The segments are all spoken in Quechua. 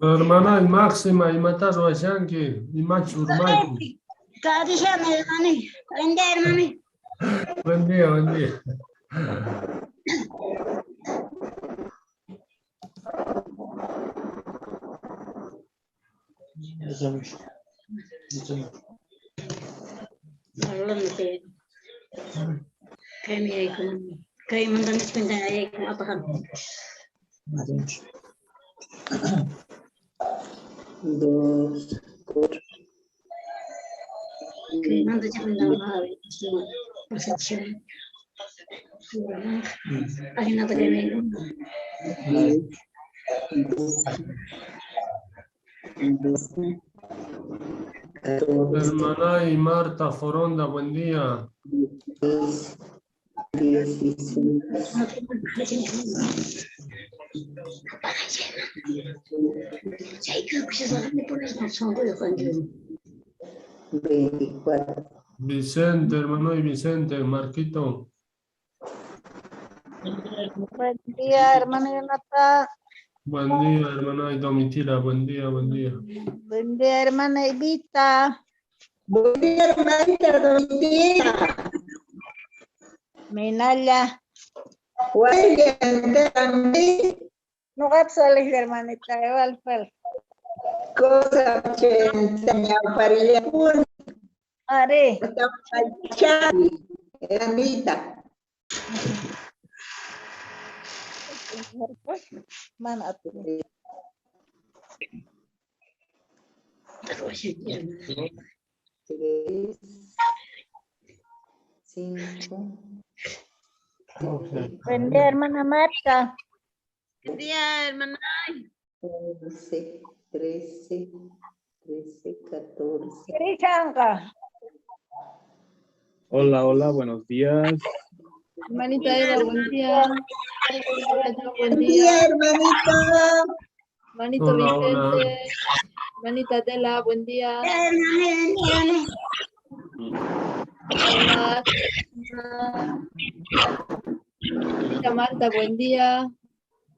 Hermana Máxima, imata ruwashanki? Imachu urmayki? Hermano. Buen día, hermano. Buen día, buen día. Dos, cuatro. Doce, 14, Hermana y Marta Foronda, buen día. 16, 16. 24. Vicente, hermano y Vicente, Marquito. Buen día, hermano Jonathan. Buen día, hermana y Domitila, buen día, buen día. Buen día, hermana Evita. Buen día, hermanita Domitila. Minaya. Buen No sales, hermanita, igual fue. Cosa que enseña para el Are. Hermanita. Mana 3, 5. Buen día, hermana Marta. Buen día, hermana. 11, 13, 13, 14. Krishanka. Hola, hola, buenos días. Hermanita Eva, buen día. Buen Buen día. día, hermanita. Hermanito Hola, hola. Vicente. Hermanita Adela, buen día. Hola. Hermanita Marta, buen día.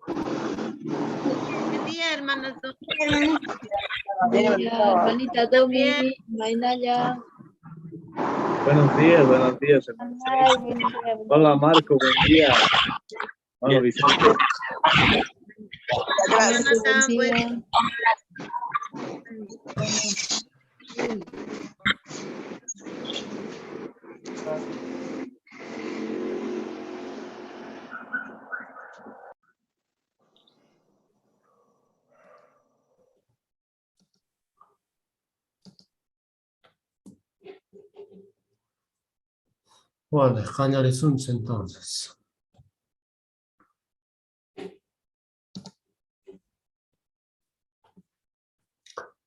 Buen día, hermanas. Buen día, hermanita Domi, Mainaya. Buenos días, buenos días. hermano. Ay, buen día, buen día. Hola, Marco, buen día. Hola, Vicente. Buen Jonathan, buen día. Bueno, qallarisunchis entonces.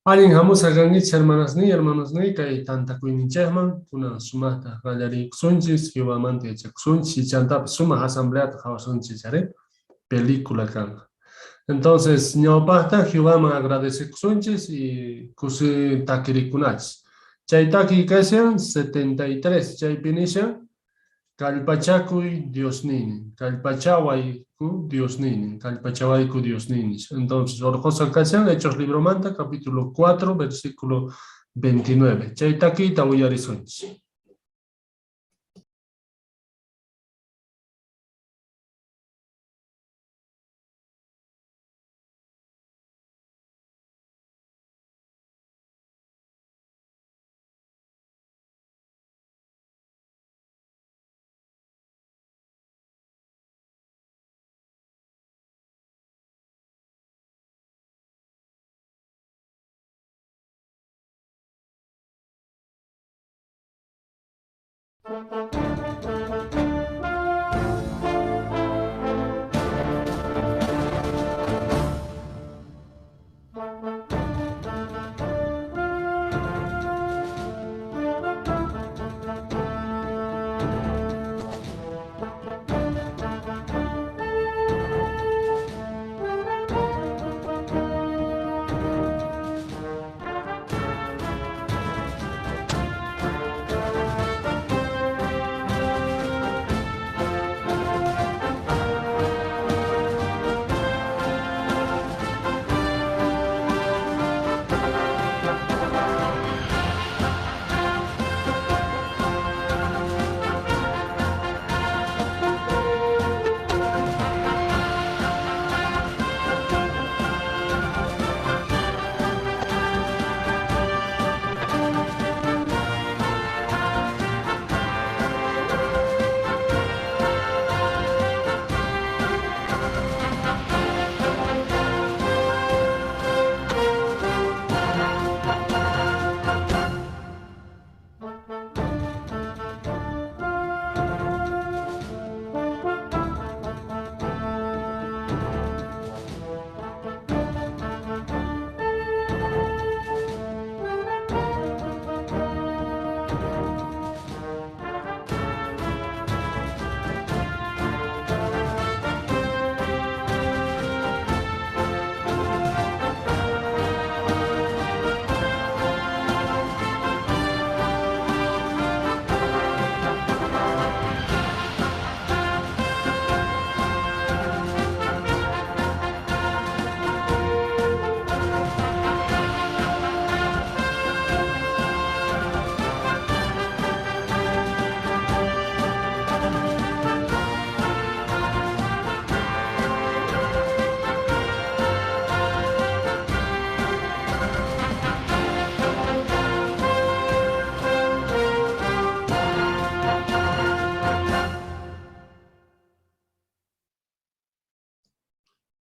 Allin hamusqa kankichis hermanasniy, hermanosniy, kay tantakuyninchikman kunan sumaqta qallariykusunchis, Jehovamanta yachakusunchis, chantapas sumaq asambleata qhawasunchis, ari? Película kanqa. Entonces, ñawpaqta Jehovaman agradecekusunchis y kusi takirikunachis. Chay taki kashan 73, chaypi nishan. Kallpachakuy Diosnini, kallpachawayku Diosnini, kallpachawayku Diosnini. Entonces, orqhusqa kashan Hechos libromanta, capítulo 4, versículo 29. Chay takiyta uyarisunchis.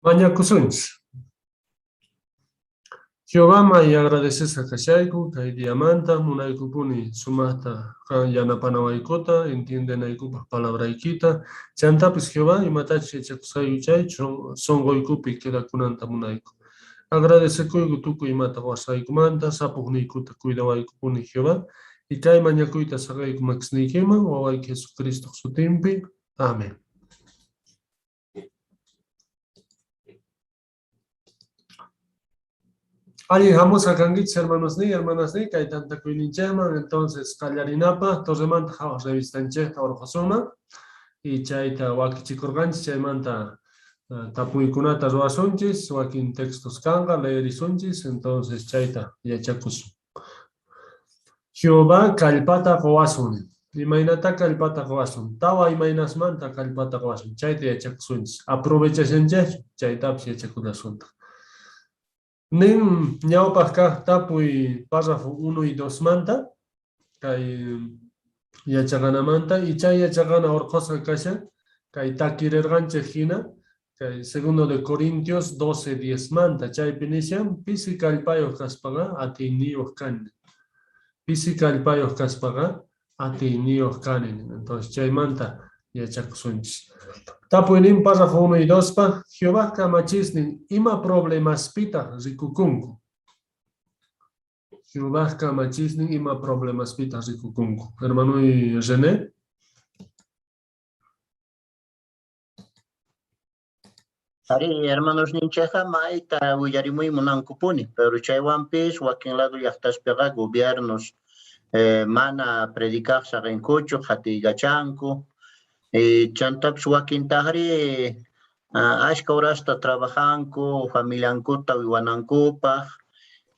Mañakusunchis. Jehová may agradecesqa kashayku kay diamanta munaykupuni sumaqta qan yanapanawaykuta entiendenaykupaq palabraykita chantapis Jehová imatachus yachakusqayku chay sunquykupi quedakunanta munayku. Agradecekuyku tukuy imata quwasqaykumanta sapuqniykuta cuidawaykupuni Jehová y kay mañakuyta saqayku makisniykiman wawayki Jesucristo sutinpi. Amén. Allin hamusqa kankichis hermanosniy, hermanasniy, kay tantakuyninchikman, entonces qallarinapaq Torremanta qhawaq revistanchikta urqhusunman y chayta wakichikurqanchis, chaymanta tapuykunata ruwasunchis, wakin textos kanqa, leerisunchis, entonces chayta yachakusun. Jehová kallpata quwasun. Imaynata kallpata quwasun? Tawa imaynasmanta kallpata quwasun, chayta yachakusunchis. Aprovechashanchik, chaytapis yachakulasuntaq. Nin ñawpaq kaq tapuy párrafo 1 y 2 manta, kay yachaqanamanta, y chay yachaqana urqhusqa kashan, kay takirirqanchik hina, kay segundo de Corintios 12, 10 manta, chaypi nishan, pisi kallpayuq kaspaqa atiyniyuq kani. Pisi kallpayuq kaspaqa atiyniyuq kani. Entonces chaymanta yachakusunchis. Tapuynin párrafo 1 y 2 pa, Jehová kamachisnin ima problemaspitaq rikukunku. Jehová kamachisnin ima problemaspitaq rikukunku. Hermano René. Ari, hermanos ninchikqa mayta willarimuy munankupuni, pero chaywanpis wakin lado llaqtaspiqa gobiernos mana predicaq saqinkuchu, qhatiykachanku. Chantapis wakintaqri ashka horasta trabajanku familiankuta uywanankupaq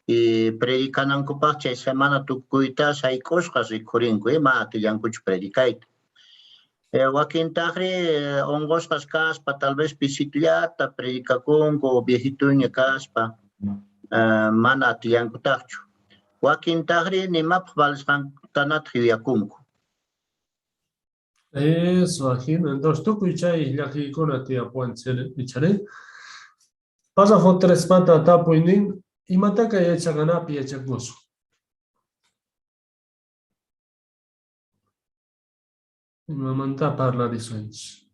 y predicanankupaq chay semana tukuyta sayk'usqas rikhurinku, mana atillankuchu predicayta. Wakintaqri unqusqas kaspa tal vez pisitullata predicakunku viejituña kaspa, mana atillankutaqchu. Wakintaqri nimapaq valisqankutanataq yuyakunku. Eso, ajina. Entonces, tukuy chay llakiykuna tiyapuwanchik, ichari. Párrafo 3 pata tapuynin, imataka yachaqanapi yachakusun? Imamanta parlarisunchik?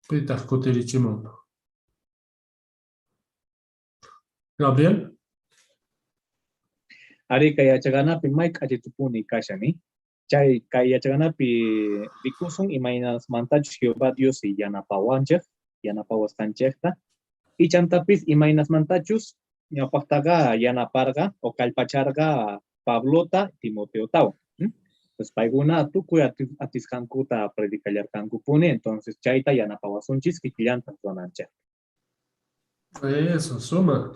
Pitaq kutirichimun? Gabriel? Ari kay yachaqanapi may k'achitupuni kashan, Chay kay yachaqanapi rikusun imaynasmantachus Jehová Dios yanapawanchik, yanapawasqanchikta, y chantapis imaynasmantachus ñawpaqtaqa yanaparqa o kallpacharqa Pablota, Timoteotawan. Pues paykuna tukuy atisqankuta predicallarqankupuni, entonces chayta yanapawasunchis kikillanta ruwananchik. Eso, suma.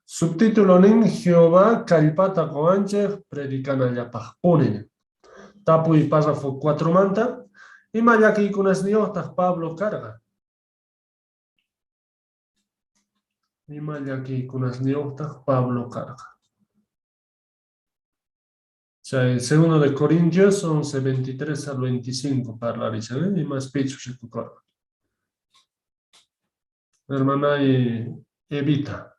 Subtítulo nin Jehová kallpata qowanchik predicanallapaqpuni. Tapuy párrafo 4 manta. Ima llakiykunasniyuqtaq Pablo karqa? Ima llakiykunasniyuqtaq Pablo karqa? Chay segundo de Corintios 11, 23 al 25 parlarisan, ¿eh? Y más pecho rikukorqa. Hermana Evita.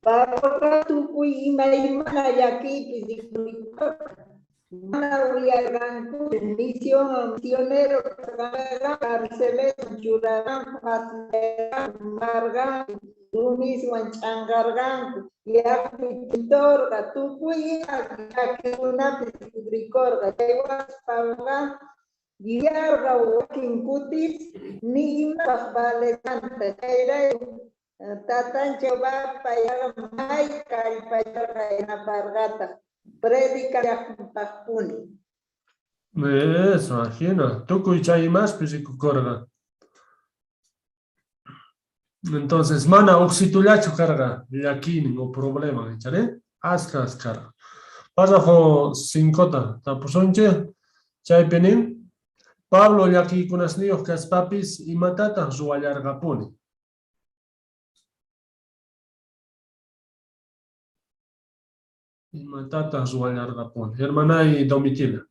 Pabloqa tukuy imaymana llakiypi rikhurikorqa. Mana uyarqankuchu misionero carceleman churarqanku, qasirqanku, marqanku, rumiswan ch'anqarqanku, yakupi ch'intorqa, tukuy ima llakiykunapi rikhurikorqa. Chaywanpis Pabloqa yuyarqa wakin kutis ni imapaq valesqanta. Chayrayku tatan Jehová payqa may kallpacharqa yanaparqataq predicananpaqpuni. Eso, ajina. Tukuy chay imaspi rikukorqa. Entonces, mana uqsitullachu karqa llakiynin o problema, ichari? Askas karqa. Párrafo 5 tapusunchik. Chaypi nin, Pablo llakiykunasniyuq kaspapis imatataq ruwallarqapuni? Imatataq ruwallarqapuni? Hermanay Domitila.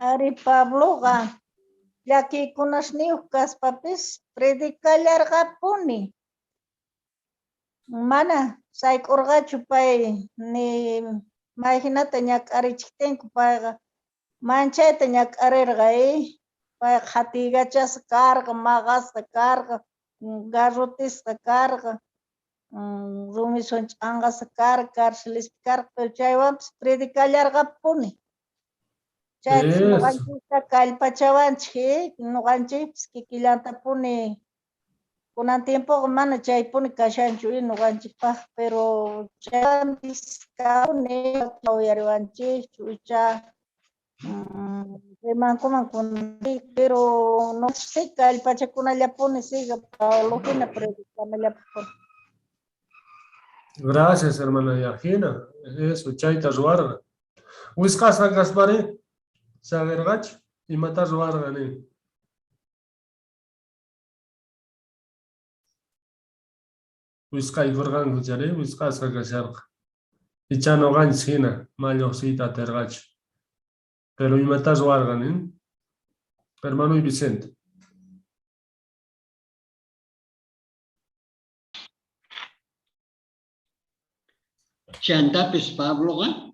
Ari Pabloqa llakiykunasniyuq kaspapis predicallarqapuni. Mana sayk'urqachu pay ni mayhinata ñak'arichiqtinku payqa manchayta ñak'arirqa, Payqa qhatiykachasqa karqa, maqasqa karqa, garrotisqa karqa, rumiswan ch'anqasqa karqa, carcelispi karqa, pero chaywanpis predicallarqapuni. Chaytas nuqanchikta kallpachawanchik, nuqanchikpis kikillantapuni. Kunan tiempoqa mana chaypuni kashanchu nuqanchikpaq, pero chaywanpis kapuni uyariwanchikchu icha rimankuman kunanchik, pero no sé, kallpachakunallapuni siga Pablo hina predicanallapuni. Gracias, hermana Yajina. Eso, chayta ruwarqa. Wisqasqa kaspari, saqirqachu, imata ruwarqa nin? Wisqaykurqanku chari, wisqasqa kasharqa. Icha nuqanchis hina, ma lluqsiyta atirqachu. Pero imata ruwarqa nin? Hermano Vicente. Chantapis Pabloqa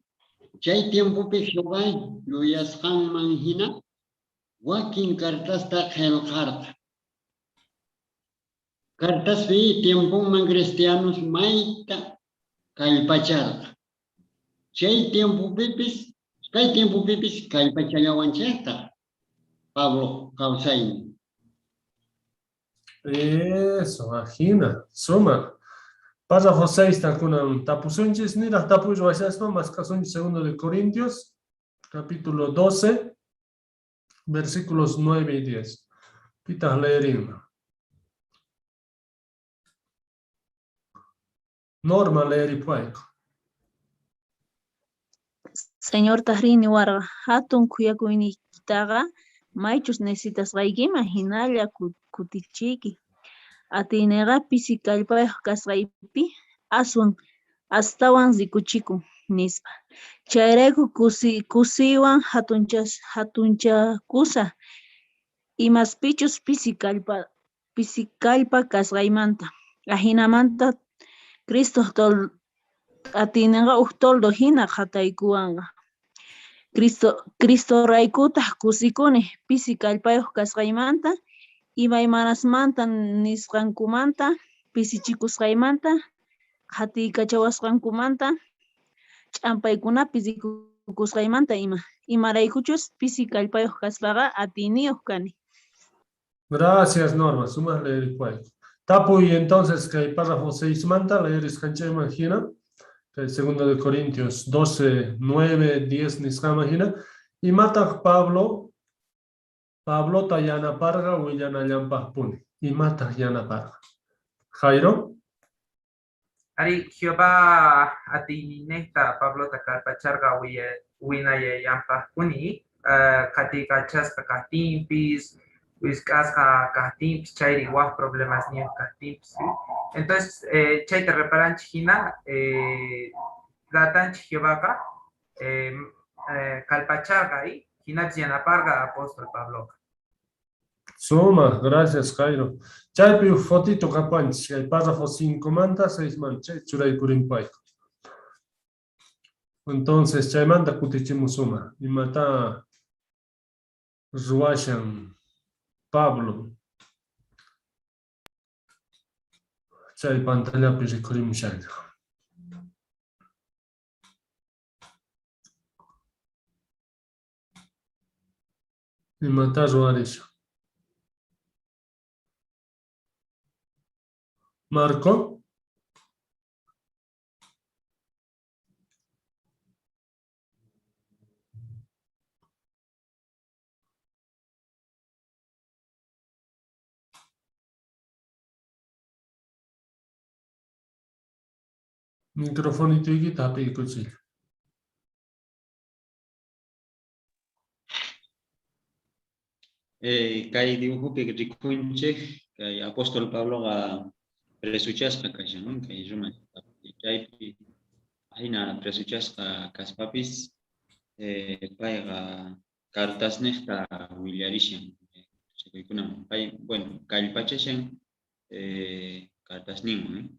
chay tiempopi Jehová yuyasqanman hina wakin cartasta qillqarqa. Cartaspi tiemponman cristianos mayta Kallpacharqa. Chay tiempopipis, kay tiempopipis kallpachallawanchejtaj Pablo kawsaynin. Eso, ajina, sumaq. Párrafo 6 kunan tapusunchis, niraq tapuy ruwashaspa mask'asunchis segundo de Corintios, capítulo 12, versículos 9 y 10. Pitaq leerinman. Norma leeripuwayku. Señortajrí niwarqa: Jatun khuyakuyniykitaqa maychus necesitasqaykiman jinalla kutichiyki. Atiyneyqa pisi kallpayoj kasqaypi aswan astawan rikuchikun, nispa. Chayrayku kusiywan jatunchakusaj imaspichus pisi kallpa kasqaymanta. Ajinamanta Cristoj atiynenqa uj toldo jina qhataykuwanqa. Cristoraykutaj kusikuni pisi kallpayoj kasqaymanta, imaymanasmanta nisqankumanta, pisichikusqaymanta, qhatiykachawasqankumanta, ch'ampaykunapi rikukusqaymanta ima. Imaraykuchus pisi kallpayoj kaspaqa atiyniyoj kani. Gracias, Norma. Sumaq leeripuwayku. Tapuy entonces kay párrafo 6 manta leerisqanchikman hina, kay segundo de Corintios 12, 9, 10 nisqanman hina, imataq Pablo Pablota yanaparqa willanallanpaqpuni? Imataq yanaparqa? Jairo? Arí, Jehová atiyninejta Pablota kallpacharqa winayallanpaqpuni, qhatiykachasqa kajtinpis, wisq'asqa kajtinpis, chayri waj problemasniyuq kajtinpis. Entonces, chayta reparanchik jina, tatanchik Jehovaqa kallpacharqa jinapis yanaparqa apóstol Pabloqa. Sumaq, gracias Jairo. Chaypi uj fotito kapuwanchis, kay párrafo 5 manta 6 manta, chay churaykurinpayku. Entonces, chaymanta kutichimusuma. Imata ruwashan Pablo? Chay pantallapi rikhurimushanqa. Imata ruwarishan? Marco? Microfonitoykita hap'iykuchiy. Kay dibujopi rikunchej, kay apóstol Pabloqa presochasqa kashan, ¿no? Kay Roma llaqtapi. Chaypi ajina presochasqa kaspapis, payqa cartasnejta willarishan chaykunaman. Pay, bueno, kallpachashan cartasninwan.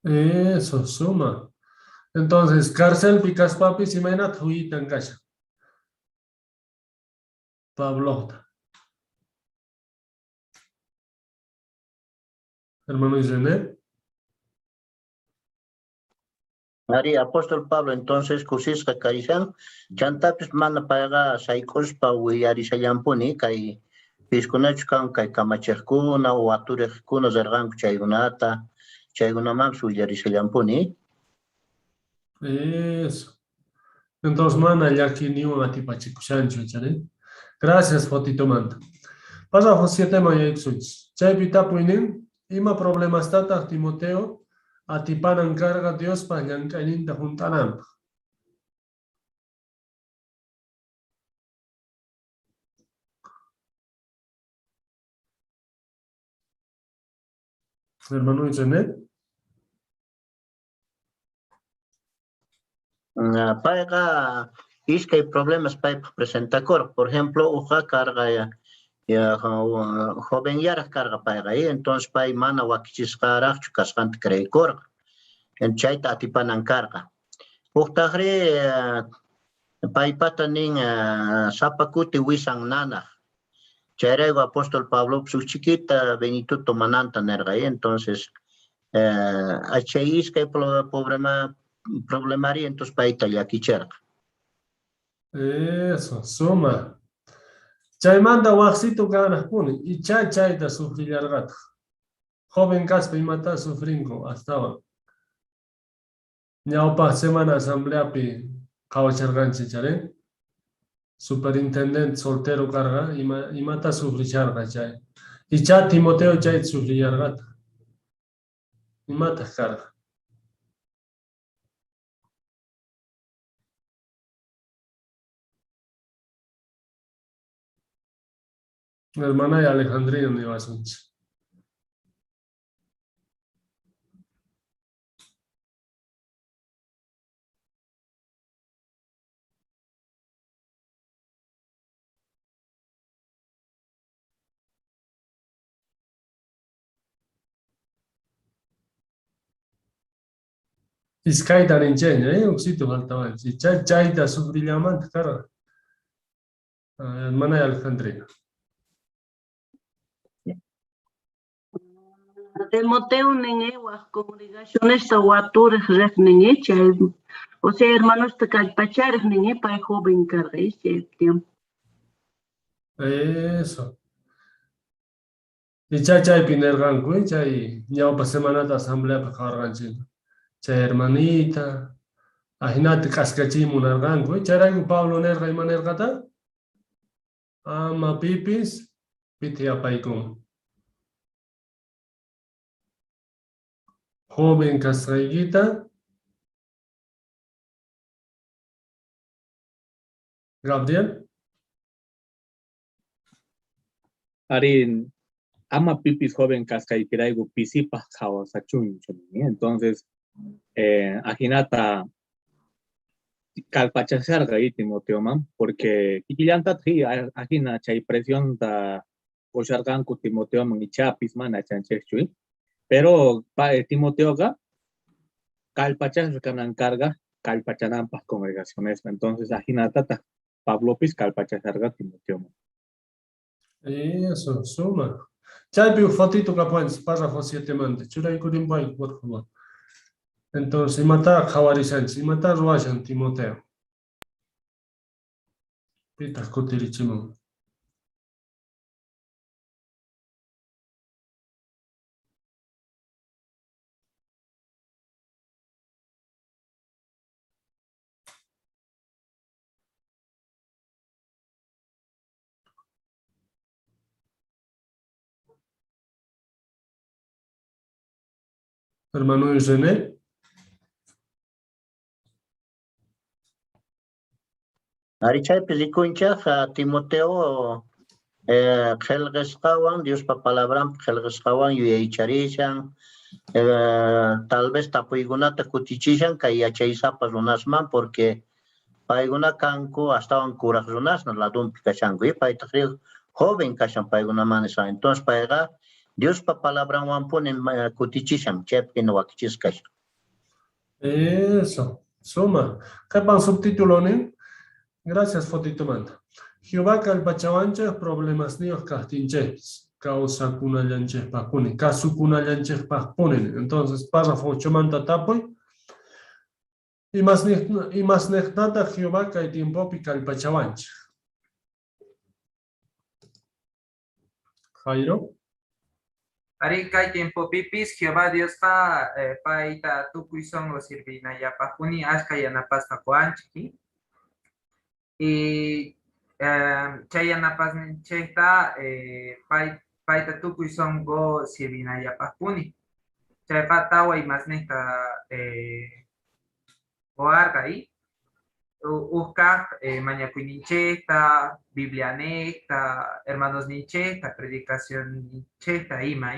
Eso, suma. Entonces, carcelpi kaspapis imaynataq wiyitan kashan? Pablota. Hermano René. Ari, apóstol Pablo entonces kusisqa karishan, chantapis mana payqa sayk'uspa willarishallampuni kay piskunachu kan kay kamachiqkuna o aturiqkuna rirqanku chaykunata, chaykunamanpis willarishallampuni. Eso. Entonces mana llakiyniwan atipachikushanchu, chari. Gracias, fotitomanta. Párrafo 7 man yaykusunchis. Chaypi tapuynin, ima problemastataq Timoteo atipanan karqa Diospa llank'ayninta hunt'ananpaq? Hermano René. Payqa iskay problemas paypaq presentakurqa. Por ejemplo, uqa karqa jovenyaraq karqa payqa, entonces pay mana wakichisqaraqchu kasqanta creekurqa. Chayta atipanan karqa. Uqtaqri paypata nin sapa kuti wisan nanaq. Chayrayku apóstol Pablo huk chiquita Benito tomananta nirqa, entonces Chay iskay problemari entonces payta llakicherqa. Eso, suma. Chaymanta wajsitu kanaqpuni, icha chayta sufrillarqataq. Joven kaspa imata sufrinku astawan. Ñawpaq semana asambleapi qhawacharqanchik chari. Superintendente soltero karqa, imata sufrisharqa chay. Icha Timoteo chayta sufrillarqataq. Imataq karqa? Hermana Alejandrina niwasunchik. Iskayta ninchayña, uqsitu faltawanchik. Chayta sufrillamanta karqa. Hermana Alejandrina. Timoteo nin waj congregacionesta waturej rej nin chay, o sea, hermanosta kallpacharej nin pay joven karqa chay tiempo. Eso. Icha chaypi nirqanku, chay ñawpa semanata asambleapi qhawarqanchik. Chay hermanita, ajinata k'askachiy munarqanku. Chayrayku Pablo nirqa, ima nirqata? Ama pipis piti apaykun. Joven kasqaykita. Gabriel. Arin, ama pipis joven kasqaykirayku pisipaq qhawasachunchu. Entonces, ajinata kallpachasharqa Timoteoman, porque kikillantataq ajina chay presionta qusharqanku Timoteoman ichapis mana chanchikchu, pero Timoteoqa kallpachasqa kanan karqa kallpachananpaq congregaciones. Entonces ajinatataq Pablopis kallpachasharqa Timoteoman. Eso, suma. Chaypi uj fotito kapuwanchis párrafo 7 manta. Churaykurinpayku, por favor. Entonces, imata qhawarishanchis, imata ruwashan Timoteo. Pitaq kutirichimun. Hermano René. Ari chaypi rikunchaq Timoteo qillqasqawan, Diospa palabranpi qillqasqawan yuyaycharishan, tal vez tapuykunata kutichishan kay yachaysapa runasman, porque paykuna kanku astawan kuraq runasna ladunpi kashanku, paytaq joven kashan paykunaman nisqa. Entonces payqa Diospa palabranwanpuni kutichishan, chaypi wakichisqa kashan. Eso, suma. Qhipan subtítulo nin. Gracias, fotito manta. Jehová kallpachawanchik problemasniyuq kaqtinchikpis, kawsakunallanchikpaqpuni, kasukunallanchikpaqpuni. Entonces, párrafo 8 manta tapuy. Imasniqtataq Jehová kay tiempopi kallpachawanchik? Jairo. Ari kay tiempopipis Jehová Diosqa payta tukuy sonqo sirvinallapaqpuni ashka yanapasqa quwanchik. Y chay yanapasninchikta payta tukuy sonqo sirvinallapaqpuni. Chayqa tawa imasniqta quwarqa uqkaq mañakuyninchikta, Biblianiqta, hermanosninchikta, predicacionninchikta ima.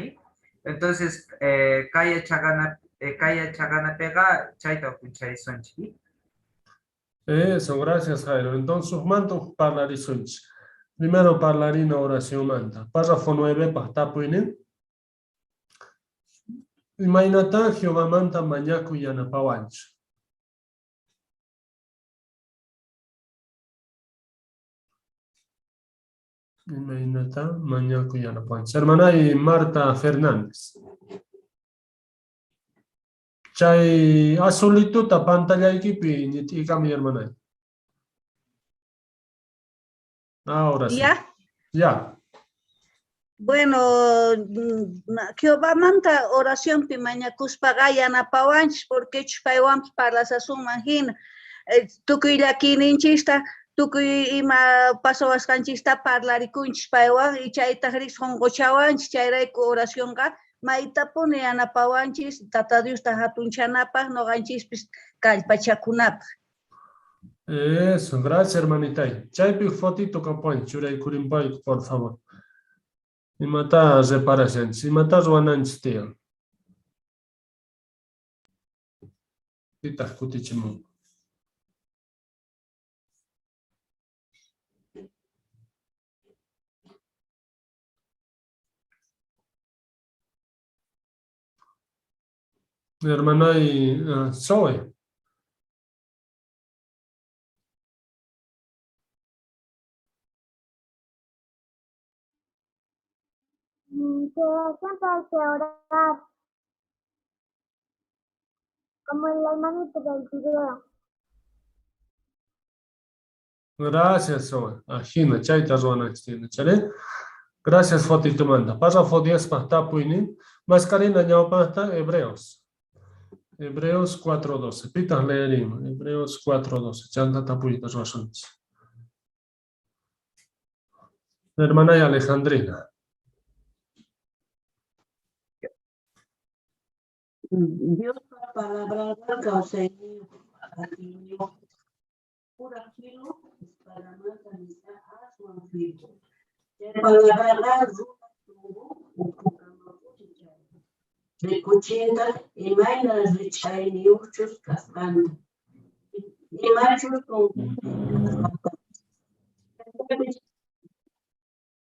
Entonces, kay yachaqanapiqa chayta ukuncharisunchik. Eso, gracias Jairo. Entonces, manto parlarisunchik. Primero parlarina oración manta. Párrafo 9 paq tapuynin. Imaynata Jehovamanta mañakuy yanapawanchik. Imaynata mañakuy yanapawanchik. Hermana y Marta Fernández. Chay azulituta pantallaykipi ñit'ikami, hermanay. Ahora sí. ¿Ya? Ya. Bueno, Jehovamanta oracionpi mañakuspaqa yanapawanchis, porque paywanpis parlasasunman hina. Tukuy llakiyninchista, tukuy ima pasawasqanchista parlarikunchis paywan, y chaytaqri sunquchawanchis, chayrayku oracionqa maytapuni yanapawanchis Tata Diosta hatunchanapaq, nuqanchispis kallpachakunapaq. Eso, gracias, hermanita. Chaypi fotito kapuwan, churaykurinpayku, por favor. Imata reparashanchis, imata ruwananchis tiyan. Pitaq kutichimun. Hermanay Zoe. Que siempre hay que orar, como el hermanito del video. Gracias, Zoe. Ajina, chayta ruwananchis tiyan, chare. Gracias, fotitumanta. Párrafo 10 paqtapuynin. Mascarina ñawpaqta, Hebreos. Hebreos 4:12. Pitaq leerin. Hebreos 4:12. Chanta tapuyta ruwasunchis. Hermana Alejandrina. Diospa palabranqa kawsayniyuq atiyniyuq. Pura filo espadanmanta nisqa aswan filo. Chay palabraqa runa sunqu ukhukamapuni chayan. Rikuchintaq imayna rich'ayniyuqchus kasqanta, imachus sunqunpi kasqantapis.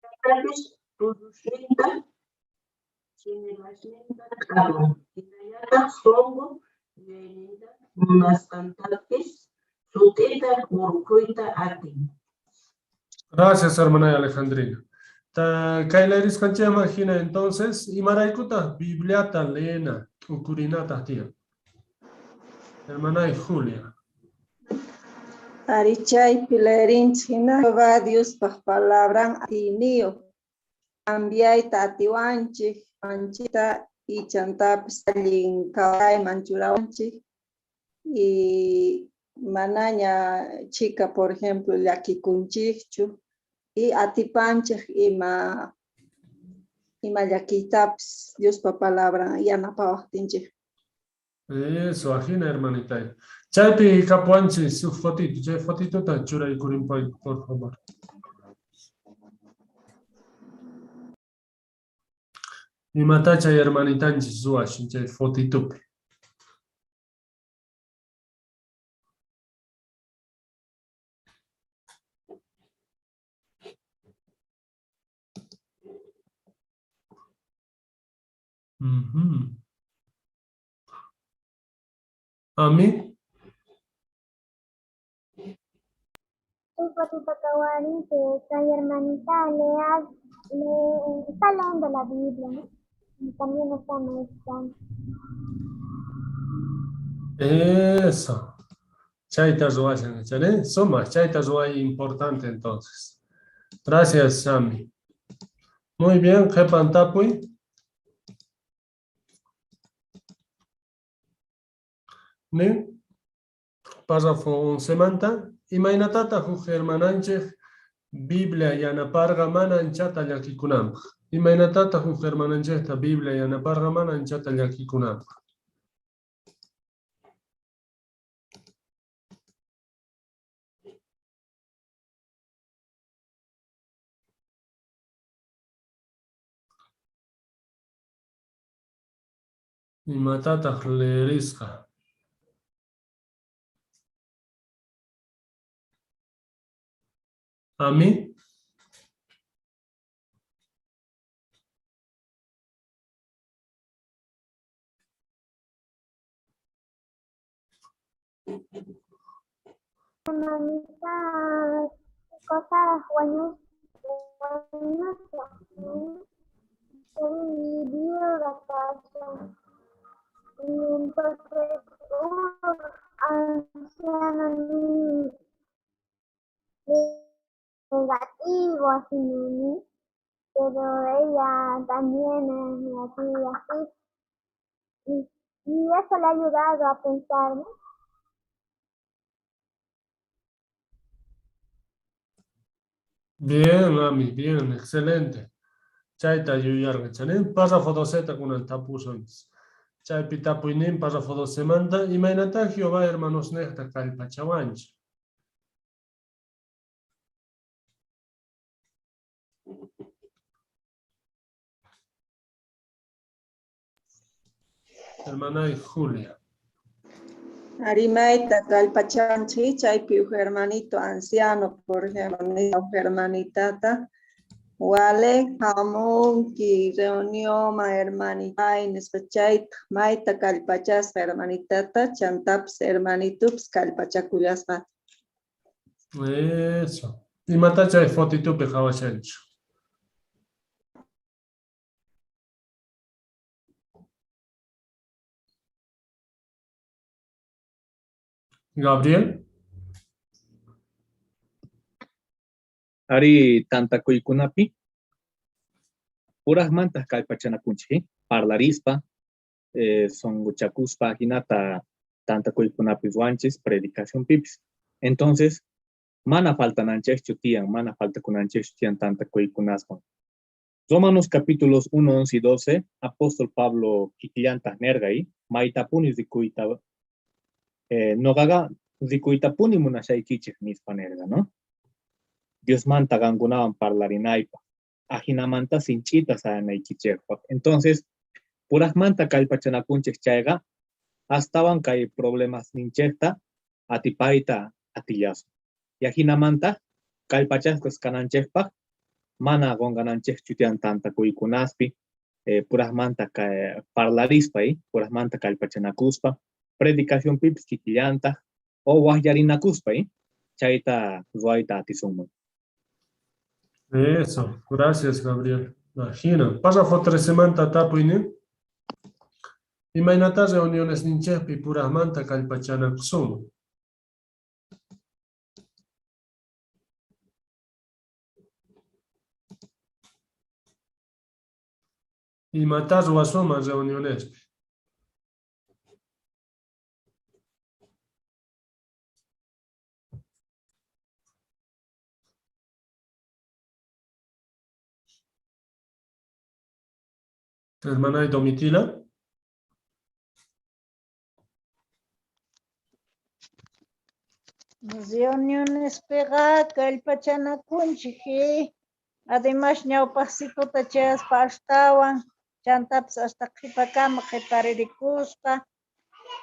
Chantapis tullusninta, chinilasninta t'aqwan, hinallataq sunqu yuyayninta munasqantapis sut'ita hurquyta atin. Gracias, hermana Alejandrina. Kay leerisqanchikman hina entonces, imaraykutaq Bibliata leena t'ukurinataq tiyan? Hermana Julia. Ari chaypi leerinchik hina Jehová Diospaq palabran atiyniyuq. Cambiayta atiwanchik, wanchikta y chantapis allin kawsayman churawanchik. Y manaña chica, por ejemplo, llakikunchikchu y atipanchik ima llakiytapis Diospa palabran yanapawaqtinchik. Eso, ajina, hermanita. Chaypi kapuwanchis huk fotito, chay fotitota churaykurinpayku, por favor. Imata chay hermanitanchis ruwashin chay fotitupi. A mí. Un fotito kawarin que kay hermanita está leyendo la Biblia, ¿no? Y también está meditando. Eso. Chayta ruwashan, ¿chale? Suma, chayta ruway importante entonces. Gracias, Sammy. Muy bien, qhipan tapuy. Ni párrafo 11 manta. Imaynatata huk hermananchik Biblia yanaparqa mana anchata llakikunanpaq. Imaynatata huk hermananchikta Biblia yanaparqa mana anchata llakikunanpaq. Imatataq leerisqa. A mí. Hermanita, cosas buenas, buenas, y viuda casa. Y entonces un anciano negativo, así, ¿no? Pero ella también es negativa, así. Y eso le ha ayudado a pensar, ¿no? Bien, mami, bien, excelente. Chayta yuyarqa chanin párrafo 12 kunan tapusunchis. Chaypi tapuynin párrafo 12 manta imaynata Jehová hermanos niqta kallpachawanchik. Hermana Julia. Arimayta kallpachanchik chaypi uj hermanito anciano, por ejemplo, uj hermanitata, wale hamunki reunión hermanita nispa chayta mayta kallpachasqa hermanitata chantapis hermanitupis kallpachakullasqa. Eso. Imata chay fotitupi qhawashanchik. Gabriel. Ari tantakuykunapi purajmanta kallpachanakunchik, parlarispa, songochakuspa hinata tantakuykunapi ruwanchis predicación pipis. Entonces, mana faltananchikchu tiyan, mana faltakunanchikchu tiyan tantakuykunaswan. Romanos capítulos 1, 11 y 12, apóstol Pablo kikillantaq nerqa y maytapuni rikuyta noqaqa rikuytapuni munashaykichik nispa nerqa, ¿no? Diosmanta qankunawan parlarinaypaq, ajinamanta sinch'ita sayanaykichikpaq. Entonces, purajmanta kallpachanakunchik chayqa, astawan kay problemas ninchikta atipayta atillasun. Y ajinamanta kallpachasqas kananchikpaq, mana qunqananchikchu tiyan tantakuykunaspi, purajmanta parlarispa, purajmanta kallpachanakuspa, predicación pipis kikillantaq o waqllarinakuspa, chayta ruwayta atisunman. Eso, gracias Gabriel. Imagina. Párrafo 13 manta tapuynin. Imaynata reuniones ninchikpi purajmanta kallpachanakusunman. Imata ruwasunman reunionespi. Hermana Domitila. Reunionespiqa kallpachanakunchik, además ñawpaqsituta chayaspa astawan, chantapis hasta qhipakama qhiparirikuspa,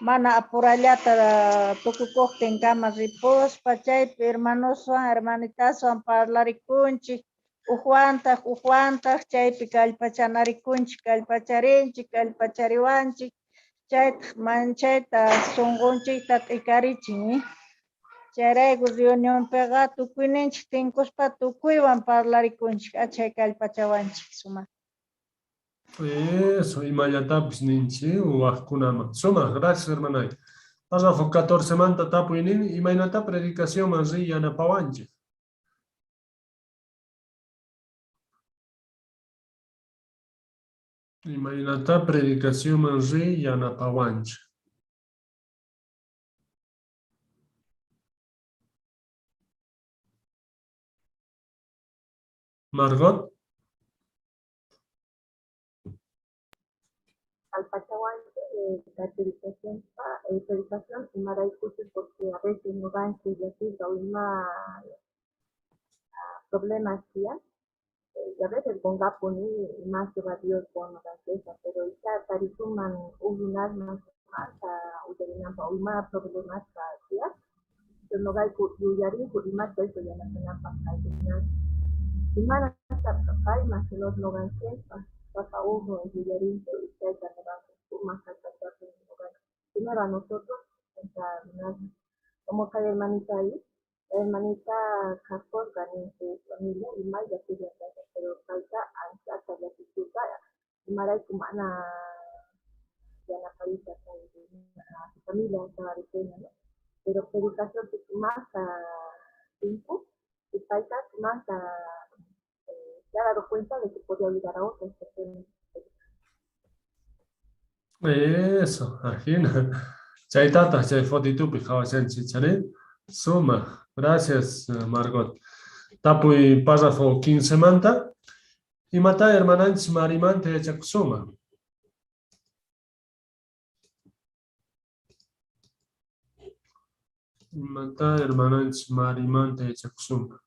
mana apurallata tukukuqtinkama ripuspa, chaypi hermanoswan, hermanitaswan parlarikunchik, ujwantaq, chaypi kallpachanarikunchik, kallpacharinchik, kallpachariwanchik, chaytaq manchayta sunqunchikta t'ikarichin. Chayrayku reunionpiqa tukuyninchik tinkuspa tukuywan parlarikunchik, achay kallpachawanchik sumaq. Eso, imallatapis ninchik waqkunaman. Sumaq, gracias hermanay. Párrafo 14 manta tapuynin, imaynata predicacionman riy yanapawanchik. Imaynata predicacionman riy yanapawanchik. Margot. Kallpachawanchik la predicación imaraykuchus porque a veces ñuqanchik llakisqa o ima problemas tiyan, y a veces qunqapuni ima Jehová Dios ñuqanchikta, pero icha tarisuman uj runasman sumaqta uyarinanpaq o ima problemasqa tiyan, entonces ñuqayku yuyarinku imata eso yanapananpaq kaykunan. Imana kayman sino ñuqanchikpaq sapa uno yuyarinku y chayta ñuqanchik sumaq kallpachakun ñuqanchik. Primero a nosotros, como cada hermanita ahí, la hermanita Jacob en su familia y más ya sigue casa, pero falta anchata la actitud, y marayku mana yanapayta a su familia estaba diciendo, ¿no? Pero predicación más tiempo y payta más se ha dado cuenta de que podía ayudar a otras personas. Eso, ajina. Chaytataq chay fotitupi qhawashanchik chari. Suma, gracias Margot. Tapuy párrafo 15 manta. Imata hermananchis Marimanta yachakusuma. Imata hermananchis Marimanta yachakusuma.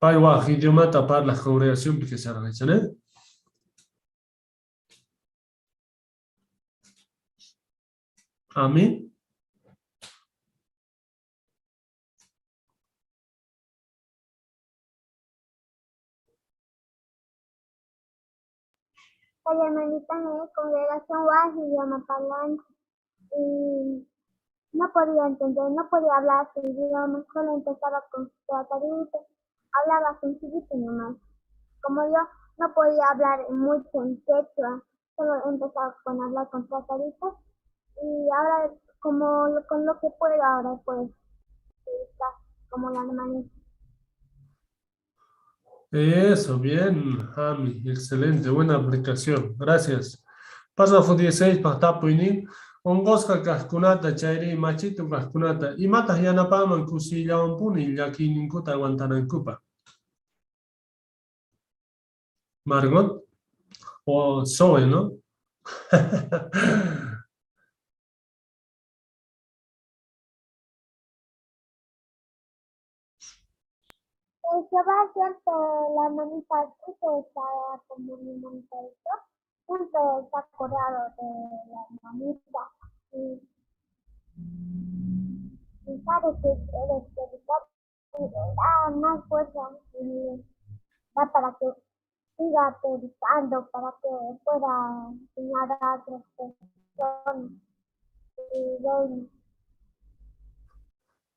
Pay waj idiomata parlaq congregacionpi kasharqa, chani? A mí. Kay hermanita en congregación waj idioma parlante y no podía entender, no podía hablar su idioma, solo empezaba con trataditos, hablaba sencillito nomás. Como yo no podía hablar mucho en quechua, solo empezaba con hablar con trataditos y ahora como con lo que puedo ahora pues está como la hermanita. Eso, bien, Ami, excelente, buena aplicación, gracias. Párrafo 16, paqtapuynin, unqusqa kaqkunata chayri machitu kaqkunata, imataq yanapanman kusiyllawanpuni llakiyninkuta aguantanankupaq? Margot, o Zoe, ¿no? Jehová siempre, la hermanita siempre está como mi hermanita, siempre está acordado de la hermanita y sabe que eres predicar y le da más fuerza y da para que siga predicando, para que pueda enseñar a otras personas. Y bueno.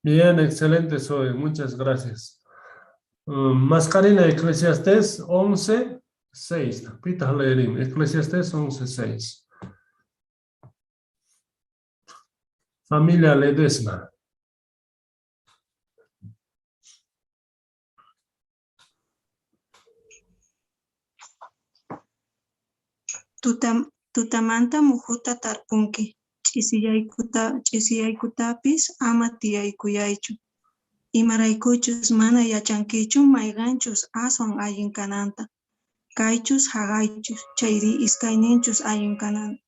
Bien, excelente, Zoe, muchas gracias. Mascarina, Eclesiastés 11, 6. Pita leerim, Eclesiastés 11, 6. Familia Ledesma. Tutamanta muhuta tarpunki, ch'isiyaykutapis ama tiyaykuyaychu. Imaraykuchus mana yachankichu mayqanchus aswan allin kananta, kaychus haqaychus, chayri iskayninchus allin kananta.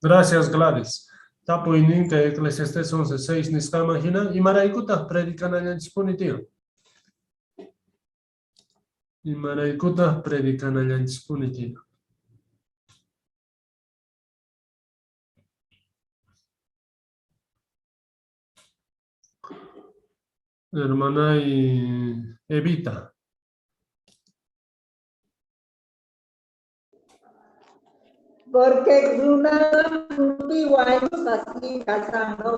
Gracias, Gladys. Tapuynin kay Eclesiastés 11:6 nisqaman hina, imaraykutaq predicanallanchispuni tiyan? Imaraykutaq predicanallanchispuni tiyan? Hermana Evita. Porque runa así casando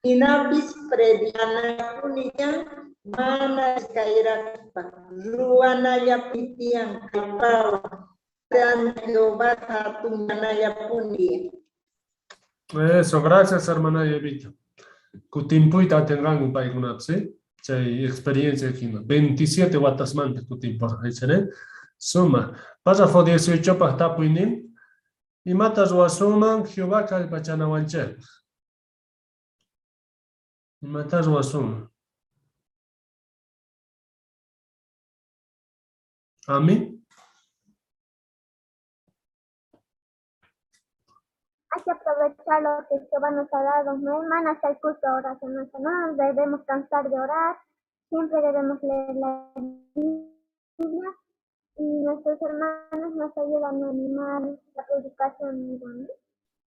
inapis predicanapuniyan mana iskayraspa ruwanallapitiyan kallpawan Jehová hatunmanallapuni. Eso, gracias hermana Evita. Kutimpuyta atinqanku paykunapis, ¿sí? Chay experiencia hina. 27 watasmanta kutimpurqa, ¿eh? Suma. Párrafo 18 paq tapuynin. Imata ruwasunman Jehová kallpachanawanchikpaq? Imata ruwasunman? ¿A mí? Hay que aprovechar lo que Jehová nos ha dado. No, hermanas, hay culto de oración. No nos debemos cansar de orar. Siempre debemos leer la Biblia. Y nuestros hermanos nos ayudan a animar la predicación, digo, ¿no?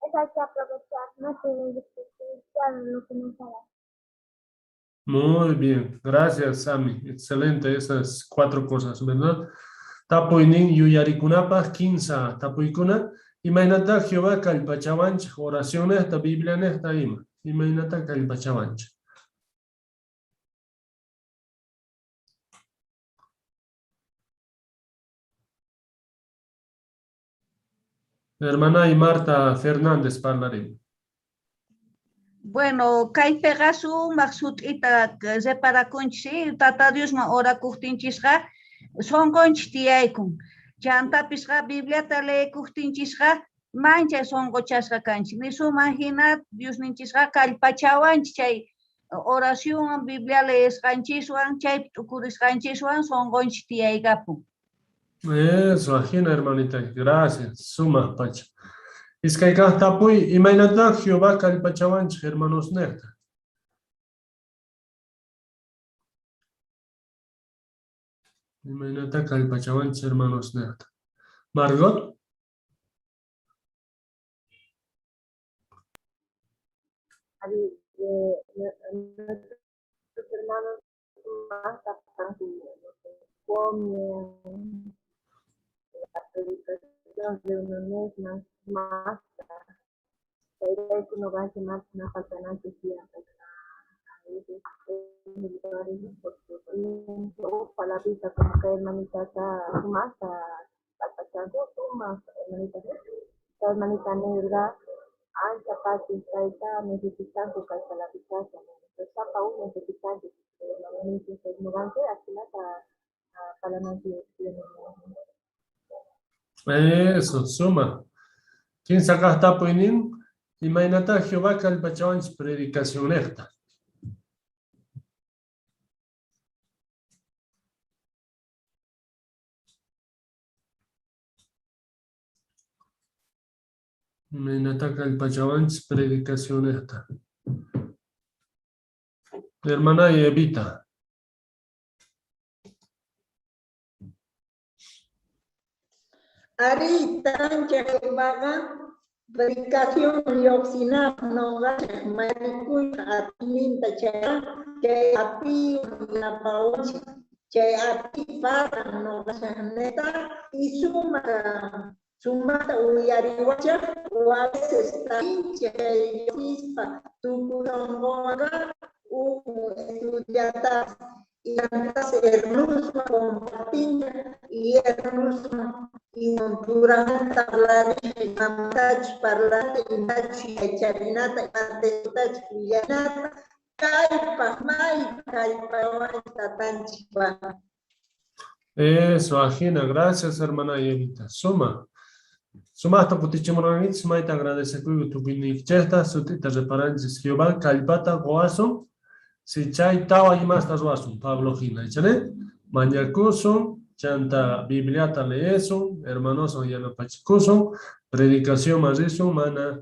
Eso hay que aprovechar, no se desperdiciar lo que nos ha dado. Muy bien, gracias Sami. Excelente esas cuatro cosas, ¿verdad? Tapuynin yuyarikunapaq kinsa tapuykuna. Imaynata Jehová kallpachawanchik oracionesta, Biblianesta ima. Imaynata kallpachawanchik. Hermana y Marta Fernández parlarin. Bueno, kaypiqa sumaq sut'ita reparakunchis, Tata Diosman orakuqtinchisqa sunqunchis tiyaykun. Chantapisqa Bibliata leekuqtinchisqa manchay sunquchasqa kanchik. Nisuman hina Diosninchisqa kallpachawanchik chay oracionwan, Biblia leesqanchiswan, chaypi t'ukurisqanchiswan sunqunchis tiyaykapun. Eso, ajina hermanita, gracias, sumaq pacha. Iskay kaq tapuy, imaynata Jehová kallpachawanchik hermanosniqta? Imaynata kallpachawanchik hermanosniqta? Margot. Nuestros hermanos más comen la predicación de uno mismo, más no va a más una falta a veces palabrita como que hermanita está más más hermanita hermanita negra ancha pati kaita necesitanku kay palabrita sapa uno necesitanku Eso, suma. Kinsa kaq tapuynin, imaynata Jehová kallpachawanchik predicacionesta? Imaynata kallpachawanchik predicacionesta? Hermana Evita. Ari tancha Jehovaqa predicación lluqsinapaq nuqanchik maykuy atiyninta chay atiy yanapawanchik chay atiy parlan nuqanchikneta y sumaqta uyariwanchik o a veces tarinchik chay lluqsispa tukuy sunquwanqa uj estudiatas y antes hermanoswan compartinchik y hermanoswan y durante hablar imamtach parlata imach yacharinata imatach willanata kallpaq may kallpawan tatanchikpa. Eso, ajina, gracias hermana Evita. Suma. Sumaqta kutichimurqankichis, mayta agradecekuyku tukuyniykichikta, sut'ita reparanchis Jehová kallpata qowasun, si chay tawa imasta ruwasun, Pablo hina, ichane? Mañakusun, chanta Bibliata leesun, hermanoswan yanapachikusun, predicación risun, mana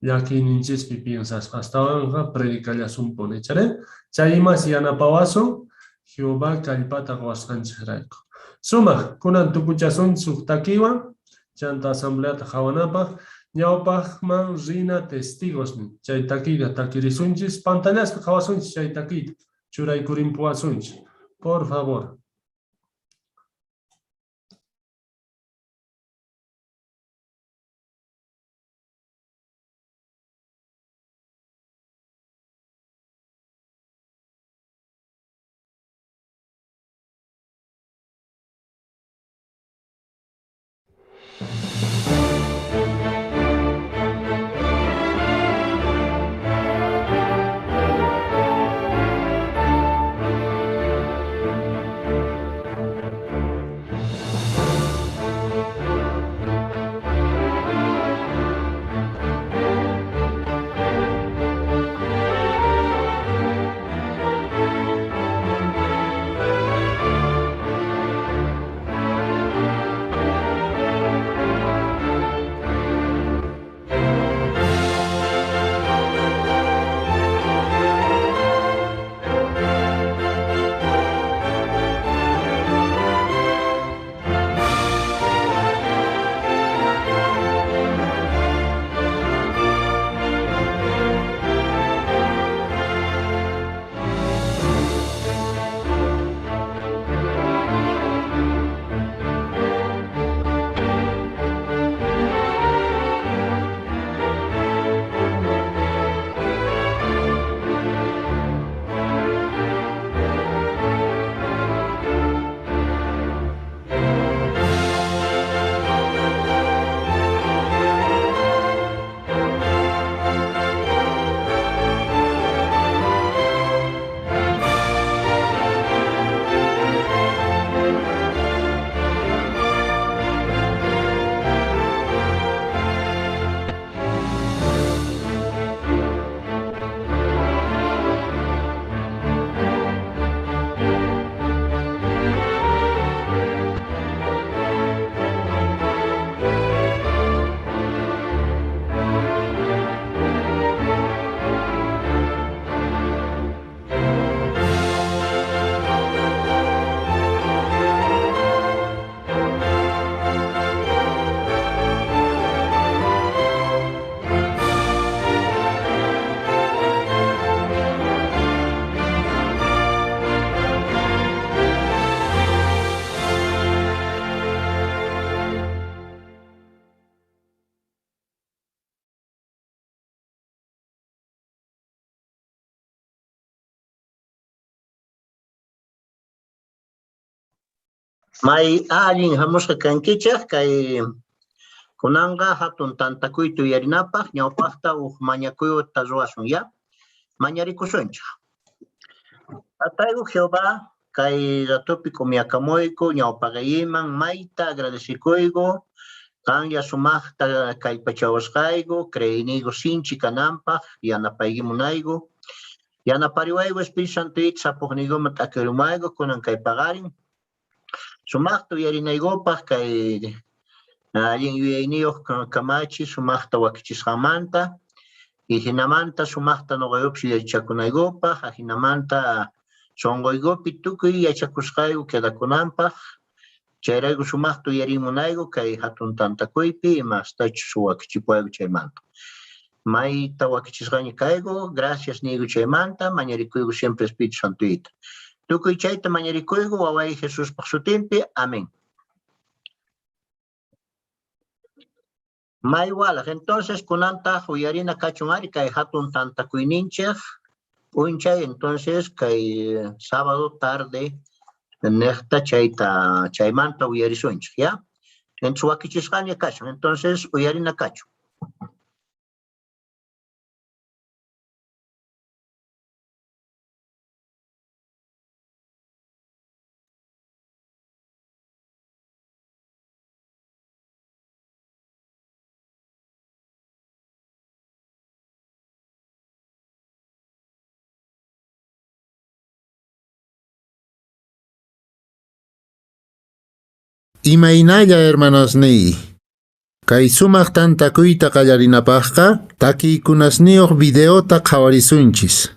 llakiyninchispi piensaspa, astawanqa predicallasunpuni, ichane? Chay imas yanapawasun, Jehová kallpata qowasqanchikrayku. Sumaq, kunan tukuchasunchis huk takiwan, chanta asambleata qhawanapaq, ñawpaqman rina testigosnin, chay takiyta takirisunchis, pantallaspi qhawasunchis chay takiyta, churaykurinpuwasunchis, por favor. May allin hamusqa kankichik kay kunanqa hatun tantakuyta uyarinapaq ñawpaqta huk mañakuyta ruwasun ya. Mañarikusunchik. Tatayku Jehová kay ratupi k'umyakamuyku ñawpaqayman mayta agradecikuyku qanlla sumaqta kallpachawasqayku creeyniyku sinchi kananpaq yanapayki munayku. Yanapariwayku Espíritu Santoyta sapuqniykuman t'akirimuwayku kunan kay paqarin. Sumaqta uyarinaykupaq kay allin yuyayniyuq kamachi sumaqta wakichisqanmanta y hinamanta sumaqta nuqayupis yachakunaykupaq ajinamanta sunquykupi tukuy yachakusqayku quedakunanpaq chayrayku sumaqta uyarimunayku kay hatun tantakuypi imastachus wakichipuwayku chaymanta. Mayta wakichisqaña kayku, gracias niyku chaymanta, mañarikuyku siempre Espíritu Santoyta. Tukuy chayta mañarikuyku waway Jesuspaq sutinpi, amén. Maywalaq, entonces kunantaq uyarina kachun ari kay hatun tantakuyninchik p'unchay, entonces kay sábado tarde niqta chayta chaymanta uyarisunchik, ya? Entonces wakichisqaña kachun, entonces uyarina kachun. Imaynalla hermanosniy. Kay sumaq tantakuyta qallarinapaqqa takiykunasniyuq videota qhawarisunchis.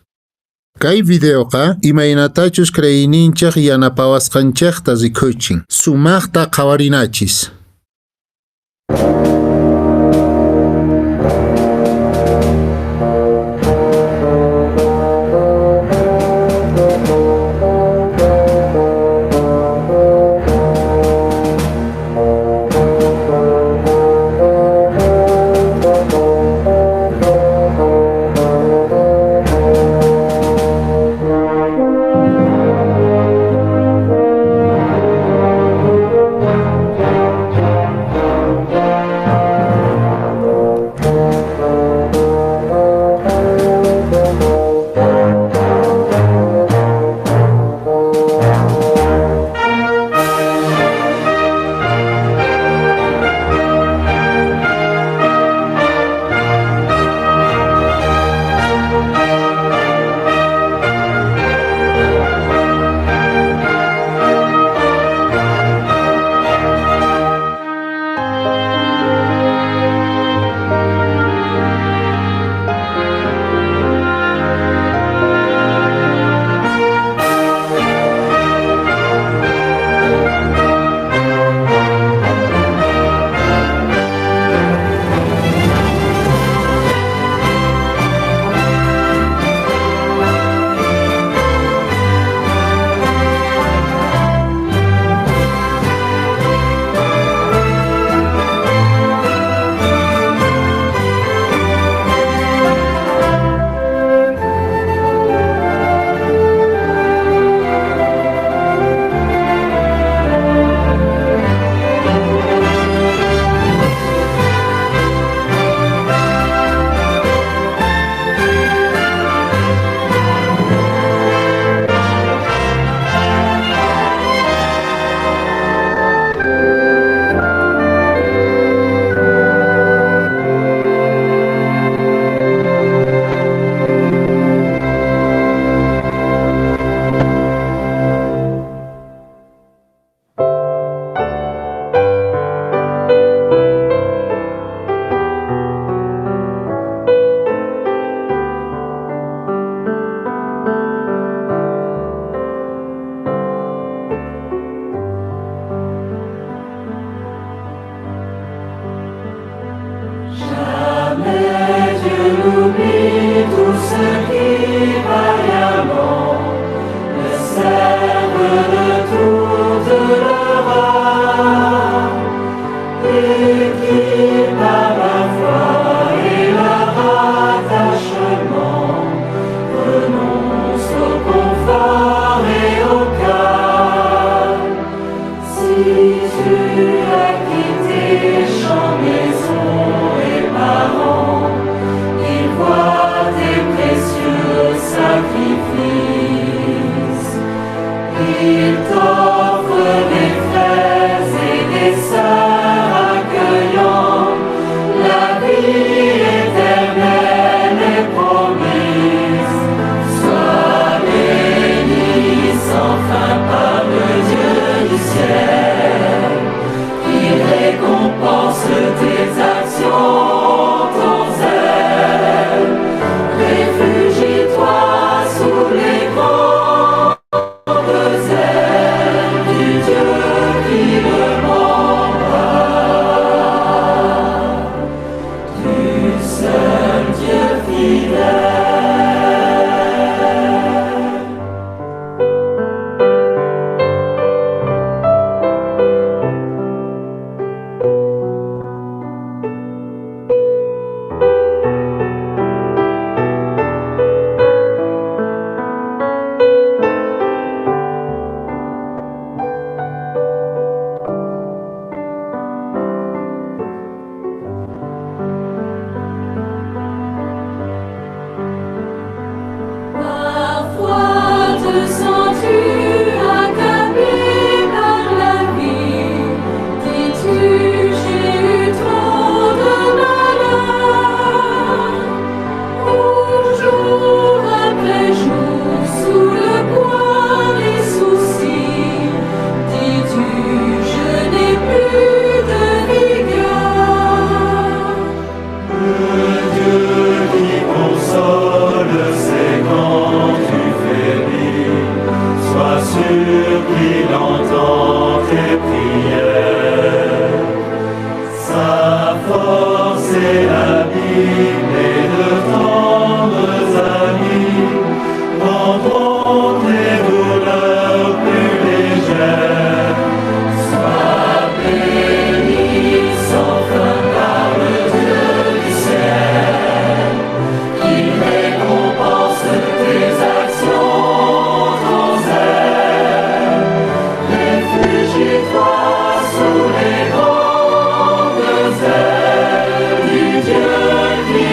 Kay videoqa imaynatachus creeyninchik yanapawasqanchikta rikuchin. Sumaqta qhawarinachis. Il t'offre des frères et des sœurs accueillants, la vie éternelle est promise. Sois béni sans fin par le Dieu du ciel, qui récompense tes actions, ton zèle. Réfugie-toi sous les grandes ailes du Dieu qui ne ment pas, du seul Dieu fidèle. Parfois te sens-tu accablé par la vie, dis-tu j'ai eu trop de malheur. Ou jour après jour sous le poids des soucis, dis-tu je n'ai plus de vigueur. Le Dieu qui console, c'est quand tu faiblis, sois sûr qu'il entend tes prières. Sa force est l'abîme et de tendres amis rendront tes douleurs plus légères. Sois béni sans fin par le Dieu du ciel, qui récompense tes actions, ton zèle. Réfugie-toi sous les grandes ailes du Dieu qui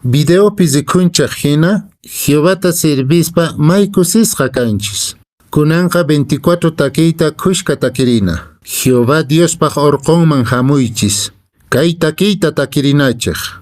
Videopi rikunchej jina, Jehovata sirvispa may kusisqa kanchis. Kunanqa 24 takiyta khushka takirina. Jehová Diospaj orqonman hamuychis. Kay takiyta takirinachej.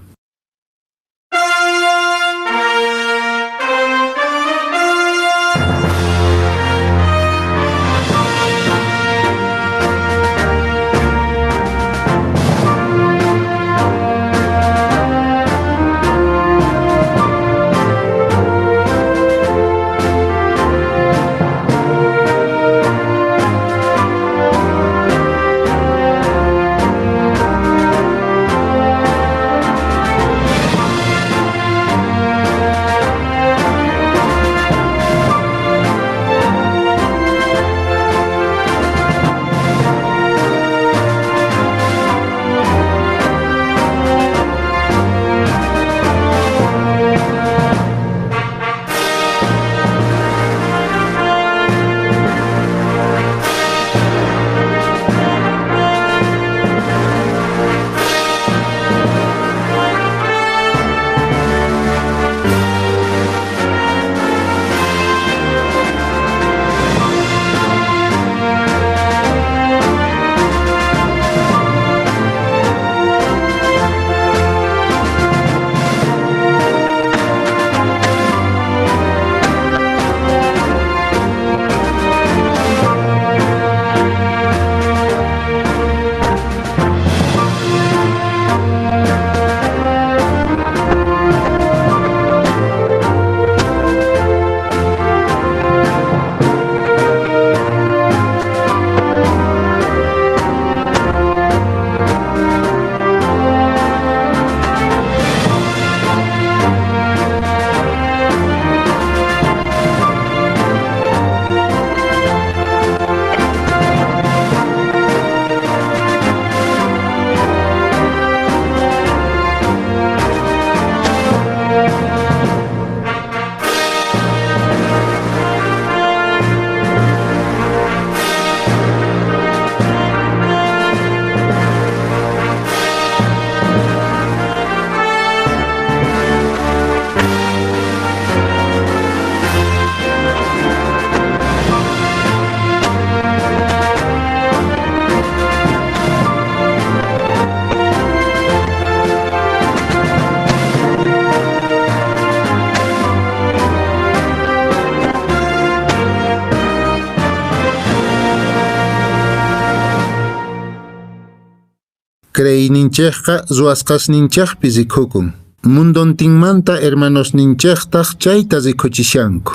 Creeyninchejqa ruwasqasninchejpi rikukun. Mundontinmanta hermanosninchejtaj chayta rikuchishanku.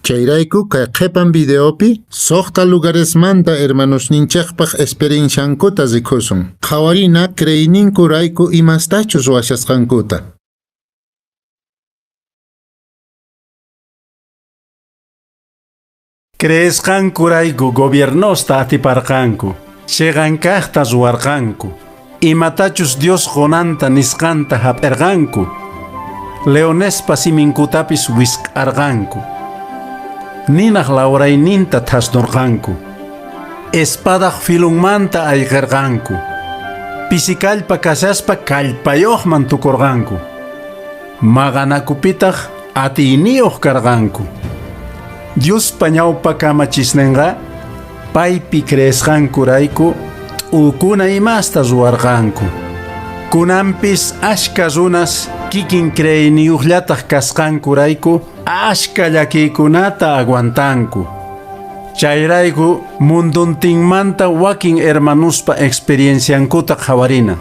Chayrayku kay qhepan videopi suqta lugaresmanta hermanosninchejpaj experienciankuta rikusun. Qhawarina creeyninkurayku imastachus ruwashasqankuta. Creesqankurayku gobiernosta atiparqanku, chiqan kaqta ruwarqanku, imatachus Dios qunanta nisqanta hap'irqanku, leonespa siminkutapis wisq'arqanku, ninaq lawrayninta thasnurqanku, espadaq filunmanta ayqirqanku, pisikallpa kashaspa kallpayuqman tukurqanku, maqanakupitaq atiyniyuq karqanku. Diospa ñawpa kamachisninqa paypi creesqankurayku t'ukuna imasta ruwarqanku. Kunanpis ashka runas kikin creeyniyuqllataq kasqankurayku ashka llakiykunata aguantanku. Chayrayku munduntinmanta wakin hermanuspa experienciankuta qhawarina.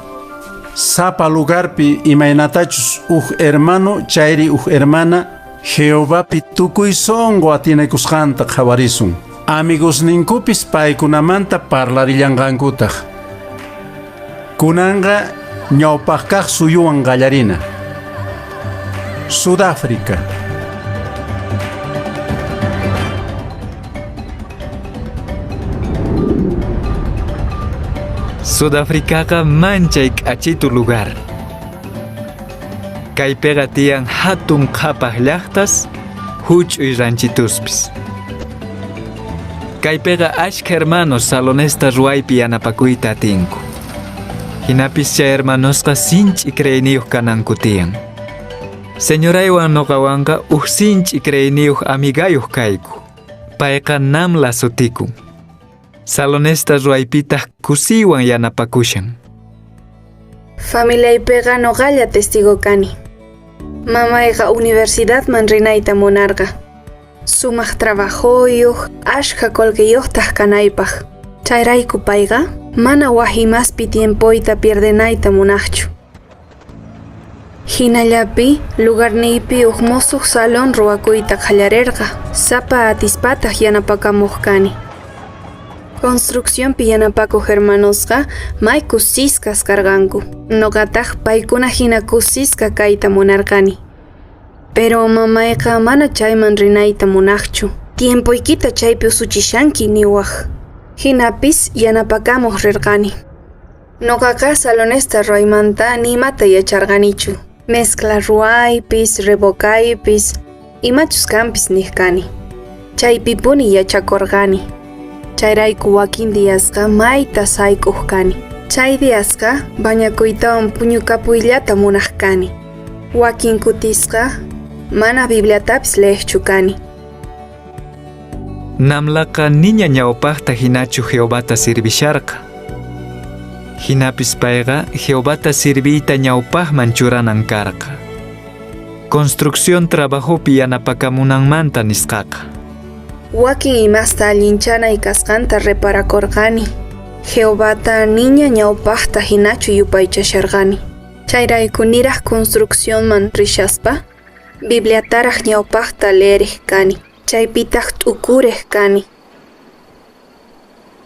Sapa lugarpi imaynatachus uj hermano chayri uj hermana Jehovapi tukuy sonqo atinakusqanta qhawarisun. Amigosninkupis paykunamanta parlarillanqankutaq. Kunanqa ñawpaqkaq suyuwan qallarina. Sudáfrica. Sudáfricaqa manchay k'achitu lugar. Kaypiqa tiyan hatun qhapaq llaqtas, huch'uy ranchituspis. Kaypiqa ashka hermanos salonesta ruwaypi yanapakuyta atinku. Hinapis chay hermanosqa sinch'i creeyniyuq kananku tiyan. Señoraywan noqawanqa uj sinch'i creeyniyuq amigayuq kayku. Payqa Namla sutikun. Salonesta ruwaypitaq kusiywan yanapakushan. Familiaypiqa noqalla testigo kani. Mamayqa universidadman rinayta munarqa. Sumaq trabajoyuq, ashkha qullqiyuqtaq kanaypaq. Chayrayku payqa mana waj imaspi tiempoyta pierdenayta munaqchu. Hinallapi lugarniypi uj musuq salón ruwakuyta qallarirqa, sapa atispataq yanapakamuq kani. Construccionpi yanapakuq hermanosqa may kusisqas karqanku, noqataq paykuna hina kusisqa kayta munarqani. Pero mamayqa mana chayman rinayta munaqchu. Tiempoykita chaypi usuchishanki niwaq. Hinapis yanapakamuq rirqani. Noqaqa salonesta ruwaymanta nimata yacharqanichu. Mezcla ruwaypis, revocaypis, imachus kanpis niq kani. Chaypipuni yachakurqani. Chayrayku wakin diyasqa mayta sayk'uq kani. Chay diyasqa bañakuytawan puñukapuyllata munaq kani. Wakin kutisqa mana Bibliatapis leeqchu kani. Namlaqa niña ñawpaqta hinachu Jehovata servisharqa. Hinapis payqa Jehovata serviyta ñawpaqman churanan karqa. Construcción trabajopi yanapakamunanmanta nisqaqa. Wakin imasta allinchanay kasqanta reparakurqani. Jehovata niña ñawpaqta hinachu yupaychasharqani. Chayrayku niraq construccionman rishaspa, Bibliataraq ñawpaqta leeriq kani, chaypitaq t'ukuriq kani.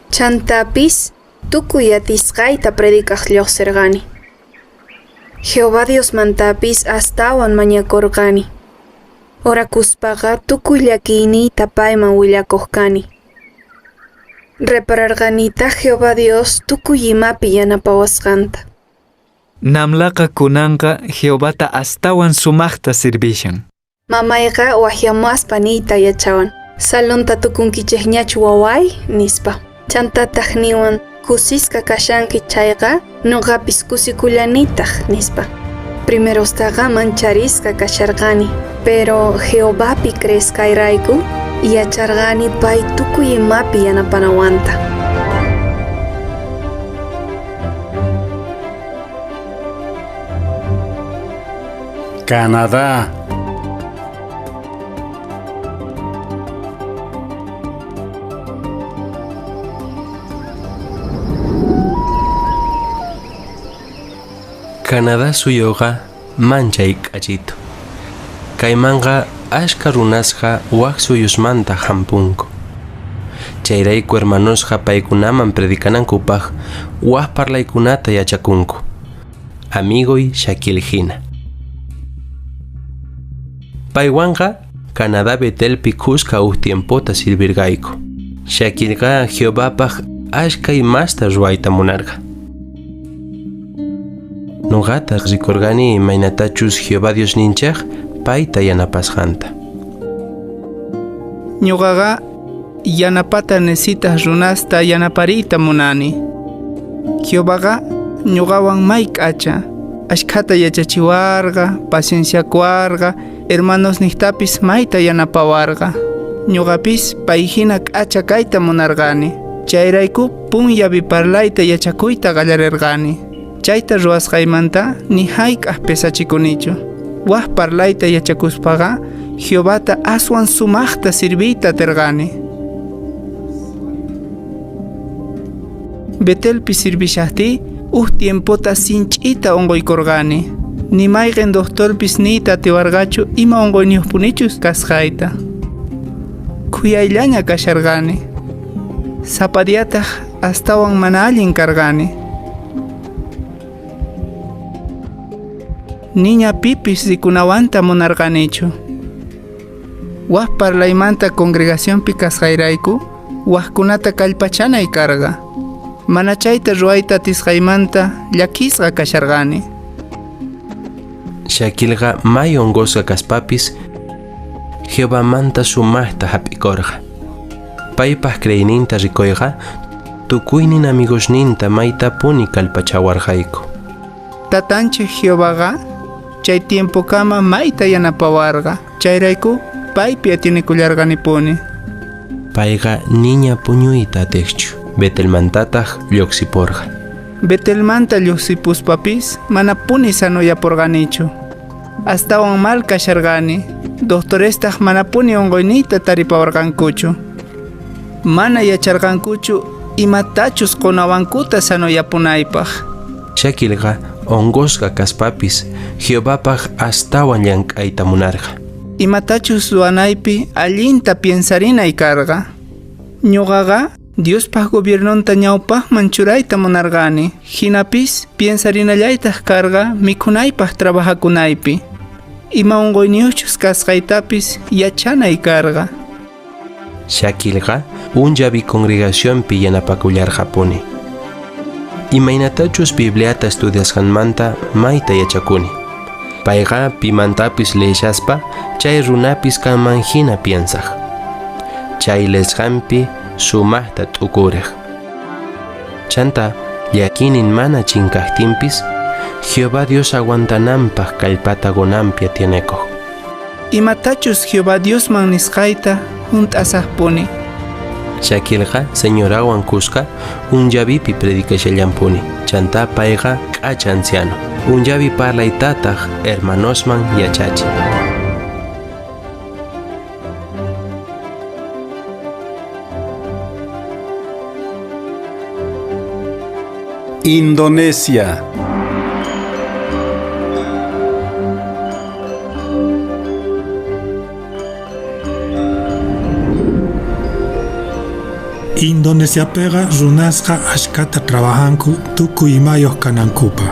Chantapis tukuy atisqayta predicaq lluqsirqani. Jehová Diosmantapis astawan mañakurqani. Orakuspaqa tukuy llakiyniyta payman willakuq kani. Repararqanitaq Jehová Dios tukuy imapi yanapawasqanta. Namlaqa kunanqa Jehovata astawan sumaqta servishan. Mamayqa waqyamuwaspa niyta yachawan. Salonta tukunkichikñachu waway nispa. Chantataq niwan kusisqa kashanki chayqa noqapis kusikullanitaq nispa. Primerostaqa mancharisqa kasharqani, pero Jehovapi creesqayrayku yacharqani pay tukuy imapi yanapanawanta. Canadá. Canadá suyuqa manchay k'achitu. Kaymanqa ashka runasqa wak suyusmanta hampunku. Chayrayku hermanosqa paykunaman predicanankupaq wak parlaykunata yachakunku. Amigoy Shakil hina. Paywanqa Canadá Betelpi kuska uj tiempota sirvirqayku. Shakilqa Jehovapaq ashka imasta ruwayta munarqa. Noqataq rikurqani imaynatachus Jehová Diosninchik payta yanapasqanta. Ñuqaqa yanapata necesitas runasta yanapariyta munani. Jehovaqa ñuqawan may k'acha, ashkhata yachachiwarqa, pacienciakuwarqa, hermanos niqtapis mayta yanapawarqa. Ñuqapis payhina k'acha kayta munarqani. Chayrayku punllapi parlayta yachakuyta qallarirqani. Chayta ruwasqaymanta ni hayk'aq pesachikunichu. Waj parlayta yachakuspaqa Jehovata aswan sumaqta serviyta atirqani. Betelpi servishaqtiy uj tiempota sinch'ita unquykurqani. Ni mayqin doctorpis niyta atiwarqachu ima unquyniyuqpunichus kasqayta. Khuyayllaña kasharqani. Sapa diyataq astawan mana allin karqani. Niña pipis rikunawanta munarqanichu. Waj parlaymanta congregacionpi kasqayrayku wajkunata kallpachanay karqa. Mana chayta ruwayta atisqaymanta llakisqa kasharqani. Shakilqa may unqusqa kaspapis Jehovamanta sumaqta hap'ikurqa. Paypaq creeyninta rikuyqa tukuynin amigosninta maytapuni kallpachawarqayku. Tatanchik Jehovaqa Chay tiempokama mayta yanapawarqa. Chayrayku paypi atinikullarqanipuni. Payqa niña puñuyta atiqchu. Betelmantataq lluqsipurqa. Betelmanta lluqsipuspapis manapuni sanoyapurqanichu. Astawan mal kasharqani. Doctorestaq manapuni unquyniyta taripawarqankuchu. Mana yacharqankuchu imatachus qunawankuta sanoyapunaypaq. Shakilqa unqusqa kaspapis Jehovapaq astawan llank'ayta munarqa. Imatachus ruwanaypi allinta piensarinay karqa. Ñuqaqa Diospaq gobiernonta ñawpaqman churayta munarqani. Hinapis piensarinallaytaq karqa mikhunaypaq trabajakunaypi. Ima unquyniyuqchus kasqaytapis yachanay karqa. Shakilqa Unllapi congregacionpi yanapakullarqapuni. Imaynatachus Bibliata estudiasqanmanta mayta yachakuni. Payqa pimantapis leyshaspa chay runapis kanman hina piensaq. Chay leesqanpi sumaqta t'ukuriq. Chanta llakinin mana chinkaqtinpis Jehová Dios aguantananpaq kallpata qunanpi atienekuq. Imatachus Jehová Diosman nisqayta hunt'asaqpuni. Shakilqa señorawan kuska Unllavipi predicashallanpuni. Chanta payqa k'acha anciano. Unllavi parlaytataq hermanosman yachachin. Indonesia. Indonesiapiqa runasqa achkata trabajanku tukuy imayuq kanankupaq.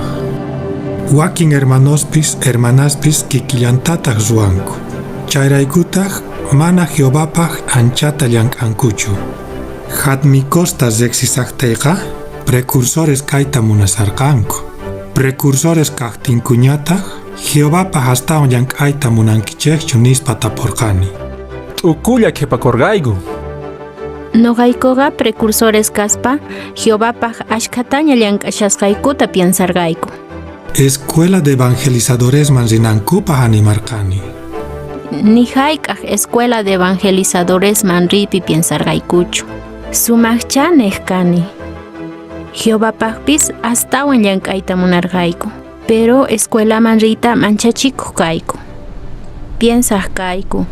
Wakin hermanospis hermanaspis kikillantataq ruwanku. Chayraykutaq mana Jehovapaq anchata llank'ankuchu. Hatmikosta riqsisaqtiyqa precursores kayta munasarqanku. Precursores kaqtinkuñataq Jehovapaq astawan llank'ayta munankichikchu nispa tapurqani. T'ukulla qhipakurqayku. Noqaykuqa precursores kaspa Jehovapaq ashkhataña llank'ashasqaykuta piensarqayku. Escuela de Evangelizadoresman rinankupaq animarqani. Ni hayk'aq escuela de evangelizadoresman riypi piensarqaykuchu. Sumaqcha niq kani. Jehovapaqpis astawan llank'ayta munarqayku, pero escuelaman riyta manchachikuq kayku. Piensaq kayku,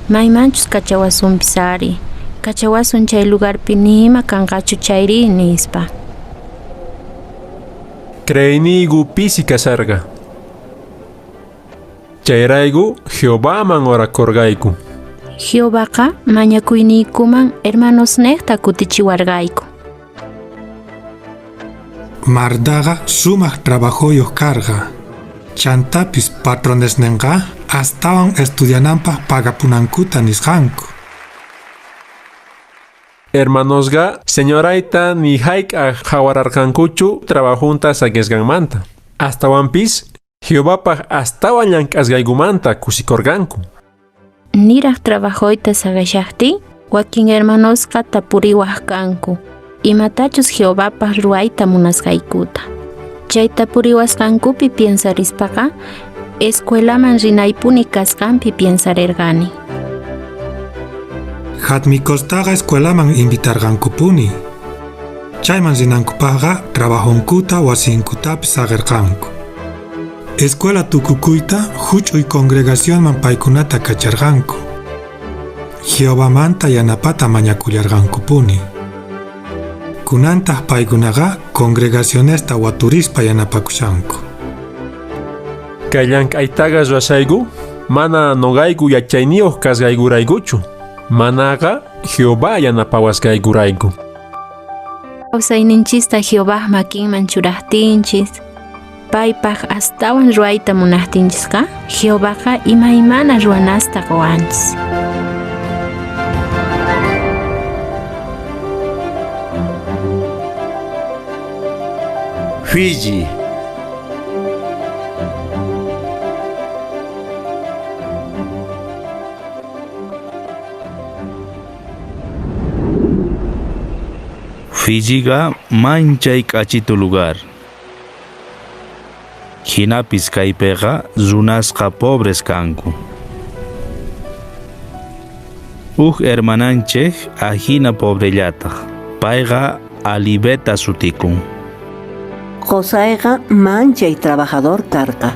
maymanchus kachawasunpis ari. Kachawasun chay lugarpi ni ima kanqachu chayri nispa. Creyniyku pisi kasarqa. Chayrayku Jehovaman orakurqayku. Jehovaqa mañakuyniykuman hermanosniqta kutichiwarqayku. Mardaqa sumaq trabajoyuq karqa. Chantapis patronesninqa astawan estudiananpaq pagapunankuta nisqanku. Hermanosqa señorayta ni hayk'aq qhawararqankuchu trabajunta saqisqanmanta. Astawanpis Jehovapaq astawan llank'asqaykumanta kusikurqanku. Niraq trabajoyta saqishaqtiy, wakin hermanosqa tapuriwaq kanku imatachus Jehovapaq ruwayta munasqaykuta. Chay tapuriwasqankupi piensarispaqa escuelaman rinaypuni kasqanpi piensarirqani. Hatmikostaqa escuelaman invitarqankupuni. Chayman rinankupaqqa trabajonkuta wasinkutapis saqirqanku. Escuela tukukuyta huch'uy congregacionman paykunata kacharqanku. Jehovamanta yanapata mañakullarqankupuni. Kunantaq paykunaqa congregacionesta waturispa yanapakushanku. Kay llank'aytaqa ruwashayku mana nuqayku yachayniyuq kasqaykuraykuchu. Manaqa Jehová yanapawasqaykurayku. Kawsayninchista Jehová makinman churaqtinchis, paypaq astawan ruwayta munaqtinchisqa, Jehovaqa imaymana ruwanasta quwanchis. Fiji. Fijiqa manchay k'achitu lugar. Jinapis kaypiqa runasqa pobres kanku. Uj hermananchej ajina pobrellataq. Payqa Alibeta sutikun. Qosayqa manchay trabajador karqa.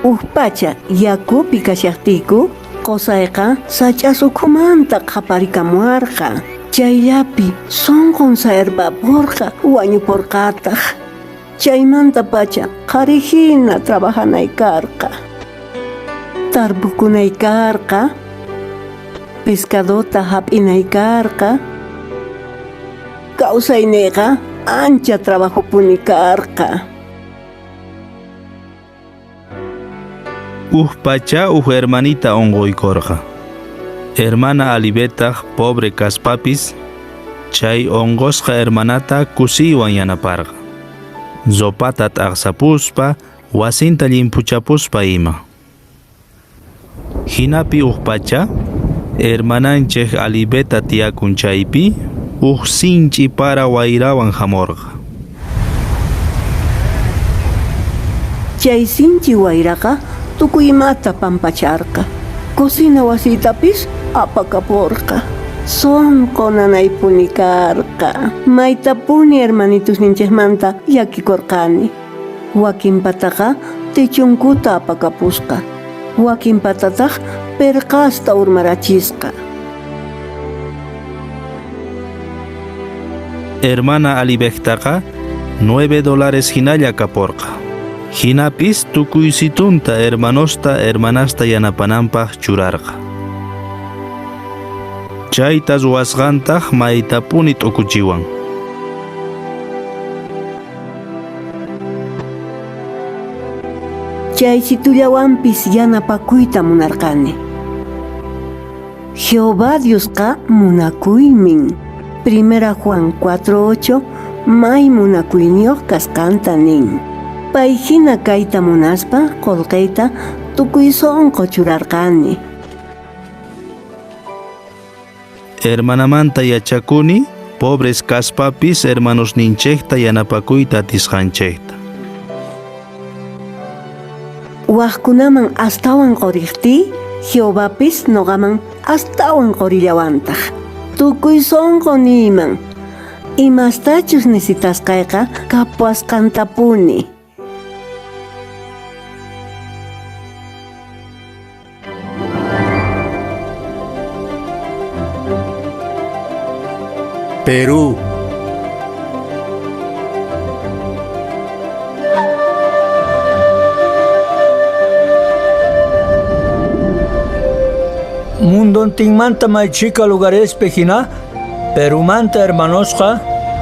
Uj pacha yakupi kashaqtiyku, qosayqa sach'as ukhumanta qhaparikamuwarqa. Chayllapi sunqun sayarpapurqa, wañupurqataq. Chaymantapacha qharihina trabajanay karqa. Tarpukunay karqa, pescadota hap'inay karqa. Kawsayniyqa ancha trabajopuni karqa. Uj pacha uj hermanita unquykurqa. Hermana Alibetaq pobre kaspapis chay unqusqa hermanata kusiywan yanaparqa. Ropata t'aqsapuspa, wasinta llimphuchapuspa ima. Jinapi uj pacha hermananchej Alibeta tiyakun chaypi uj sinch'i para wayrawan hamurqa. Chay sinchi wayraqa tukuy imata pampacharqa. Cocina wasiytapis apakapurqa. Sunqu nanaypuni karqa. Maytapuni hermanitosninchikmanta llakikurqani. Wakinpataqa techonkuta apakapusqa. Wakinpatataq pirqasta urmarachisqa. Hermana Alibektaqa $9 hinalla kapurqa. Jinapis tukuysitunta hermanosta hermanasta yanapananpaq churarqa. Chayta ruwasqantaq maytapuni t'ukuchiwan. Chaysitullawanpis yanapakuyta munarqani. Jehová Diosqa munakuymin. Primera Juan 4:8 may munakuyniyuq kasqanta nin. Pay hina kayta munaspa qullqiyta tukuy sunqu churarqani. Hermanamanta yachakuni pobres kaspapis hermanosninchejta yanapakuyta atisqanchejta. Wajkunaman astawan quriqtiy, Jehovapis noqaman astawan qurillawantaq. Tukuy sunqu niyman. Imastachus necesitasqayqa kapuwasqantapuni. Perú. Mundontinmanta may chhika lugarespi hina, Perumanta hermanosqa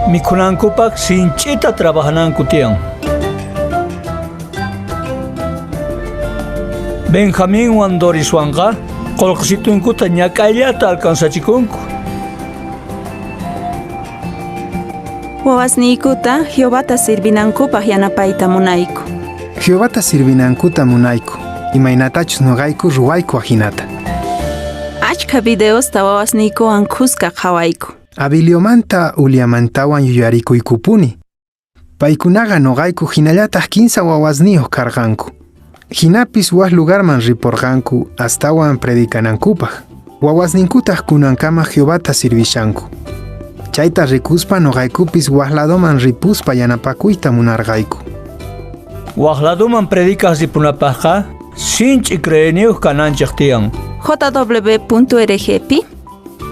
mikhunankupaq sinch'ita trabajananku tiyan. Benjaminwan Doriswanqa qullqisitunkuta ñak'ayllata alcanzachikunku. Wawasniykuta Jehovata sirvinankupaq yanapayta munayku. Jehovata sirvinankuta munayku, imaynatachus noqayku ruwayku ajinata. Achkha videosta wawasniykuwan khuska qhawayku. Abiliomanta Uliamantawan yuyarikuykupuni. Paykunaqa noqayku hinallataq kinsa wawasniyuq karqanku. Jinapis waj lugarman riporqanku astawan predicanankupaq. Wawasninkutaq kunankama Jehovata sirvishanku. Chayta rikuspa noqaykupis waj ladoman ripuspa yanapakuyta munarqayku. Waj ladoman predicaq ripunapaqqa sinch'i creeyniyuq kananchik tiyan. jw.org pi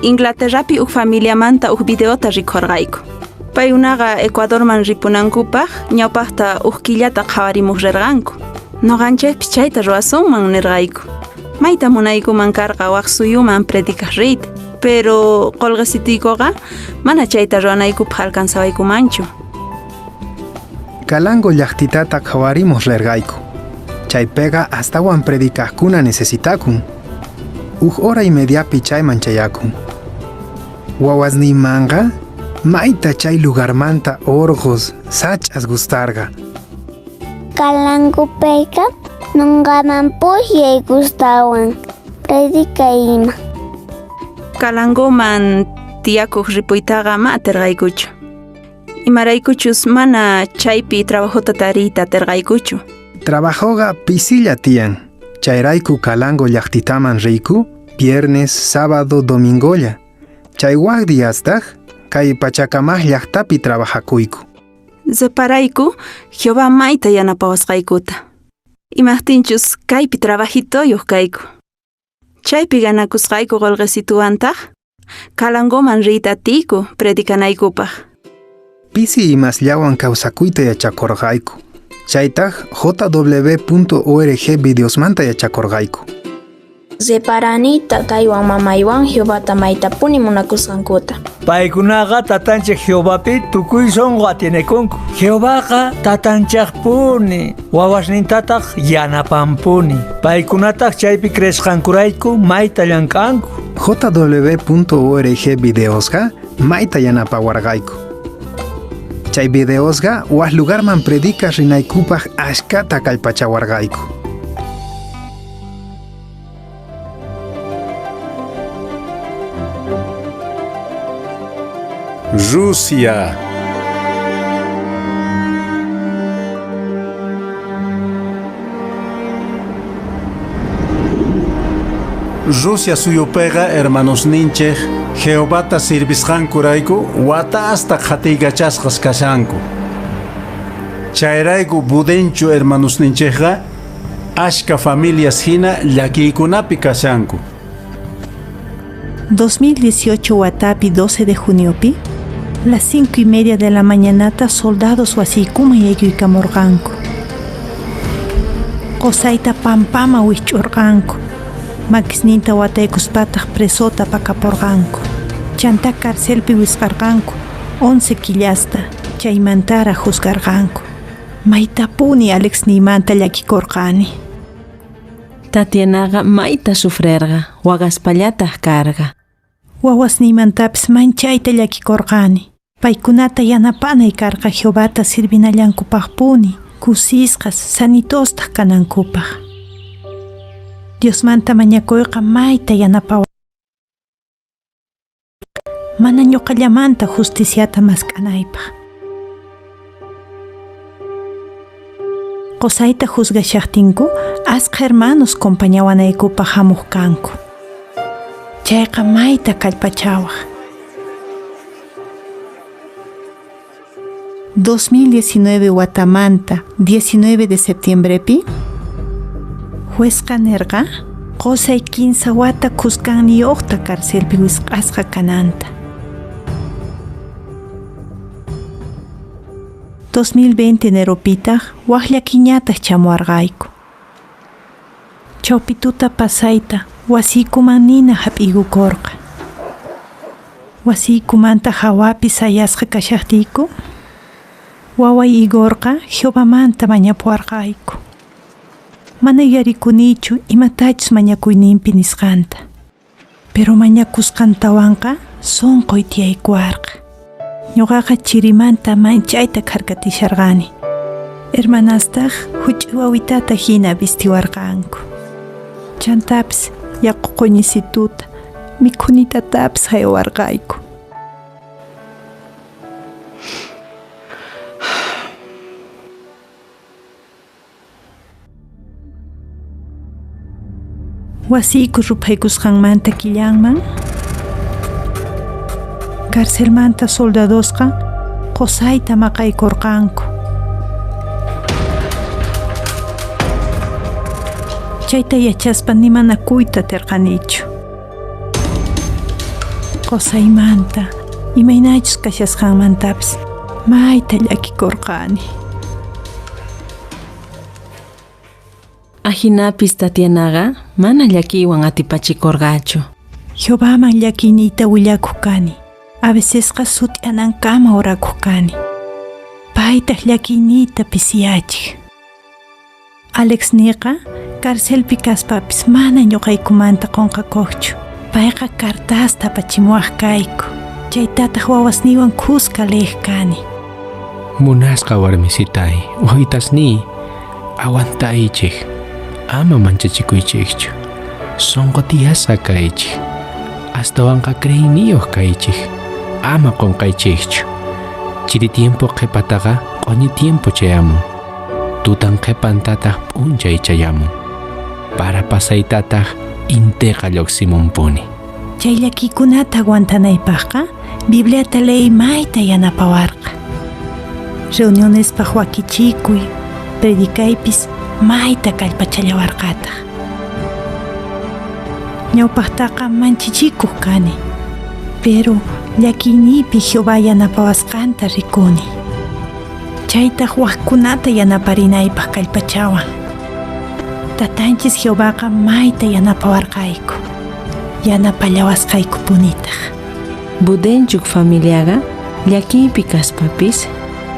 Inglaterrapi uj familiamanta uj videota rikhurqayku. Paykunaqa Ecuadorman ripunankupaq ñawpaqta uj killata qhawarimuq rirqanku. Noqanchikpis chayta ruwasunman nirqayku. Mayta munaykuman karqa waq suyuman predicaq riyta, pero qullqisituykuqa mana chayta ruwanaykupaq alcanzawaykumanchu. Calango llaqtitata qhawarimuq rirqayku. Chaypiqa astawan predicaqkuna necesitakun. Uj hora y mediapi chayman chayakun. Wawasniymanqa mayta chay lugarmanta orqos, sach'as gustarqa. Calangopiqa noqaman pukllay gustawan, predicay ima. Calangoman tiyakuq ripuytaqa ma atirqaykuchu. Imaraykuchus mana chaypi trabajota tariyta atirqaykuchu. Trabajoqa pisilla tiyan. Chayrayku Calango llaqtitaman riyku viernes, sábado, domingolla. Chay wak diastaq kay Pachacamac llaqtapi trabajakuyku. Reparayku Jehová mayta yanapawasqaykuta. Imajtinchus kaypi trabajitoyuq kayku. Chaypi ganakusqayku qolqesituwantaq Calangoman riyta atiyku predicanaykupaq. Pisi imasllawan kawsakuyta yachakurqayku. Chaytaq jw.org videosmanta yachakurqayku. Reparani tataywan mamaywan Jehovata maytapuni munakusqankuta. Paykunaqa tatanchik Jehovapi tukuy sunqu atienekunku. Jehovaqa tatanchaqpuni, wawasnintataq yanapanpuni. Paykunataq chaypi creesqankurayku mayta llank'anku. jw.org videosqa mayta yanapawarqayku. Chay videosqa wak lugarman predicaq rinaykupaq ashkata kallpachawarqayku. Rusia. Rusia suyupiqa hermanosninchik Jehovata sirvisqankurayku watasta qhatiykachasqas kashanku. Chayrayku budenchu hermanosninchikqa ashka familias hina llakiykunapi kashanku. 2018 watapi 12 de juniopi, las 5:30 de la mañanata soldados wasiykuman yaykuykamurqanku. Qusayta pampama wikch'urqanku. Makisninta wataykuspataq presota pakapurqanku. Chanta carcelpi wisqarqanku 11 killasta, chaymantaraq juzgarqanku. Maytapuni Alexniymanta llakikurqani. Tatianaqa mayta sufrerqa, waqaspallataq karqa. Wawasniymantapis manchayta llakikurqani. Paykunata yanapanay karqa Jehovata sirvinallankupaqpuni, kusisqas, sanitostaq kanankupaq. Diosmanta mañakuyqa mayta yanapawan. Mana ñuqallamanta justiciata mask'anaypaq. Qusayta juzgashaqtinku asqa hermanos compañawanaykupaq hamuq kanku. Chayqa mayta kallpachawaq. 2019 watamanta 19 de septiembrepi juezqa nirqa qusay 15 wata kuskanniyuqta carcelpi wisq'asqa kananta. 2020 eneropitaq wak llakiñataq chamuwarqayku. Chawpi tuta pasayta wasiykuman nina hap'iykukurqa. Wasiykumanta hawapi sayasqa kashaqtiyku waway Igorqa Jehovamanta mañapuwarqayku. Mana yuyarikunichu imatachus mañakuyninpi nisqanta. Pero mañakusqantawanqa sunquy tiyaykuwarqa. Ñuqaqa chirimanta manchayta kharkatisharqani. Hermanastaq huch'uy wawitata hina vistiwarqanku. Chantapis yaku quñisituta mikhunitatapis haywarqayku. Wasiyku ruphaykusqanmanta killanman carcelmanta soldadosqa qusayta maqaykurqanku. Chayta yachaspa nimanakuyta atirqanichu. Qusaymanta imaynachus kashasqanmantapis mayta llakikurqani. Ajinapis Tatianaqa mana llakiywan atipachikurqachu. Jehovaman llakiyniyta willakuq kani. A vecesqa sut'anankama orakuq kani. Paytaq llakiyniyta pisiyachiq. Alex niqa carcelpi kaspapis mana ñuqaykumanta qunqakuqchu. Payqa cartasta apachimuwaq kayku. Chaytataq wawasniywan kuska liq kani. Munasqa warmisitay, wawitasniy, aguantaychik, ama manchachikuychikchu. Sunqu tiyasqa kaychik, astawanqa creeyniyuq kaychik, ama qunqaychikchu. Chiri tiempo qhipataqa q'uñi tiempo chayamun. Tutan qhipantataq p'unchay chayamun. Para pasaytataq intiqa lluqsimunpuni. Chay llakiykunata aguantanaypaqqa Bibliata leey mayta yanapawarqa. Reunionespaq wakichikuy, predicaypis mayta kallpachallawarqataq. Ñawpaqtaqa manchichikuq kani, pero llakiyniypi Jehová yanapawasqanta rikuni. Chaytaq waqkunata yanaparinaypaq kallpachawan. Tatanchis Jehovaqa mayta yanapawarqayku. Yanapallawasqaykupunitaq. Budenchuk familiaqa llakiypi kaspapis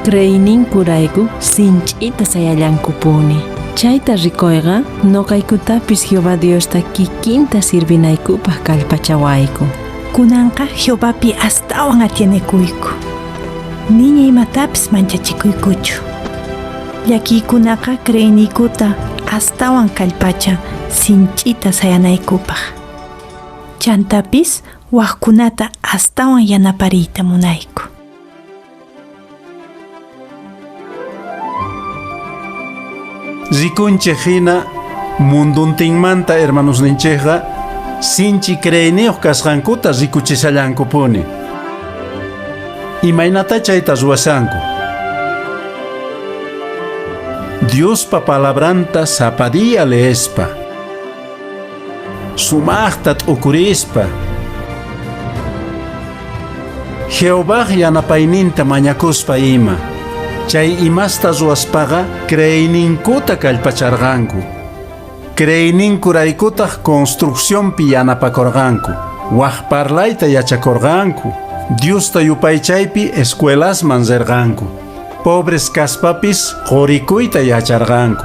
creeyninkurayku sinch'ita sayallankupuni. Chayta rikuyqa noqaykutapis Jehová Diosta kikinta sirvinaykupaq kallpachawayku. Kunanqa Jehovapi astawan atienekuyku. Niña imatapis manchachikuykuchu. Llakiykunaqa creeyniykuta astawan kallpachan sinch'ita sayanaykupaq. Chantapis waqkunata astawan yanapariyta munayku. Rikunchej hina munduntinmanta hermanosninchejqa sinchi creeyniyuq kasqankuta rikuchishallankupuni. Imaynata chayta ruwashanku. Diospa palabranta sapa día leespa. Sumaqta t'ukurispa. Jehovaj yanapayninta mañakuspa ima. Chay imasta ruwaspaqa creeyninkuta kallpacharqanku. Creeyninkuraykutaq construccionpi yanapakurqanku. Waj parlayta yachakurqanku. Diosta yupaychaypi escuelasman rirqanku. Pobres kaspapis qurikuyta yacharqanku.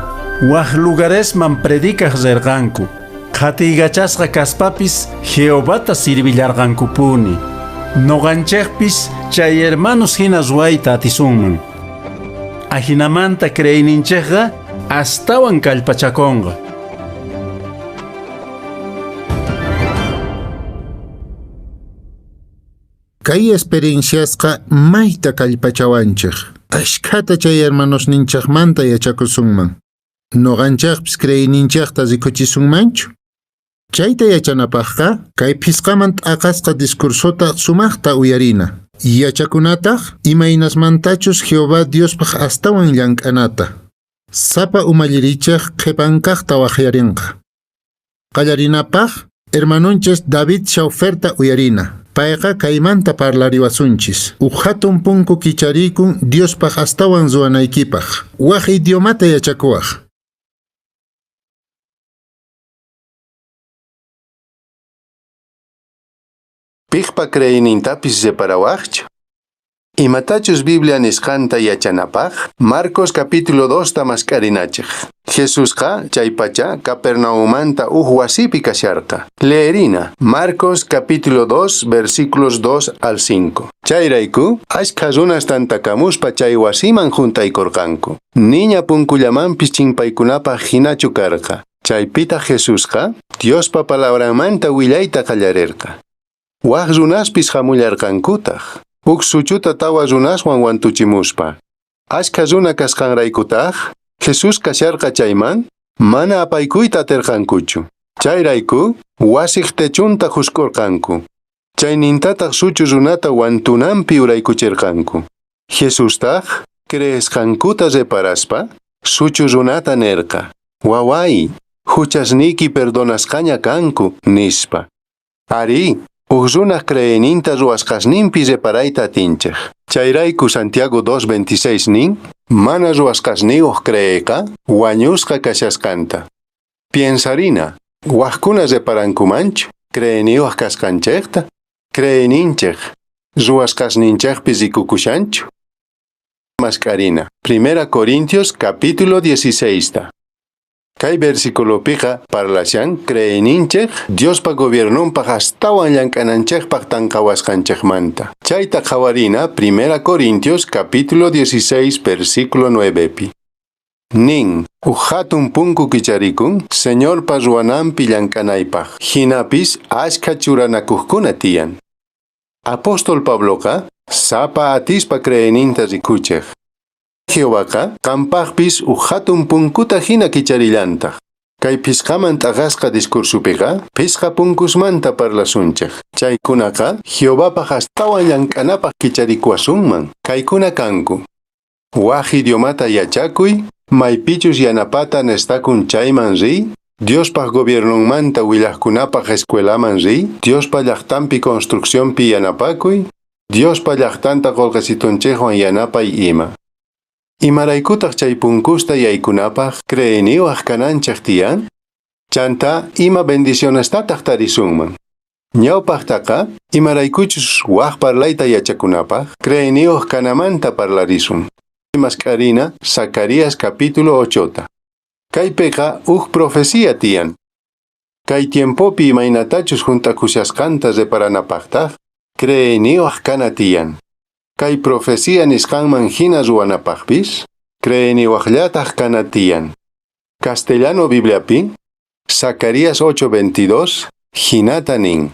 Waj lugaresman predicaj rirqanku. Qhatiykachasqa kaspapis Jehovata sirvillarqankupuni. Noqanchejpis chay hermanos hina ruwayta atisunman. Ajinamanta creeyninchejqa astawan kallpachakunqa. Kay experienciasqa mayta kallpachawanchej. Ashkhata chay hermanosninchejmanta yachakusunman. Noqanchejpis creeyninchejta rikuchisunmanchu. Chayta yachanapaqqa kay phisqaman t'aqasqa discursota sumaqta uyarina. Yachakunataq imaynasmantachus Jehová Diospaq astawan llank'anata. Sapa umallirichej qhipankaqta waqyarinqa. Qallarinapaq hermanunchis David Schauferta uyarina. Payqa kaymanta parlariwasunchis. Uj hatun punku kicharikun Diospaq astawan ruwanaykipaq. Waj idiomata yachakuwaq. Piqpa creeynintapis reparawaqchu. Imatachus Biblia nisqanta yachanapaq, Marcos capítulo 2 ta mask'arinachej. Jesusqa chaypacha Capernaumanta uj wasipi kasharqa. Leerina, Marcos capítulo 2 versículos 2 al 5. Chayrayku, ashkha runas tantakamuspa chay wasiman juntaykurqanku. Niña punkullamanpis chimpaykunapaq hinachu karqa. Chaypita Jesusqa Diospa palabranmanta willayta qallarirqa. Waj runaspis hamullarqankutaq. Huk suchuta tawa runaswan wantuchimuspa. Ashkha runa kasqanraykutaq, Jesús kasharqa chayman, mana apaykuyta atirqankuchu. Chayrayku, wasiq techunta husq'urqanku. Chaynintataq suchu runata wantunanpi uraykuchirqanku. Jesustaq, creesqankuta reparaspa, suchu runata nerqa. Waway, huchasniyki perdonasqaña kanku, nispa. Arí, uj runaj creeyninta ruwasqasninpi reparayta atinchej. Chayrayku Santiago 2.26 nin, mana ruwasqasniyuq creeyqa, wañusqa kashasqanta. Piensarina, wajkuna reparankumanchu, creeyniyuq kasqanchejta, creeyninchej, ruwasqasninchejpi rikukushanchu. Mask'arina, Primera Corintios capítulo 16 ta. Kay versiculopiqa parlashan creeyninchej Diospa gobiernonpaq astawan llank'ananchejpaq tanqawasqanchejmanta. Chayta qhawarina Primera Corintios capítulo 16 versículo 9 pi. Nin, uj hatun punku kicharikun, Señorpa ruwananpi llank'anaypaq. Hinapis ashkha churanakuqkuna tiyan. Apóstol Pabloqa sapa atispa creeyninta rikuchej. Jehovaqa qanpajpis uj jatun punkuta jina kicharillantaj. Kay phisqaman t'aqasqa discursopiqa phisqa punkusmanta parlasunchej. Chaykunaqa Jehovapaj astawan llank'anapaj kicharikuwasunman. Kaykuna kanku: Waj idiomata yachakuy, maypichus yanapata nestakun chayman riy, Diospaj gobiernonmanta willajkunapaj escuelaman riy, Diospa llajtanpi construccionpi yanapakuy, Diospa llajtanta qolqesitunchejwan yanapay ima. Imaraykutaq chay punkusta yaykunapaj creeyniyoj kananchej tiyan? Chanta ima bendicionestataq tarisunman? Ñawpaqtaqa imaraykuchus waj parlayta yachakunapaj creeyniyoj kanamanta parlarisun. Mask'arina Zacarías capítulo 8ta. Kaypiqa uj profecía tiyan. Kay tiempopi imaynatachus junt'akushasqanta reparanapaqtaq creeyniyoj kana tiyan. Kay profecía nisqanman hina ruwanapaqpis creeyniyojllataq kana tiyan. Castellano Bibliapi Zacarías 8:22 jinata nin.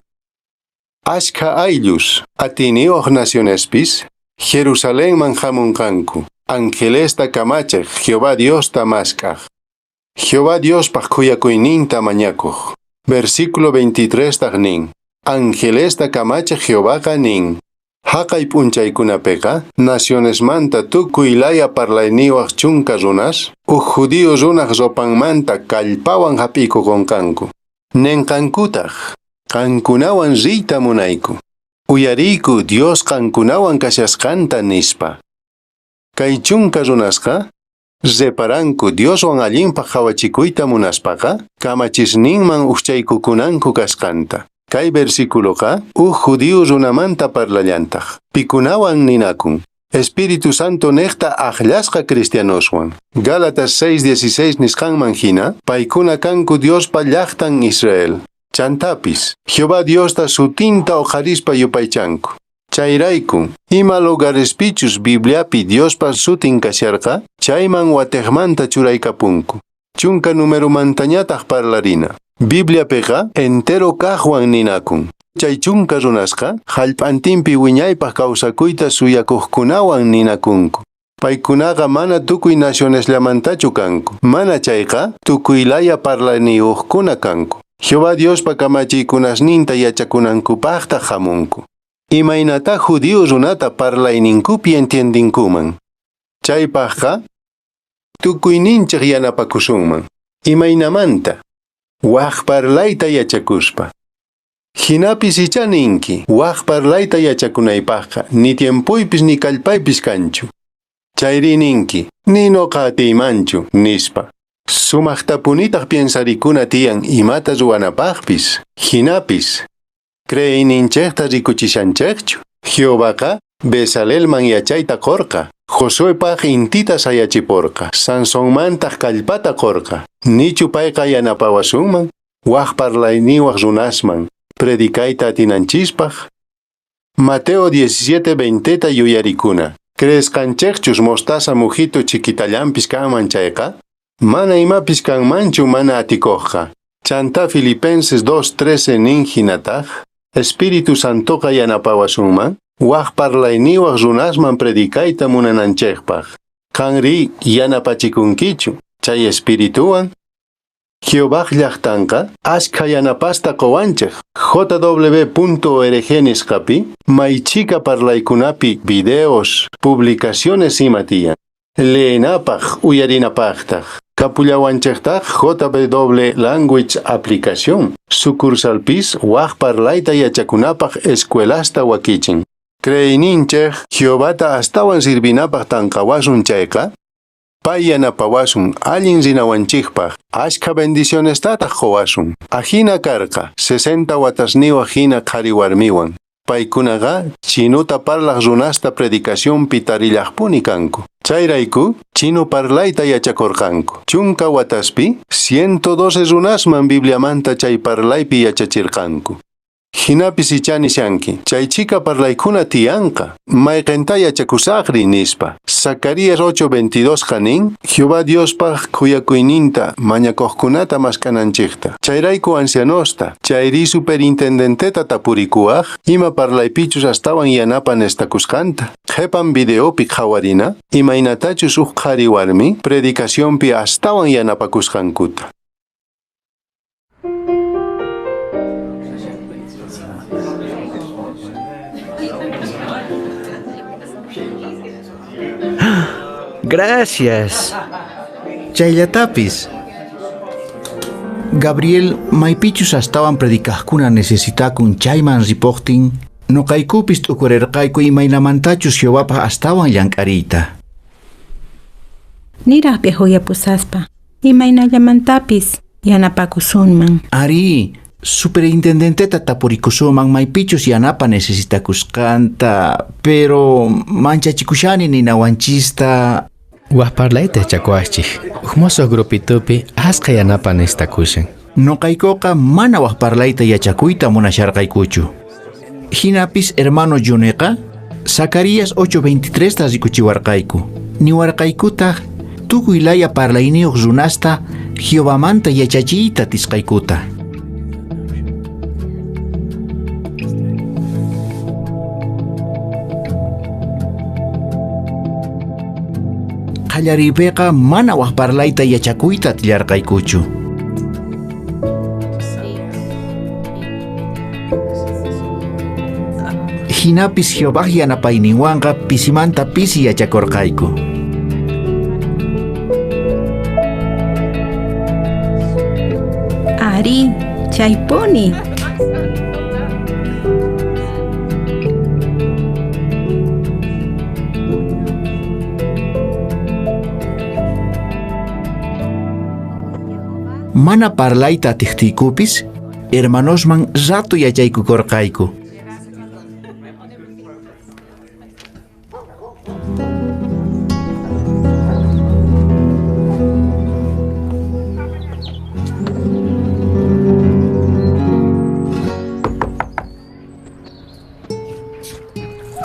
Ashkha ayllus atiyniyoj nacionespis Jerusalenman hamunqanku. Angelesta kamachej Jehová Diosta mask'aj. Jehová Diospaj khuyakuyninta mañakuj. Versículo 23 taq nin. Angelesta kamachej Jehovaqa nin. Haqay p'unchaykunapiqa nacionesmanta tukuy laya parlayniyoj chunka runas uj judío runaj ropanmanta kallpawan hap'ikukonqanku. Nenqankutaq qankunawan riyta munayku. Uyariyku Dios qankunawan kashasqanta nispa. Kay chunka runasqa reparanku Dioswan allinpaq qhawachikuyta munaspaqa kamachisninman ujchaykukunanku kasqanta. Kay versiculoqa uj judío runamanta parlallantaq. Pikunawan ninakun. Espíritu Santo nejta ajllasqa cristianoswan. Gálatas 6:16 nisqanman hina, paykuna kanku Diospa llaqtan Israel. Chantapis, Jehová Diosta sutinta uqharispa yupaychanku. Chayrayku, ima lugarespichus Bibliapi Diospa sutin kasharqa, chayman watejmanta churaykapunku. Chunka numeromantañataq parlarina. Bibliapiqa entero kajwan ninakun. Chay chunka runasqa jallp'antinpi wiñaypaq kawsakuyta suyakuqkunawan ninakunku. Paykunaqa mana tukuy nacionesllamantachu kanku. Mana chayqa tukuy laya parlayniyuqkuna kanku. Jehová Diospa kamachiykunasninta yachakunankupaqtaq hamunku. Imaynatá judío runata parlayninkupi entiendinkuman. Chaypaqqa tukuyninchik yanapakusunman. Imaynamanta waj parlayta yachakuspa. Jinapis ichá ninki, waj parlayta yachakunaypaqqa ni tiempoypis ni kallpaypis kanchu. Chayri ninki, ni noqa atiymanchu, nispa. Sumaqtapunitaq piensarikuna tiyan imata ruwanapaqpis. Jinapis, creeyninchejta rikuchishanchejchu. Jehovaqa Bezalelman yachayta qorqa. Josuepaj intita sayachiporqa. Sansonmantaq kallpata qorqa. Nichu payqa yanapawasunman, waj parlayniyoj runasman, predicayta atinanchispaq. Mateo 17:20 yuyarikuna. Creesqanchejchus mostaza mujito chiquitallanpis kanman chayqa? Mana imapis kanmanchu mana atikojqa. Chantá Filipenses 2:13 nin jinataj, Espíritu Santoqa yanapawasunman, waj parlayniyoj runasman predicayta munananchejpaj. Qanrí yanapachikunkichu, chay espirituwan. Jehovaj llajtanqa ashkha yanapasta qowanchej. jw.org nisqapi may chhika parlaykunapi videos, publicaciones ima tiyan. Leenapaj, uyarinapajtaj. Kapullawanchejtaj JW Language aplicación. Sucursalpis waj parlayta yachakunapaj escuelasta wakichin. Creeyninchej Jehovata astawan sirvinapaj tanqawasun chayqa, pay yanapawasun allin rinawanchikpaj, ashkha bendicionestataq qowasun. Ajina karqa, 60 watasniyoj jina qhari warmiwan. Paykunaqa chinuta parlaj runasta predicacionpi tarillajpuni kanku. Chayrayku, chino parlayta yachakorqanku. 10 wataspi, 112 runasman Bibliamanta chay parlaypi yachachirqanku. Jinapis ichá nishanki, Chay chhika parlaykuna tiyanqa, mayqentá yachakusaqri, nispa. Zacarías 8:22 qa nin, Jehová Diospaj khuyakuyninta mañakojkunata mask'ananchejta. Chayrayku ancianosta, chayri superintendenteta tapurikuwaj, ima parlaypichus astawan yanapa necesitakusqanta. Qhepan videopi qhawarina, imaynatachus uj qhariwarmi predicacionpi astawan yanapakusqankuta. Gracias. Chayllatapis. Gabriel, maypichus astawan predicaqkuna necesitakun chayman ripuqtin, nuqaykupis t'ukurirqayku imaynamantachus Jehovapaq astawan llank'ariyta. Niraj viejuyapusaspa, imaynallamantapis yanapakusunman. Arí, superintendenteta tapurikusunman maypichus yanapa necesitakusqanta, pero manchachikushani ninawanchista. Waj parlayta yachakuwajchej. Uj mosoj grupitupi ashkha yanapa necesitakushan. Nuqaykuqa mana waj parlayta yachakuyta munasharqaykuchu. Jinapis hermano Johnnyqa Zacarías 8:23 ta rikuchiwarqayku. Niwarqaykutaq tukuy laya parlayniyuq runasta Jehovamanta yachachiyta atisqaykuta. Qallariypiqa mana waj parlayta yachakuyta atillarqaykuchu. Jinapis Jehovaj yanapayninwanqa pisimanta pisi yachakurqayku. Arí, chaypuni. Mana parlayta atiqtiykupis, hermanosman rato yachaykukurqayku.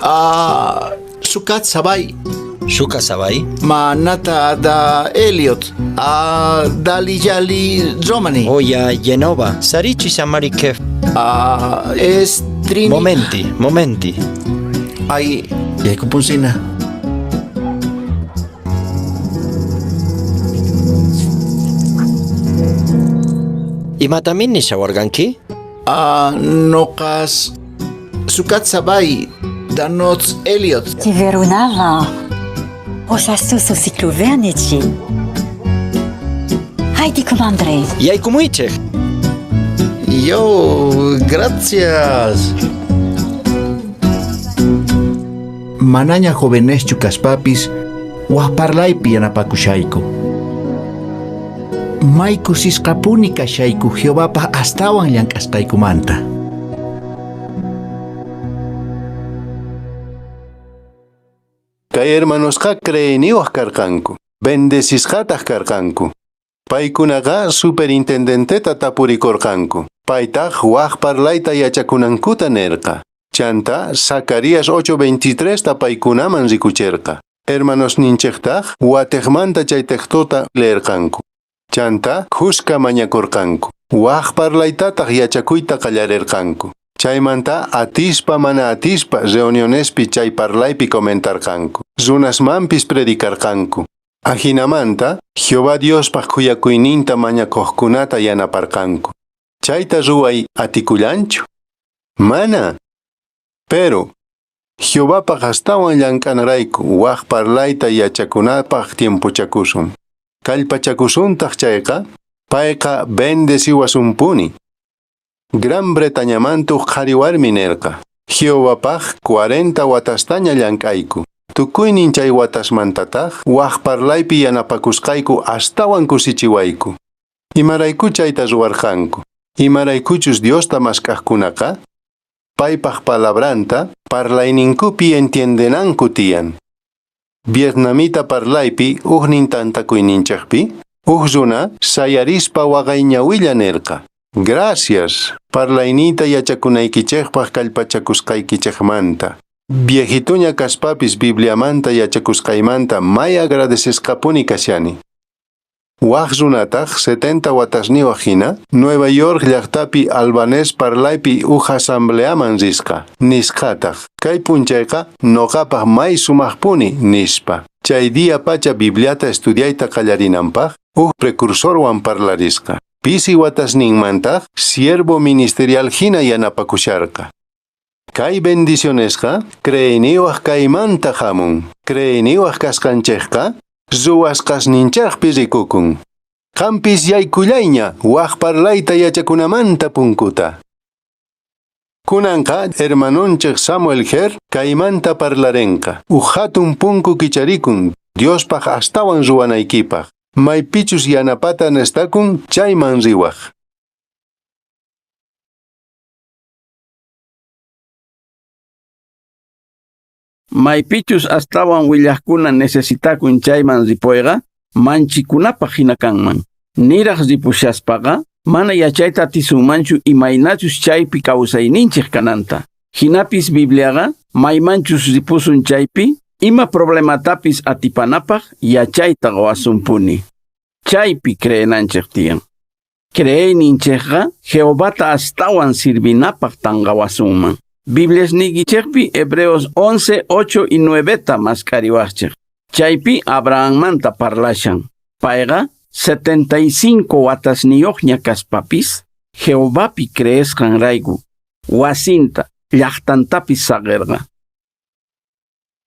Ah, Sukat Sabay. Shuka Sabay? Manata da Elliot. Ah, Dali Yali Romani. Oya Genova. Sarichi Samari Kef. Ah, es Trini. Momenti, momenti. Ay, yaykupunsina. Imatamin nishawarqanki? Ah, noqas Sukat Sabay. Danots Elliot. Tiverunava. Osasu sikluvernichi. Haydi kumandre. Yaykumuichej. Yo, gracias. Manaña joveneschu kaspapis, waj parlaypi yanapakushayku. May kusisqapuni kashayku Jehovapaj astawan llank'asqaykumanta. Kay hermanosqa creeyniyuq karqanku, bendecisqataq karqanku. Paykunaqa superintendenteta tapurikurqanku. Paytaq waj parlayta yachakunankuta nerqa. Chanta Zacarías 8:23 ta paykunaman rikucherqa. Hermanosninchejtaq watejmanta chay textota leerqanku. Chanta khuska mañakurqanku. Waj parlaytataq yachakuyta qallarerqanku. Chaymanta atispa mana atispa reunionespi chay parlaypi comentarqanku. Runasmanpis predicarqanku. Ajinamanta, Jehová Diospaj khuyakuyninta mañakuqkunata yanaparqanku. Chayta ruway atikullanchu? Mana. Pero, Jehovapaj astawan llank'anarayku waj parlayta yachakunapaj tiempochakusun. Kallpachakusuntaq chayqa, payqa bendeciwasunpuni. Gran Bretañamanta uj qhariwarmi nerqa. Jehovapaj 40 watastaña llank'ayku. Tukuynin chay watasmantataq waj parlaypi yanapakusqayku astawan kusichiwayku. Imarayku chayta ruwarqanku. Imaraykuchus Diosta mask'aqkunaqa, paypaj palabranta parlayninkupi entiendenanku tiyan. Vietnamita parlaypi ujnin tantakuyninchejpi, uj runa sayarispa waqayñawilla nerqa. Gracias. parlayniyta yachakunaykichejpaj kallpachakusqaykichejmanta. Viejituña kaspapis Bibliamanta yachakusqaymanta may agradecesqapuni kashani. Waj runataj 70 watasniyoj jina, Nueva York llaqtapi albanés parlaypi uj asambleaman risqa, nisqataj, kay p'unchayqa noqapaj may sumaqpuni, nispa. Chay día pacha Bibliata estudiayta qallarinanpaj, uj precursorwan parlarisqa. Pisi watasninmantaj, siervo ministerial jina yanapakusharqa. Kay bendicionesqa creeyniyuq kaymanta hamun. Creeyniyuq kasqanchikqa ruwasqasninchikpi rikukun. Qampis yaykullayña waj parlayta yachakunamanta punkuta. Kunanqa hermanunchik Samuel Herd kaymanta parlarenqa. Uj hatun punku kicharikun Diospaq astawan ruwanaykipaq. Maypichus yanapata nestakun chayman riwaq. Maypichus astawan willaqkuna necesitakun chayman ripoyqa, manchikunapaq hina kanman. Niraq ripushaspaqa, mana yachayta atisunmanchu imaynachus chaypi kawsayninchik kananta. Hinapis Bibliaqa, maymanchus ripusun chaypi, ima problematapis atipanapaq yachayta qowasunpuni. Chaypi creenanchik tiyan. Creeyninchikqa Jehovata astawan sirvinapaq tanqawasunman. Bibliasniykichikpi Hebreos 11, 8 y 9 ta mask'ariwaqchik. Chaypi Abrahammanta parlashan. Payqa 75 watasniyuqña kaspapis Jehovapi creesqanrayku wasinta llaqtantapis saqirqa.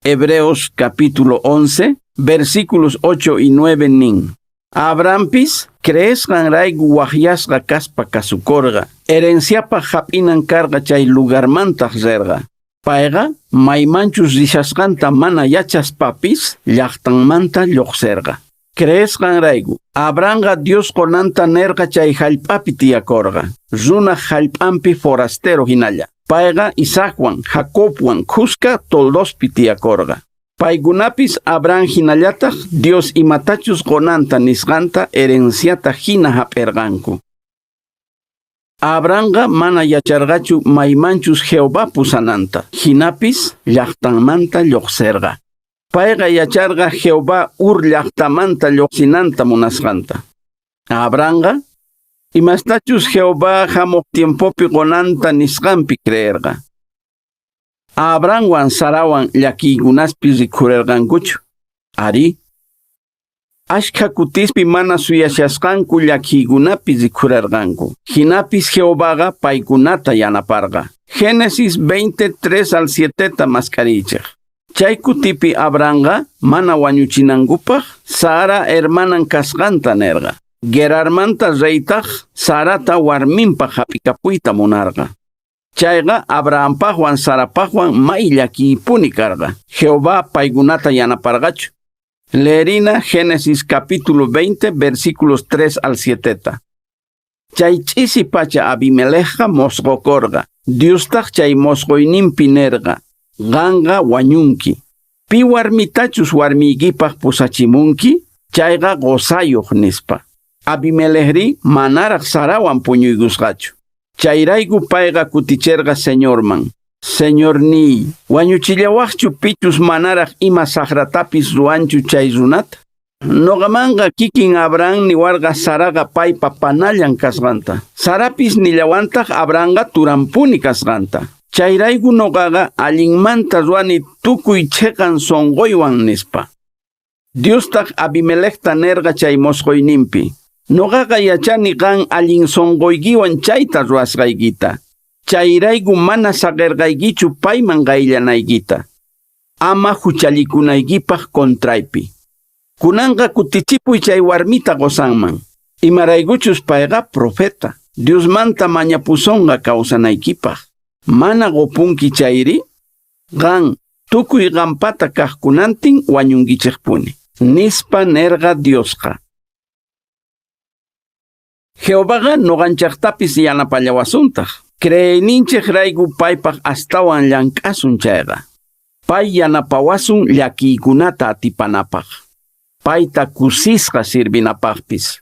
Hebreos capítulo 11, versículos 8 y 9 nin. Abrahampis creesqanrayku waqyasqa kaspa kasukorqa. Herenciapaq hap'inan karqa chay lugarmantaq rirqa. Payqa maymanchus rishasqanta mana yachaspapis llaqtanmanta lluqsirqa. Creesqanrayku Abrahamqa Dios qonanta nerqa chay hallp'api tiyakorqa. Runaq hallp'anpi forastero hinalla. Payqa Isaacwan, Jacobwan khuska toldospi tiyakorqa. Paykunapis Abraham hinallataq Dios imatachus qonanta nisqanta herenciata hina hap'irqanku. Abrahamqa mana yacharqachu maymanchus Jehová pusananta. Hinapis llaqtanmanta lluqsirqa. Payqa yacharqa Jehová Ur llaqtamanta lluqsinanta munasqanta. Abrahamqa imastachus Jehová hamuq tiempopi qonanta nisqanpi creerqa. Abrahamwan Sarawan llakiykunaspi rikhurerqankuchu. Ari, ashkha kutispi mana suyashasqanku llakiykunapi rikhurerqanku. Hinapis Jehovaqa paykunata yanaparqa. Génesis 23 al 7 ta mask'arichik. Chay kutipi Abrahamqa mana wañuchinankupaq Sara hermanan kasqanta nerqa. Gerarmanta reytaq Sarata warminpaq hap'ikapuyta munarqa. Chayqa Abrahampaqwan Sarapaqwan may llakiypuni karqa. Jehová paykunata yanaparqachu. Leerina Génesis capítulo 20 versículos 3 al 7 ta. Chay ch'isi pacha Abimelechqa mosqokorqa. Diostaq chay mosqoyninpi nerqa. Qanqa wañunki. Pi warmitachus warmiykipaq pusachimunki, chayqa qosayuq nispa. Abimelechri manaraq Sarawan puñuykusqachu. Chayrayku payqa kuticherqa Señorman. Señorniy, wañuchillawaqchu pichus manaraq ima saqratapis ruwanchu chay runata? Noqamanqa kikin Abraham niwarqa Saraqa paypa panallan kasqanta. Sarapis nillawantaq Abrahamqa turampuni kasqanta. Chayrayku noqaqa allinmanta ruwani tukuy cheqan sonqoywan nispa. Diostaq Abimelecta nerqa chay mosqoyninpi. Noqaqa yachani qan allin sonqoykiwan chayta ruwasqaykita. Chayrayku mana saqirqaykichu payman qayllanaykita. Ama huchallikunaykipaq contraypi. Kunanqa kutichipuy chay warmita qosanman. Imaraykuchus payqa profeta. Diosmanta mañapusonqa kawsanaykipaq. Mana qopunki chayri, qan tukuy qampata kaqkunantin wañunkichikpuni. Nispa nerqa Diosqa. Jehovaqa noqanchaqtapis yanapallawasuntaq. Creeyninchik rayku paypaq astawan llank'asun chayqa. Pay yanapawasun llakiykunata atipanapaq. Payta kusisqa sirvinapaqpis.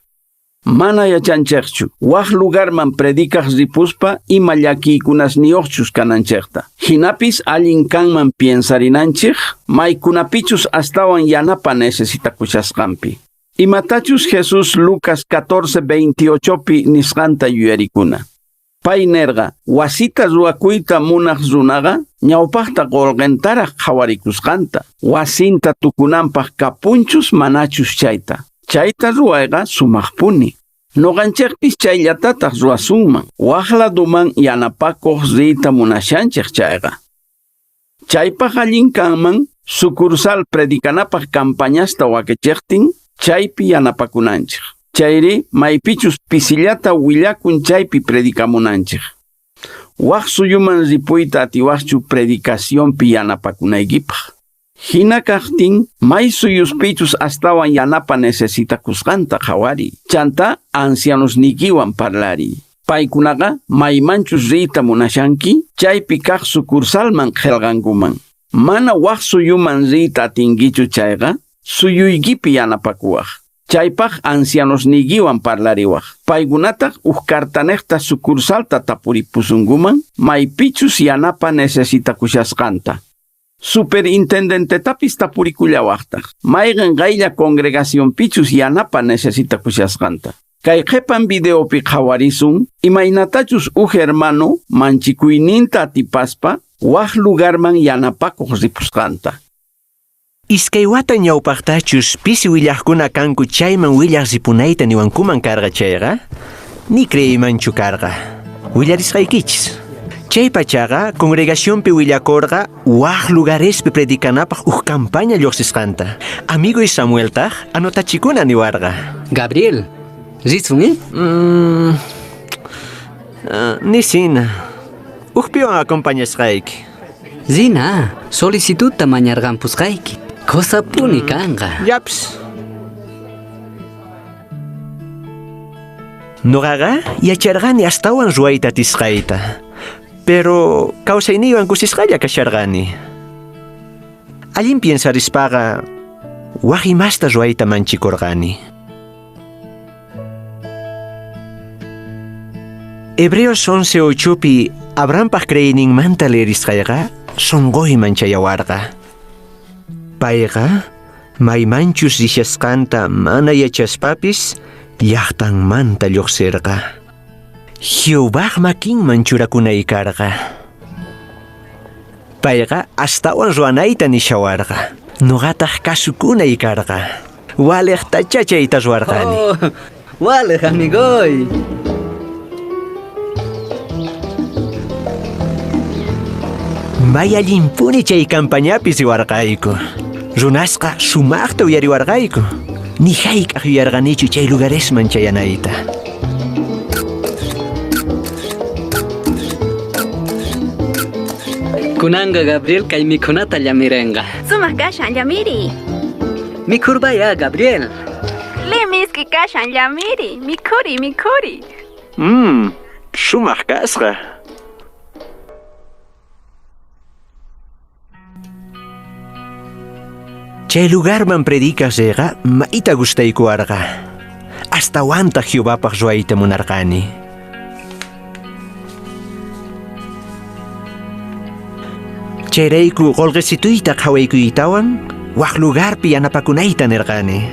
Mana yachanchikchu wak lugarman predicaq ripuspa ima llakiykunasniyuqchus kananchikta. Hinapis allin kanman piensarinanchik maykunapichus astawan yanapa necesitakushasqanpi. Imatachus Jesús Lucas 14:28pi nisqanta yuyarikuna. Pay nerqa, wasita ruwakuyta munaq runaqa ñawpaqta qullqintaraq qhawarikusqanta, wasinta tukunanpaq kapunchus manachus chayta. Chayta ruwayqa sumaqpuni. Nuqanchikpis chayllatataq ruwasunman, waq laduman yanapakuq riyta munashanchik chayqa. Chaypaq allin kanman sucursal predicanapaq campañasta wakichiqtin chaypi yanapakunanchik. Chayri maypichus pisillata willakun chaypi predicamunanchik. Waq suyuman ripuyta atiwaqchu predicacionpi yanapakunaykipaq. Hina kaqtin may suyuspichus astawan yanapa necesitakusqanta qhawariy. Chanta ancianosniykiwan parlariy. Paykunaqa maymanchus riyta munashanki chaypi kaq sucursalman qillqankuman. Mana waq suyuman riyta atinkichu chayqa suyuykipi yanapakuwaq. Chaypaq ancianosniykiwan parlariwaq. Paykunataq huk cartanejta sucursalta tapuripusunkuman maypichus yanapa necesitakushasqanta. Superintendentetapis tapurikullawaqtaq. Mayqin qaylla congregacionpichus yanapa necesitakushasqanta. Kay qhipan videopi qhawarisun imaynatachus huk hermano manchikuyninta atipaspa waq lugarman yanapakuq ripusqanta. Iskay wata ñawpaqtachus pisi willaqkuna kanku chayman willaq ripunayta niwankuman karqa chayqa, ni creeymanchu karqa. Willarisqaykichis. Chay pachaqa congregacionpi willakurqa waq lugarespi predicanapaq uj campaña lluqsisqanta. Amigoy Samueltaq anotachikuna niwarqa. Gabriel, risun, eh? Nisina. Ujpiwan acompañasqayki. Rina, solicitudta mañarqampusqayki. Qusapuni kanqa. Yaps. Nuqaqa yacharqani astawan ruwayta atisqayta. Pero kawsayniywan kusisqalla kasharqani. Allin piensarispaqa waq imasta ruwayta manchikurqani. Hebreos 11:8pi Abrahampaq creeyninmanta leerisqayqa sunquyman chayawarqa. Payqa maymanchus rishasqanta mana yachaspapis llaqtanmanta lluqsirqa. Jehovaj makinman churakunay karqa. Payqa astawan ruwanayta nishawarqa. Nuqataq kasukunay karqa. Waliqtacha chayta ruwarqani. Oh, waliq amigoy. May allinpuni chay campañapi riwarqayku. Runasqa sumaqta uyariwarqayku. Ni hayk'aq yuyarqanichu chay lugaresman chayanayta. Kunanqa Gabriel kay mikhunata llamirenqa. Sumaq kashan llamiri. Mikhurbaya Gabriel. Limiski kashan llamiri. Mikhuri, mikhuri. Sumaq kasqa. Chay lugarman predicas riqa mayta gustaykuwarqa. Astawantaq Jehovapaq ruwayta munarqani. Chayrayku qullqisituyta qhawaykuytawan waq lugarpi yanapakunayta nirqani.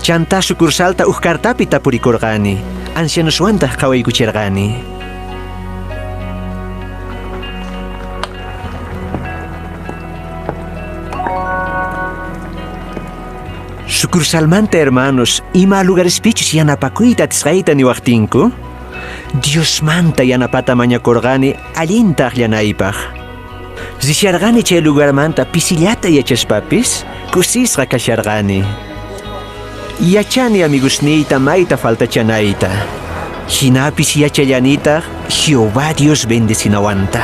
Chanta sucursalta uj cartapi tapurikurqani, ancianoswantaq qhawaykuchirqani. Sucursalmanta hermanos, ima lugarespichus yanapakuyta atisqayta niwaqtinku, Diosmanta yanapata mañakurqani allinta aqllanaypaq. Risharqani chay lugarmanta pisillata yachaspapis, kusisqa kasharqani. Yachani amigusniyta mayta faltachanayta. Hinapis yachallanitaq Jehová Dios bendecinawanta.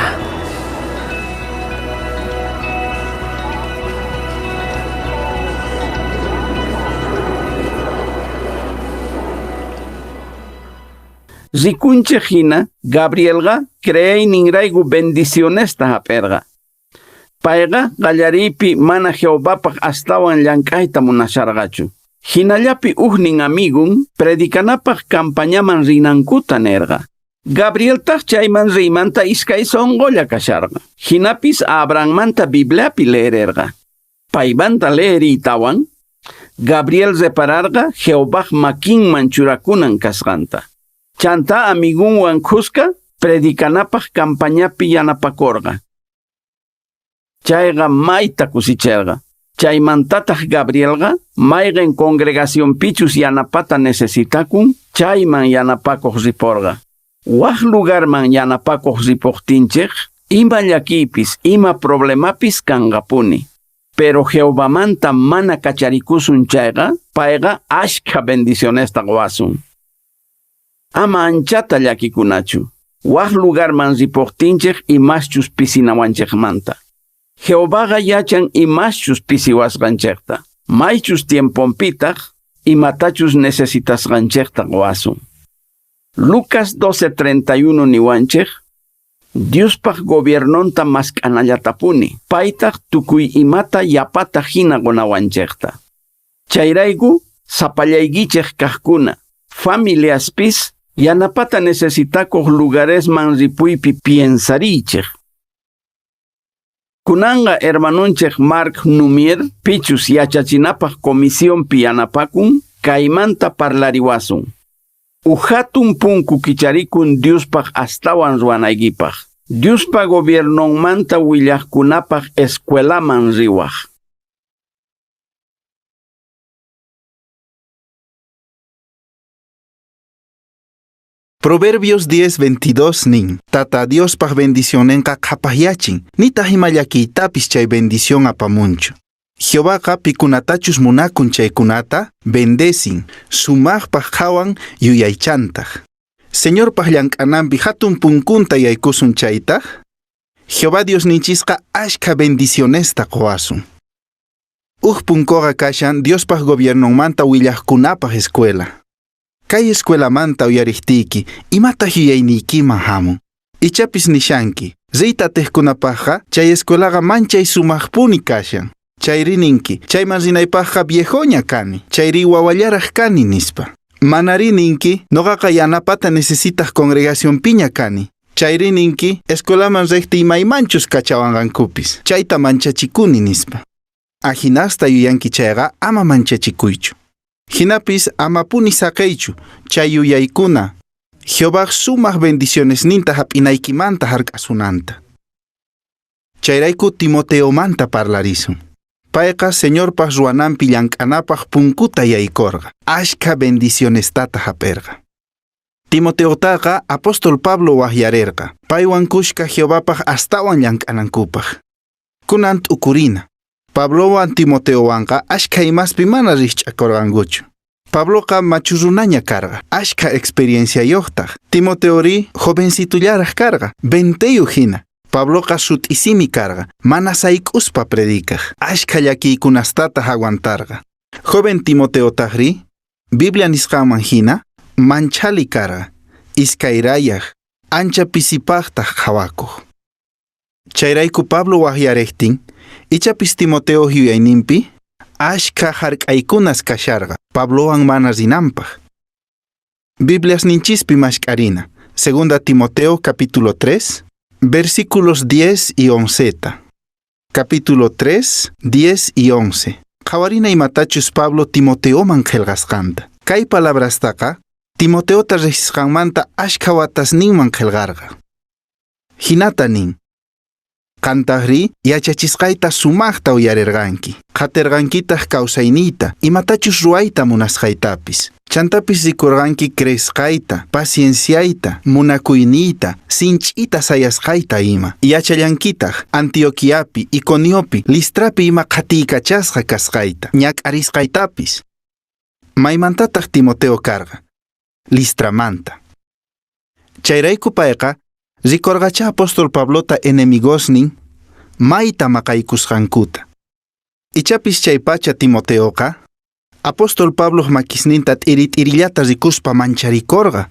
Rikunchik hina Gabrielqa creeyninrayku bendicionesta hap'irqa. Payqa qallariypi mana Jehovapaq astawan llank'ayta munasharqachu. Jinallapi ujnin amigun predicanapaj campañaman rinankuta nerqa. Gabrieltaj chayman riymanta iskay sonqolla kasharqa. Jinapis Abrahammanta Bibliapi leererqa. Paymanta leeriytawan, Gabriel repararqa Jehovaj makinman churakunan kasqanta. Chantá amigunwan khuska predicanapaj campañapi yanapakorqa. Chayqa mayta kusicherqa. Chaymantataq Gabrielqa mayqin congregacionpichus yanapata necesitakun, chayman yanapakuq riporqa. Waj lugarman yanapakuq ripuqtinchik, ima llakiypis, ima problemapis kanqapuni. Pero Jehovamanta mana kacharikusun chayqa, payqa ashkha bendicionesta qowasun. Ama anchata llakikunachu. Waj lugarman ripuqtinchik imaschus pisinawanchikmanta. Jehovaqa yachan imaschus pisiwasqanchikta. Maychus tiemponpitaq imatachus necesitasqanchikta qowasun. Lucas 12:31 niwanchik, Diospaj gobiernonta mask'anallatapuni, paytaq tukuy imata yapata hina qonawanchikta. Chayrayku sapallaykichik kaqkuna, familiaspis yanapata necesitakuq lugaresman ripuypi piensariychik. Kunanqa hermanunchik Mark Noumair pichus yachachinapaj comisionpi yanapakun, kaymanta parlariwasun. Uj hatun punku kicharikun Diospaj astawan ruwanaykipaj. Diospa gobiernonmanta willajkunapaj escuelaman riwaj. Proverbios 10:22 nin, Tata Diospaj bendicionenqa qhapajyachin, nitaq ima llakiytapis chay bendición apamunchu. Jehovaqa pikunatachus munakun chaykunata bendecin, sumaqpaq qhawan yuyaychantaq. Señorpaq llank'ananpi hatun punkunta yaykusun chaytaq, Jehová Diosninchisqa ashkha bendicionesta qowasun. Uj punkuqa kashan Diospaq gobiernonmanta willaqkunapaq escuela. Kay escuelamanta uyariqtiyki, imataq yuyayniykiman hamun. Ichapis nishanki, riyta atiqkunapaqqa chay escuelaqa manchay sumaqpuni kashan. Chayri ninki, chayman rinaypaqqa viejoña kani, chayri wawallaraq kani nispa. Manari ninki, noqaqa yanapata necesitaq congregacionpiña kani. Chayri ninki, escuelaman riqtiy maymanchus kachawanqankupis, chayta manchachikuni nispa. Ajinasta yuyanki chayqa ama manchachikuychu. Jinapis amapuni saqeychu, chay yuyaykuna, Jehovaj sumaq bendicionesninta hap'inaykimanta hark'asunanta. Chayrayku Timoteomanta parlarisun. Payqa Señorpaq ruwananpi llank'anapaq punkuta yaykorqa, ashkha bendicionestata hap'erqa. Timoteotaqa apóstol Pablo waqyarerqa, paywan kushka Jehovapaq astawan llank'anankupaq. Kunan t'ukurina. Pablowan Timoteowanqa ashkha imaspi mana rikch'akurqankuchu. Pabloqa machu runaña karqa, ashkha experienciayuqtaq. Timoteori jovencitullaraq karqa, 20 hina. Pabloqa sut'isimi karqa, mana sayk'uspa predicaq, ashkha llakiykunastataq aguantarqa. Joven Timoteotaqri, Biblia nisqanman hina, manchali karqa, iskayrayaq, ancha pisipaqtaq qhawakuq. Chayrayku Pablo waqyariqtin, ichapis Timoteo yuyayninpi, ashkha hark'aykunas kasharqa, Pablowan mana rinanpaq. Bibliasninchispi mask'arina, Segunda Timoteo capítulo 3, versículos 10 y 11. Capítulo 3, 10 y 11. Qhawarina imatachus Pablo Timoteoman qillqasqanta. Kay palabrastaqa Timoteota riqsisqanmanta ashkha watasninman qillqarqa. Hinata nin: Qantaqri yachachisqayta sumaqta uyarirqanki. Qatirqankitaq kawsayniyta, imatachus ruwayta munasqaytapis. Chantapis rikurqanki creesqayta, pacienciayta, munakuyniyta, sinch'ita sayasqayta ima. Yachallankitaq Antioquiapi, Iconiopi, Listrapi ima qhatiykachasqa kasqayta, ñak'arisqaytapis. Maymantataq Timoteo karqa? Listramanta. Chayrayku payqa rikurqacha apóstol Pablota enemigosnin mayta maqaykusqankuta. Ichapis chaypacha Timoteoqa apóstol Pabloq makisninta t'iri t'irillata rikuspa mancharikorqa.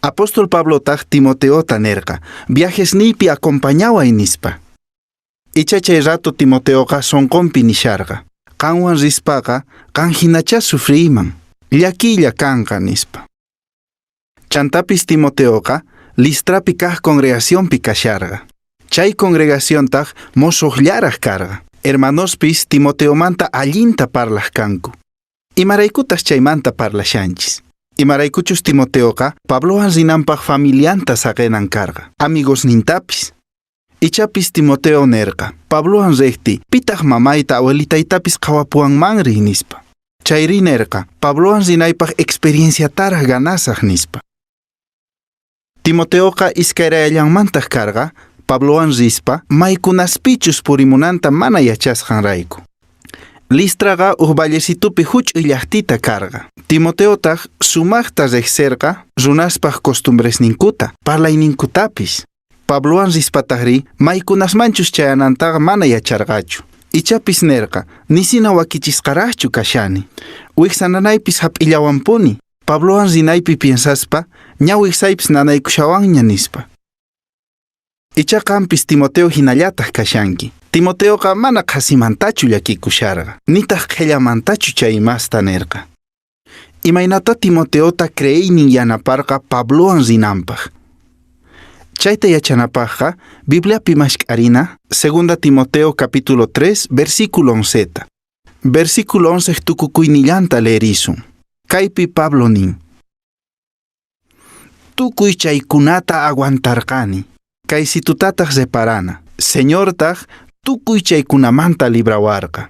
Apóstol Pablotaq Timoteota nerqa, viajesniypi acompañaway nispa. Icha chay rato Timoteoqa sonqonpi nisharqa. Qanwan rispaqa qan hinachá sufriyman, llakiylla kanqa nispa. Chantapis Timoteoqa Listrapi kaq congregacionpi kasharqa. Chay congregaciontaq mosoqllaraq karqa. Hermanospis Timoteomanta allinta parlaq kanku. Imaraykutas chaymanta parlashanchis. Imaraykuchus Timoteoqa Pablowan rinanpaq familianta saqinan karqa, amigosnintapis. Ichapis Timoteo nerqa, Pablowan riqti, pitaq mamayta abuelitaytapis qhawapuwanmanri nispa. Chayri nerqa, Pablowan rinaypaq experienciataraq ganasaq nispa. Timoteoqa iskayrayallanmantaq karqa, Pablowan rispa, maykunaspichus purimunanta mana yachasqanrayku. Listraqa uj vallecitupi huch'uy llaqtita karqa. Timoteotaq sumaqta riqsirqa runaspaq costumbresninkuta, parlayninkutapis. Pablowan rispataqri maykunasmanchus chayanantaqa mana yacharqachu. Ichapis nerqa, nisina wakichisqaraqchu kashani. Wiksa nanaypis hap'illawanpuni. Pablowan rinaypi piensaspa, ña wiksaypis nanaykushawanña nispa. Icha qampis Timoteo hinallataq kashanki. Timoteoqa mana qhasimantachu llakikusharqa, nitaq qhillamantachu chay imasta nerqa. Imaynata Timoteota creeynin yanaparqa Pablowan rinanpaq. Chayta yachanapaqqa Bibliapi mask'arina, Segunda Timoteo capítulo 3, versículo 11. Versículo 11 tukukuynillanta leerisun. Kaypi Pablo nin. Tukuy chaykunata aguantarqani. Kaysitutataq reparana. Señortaq tukuy chaykunamanta librawarqa.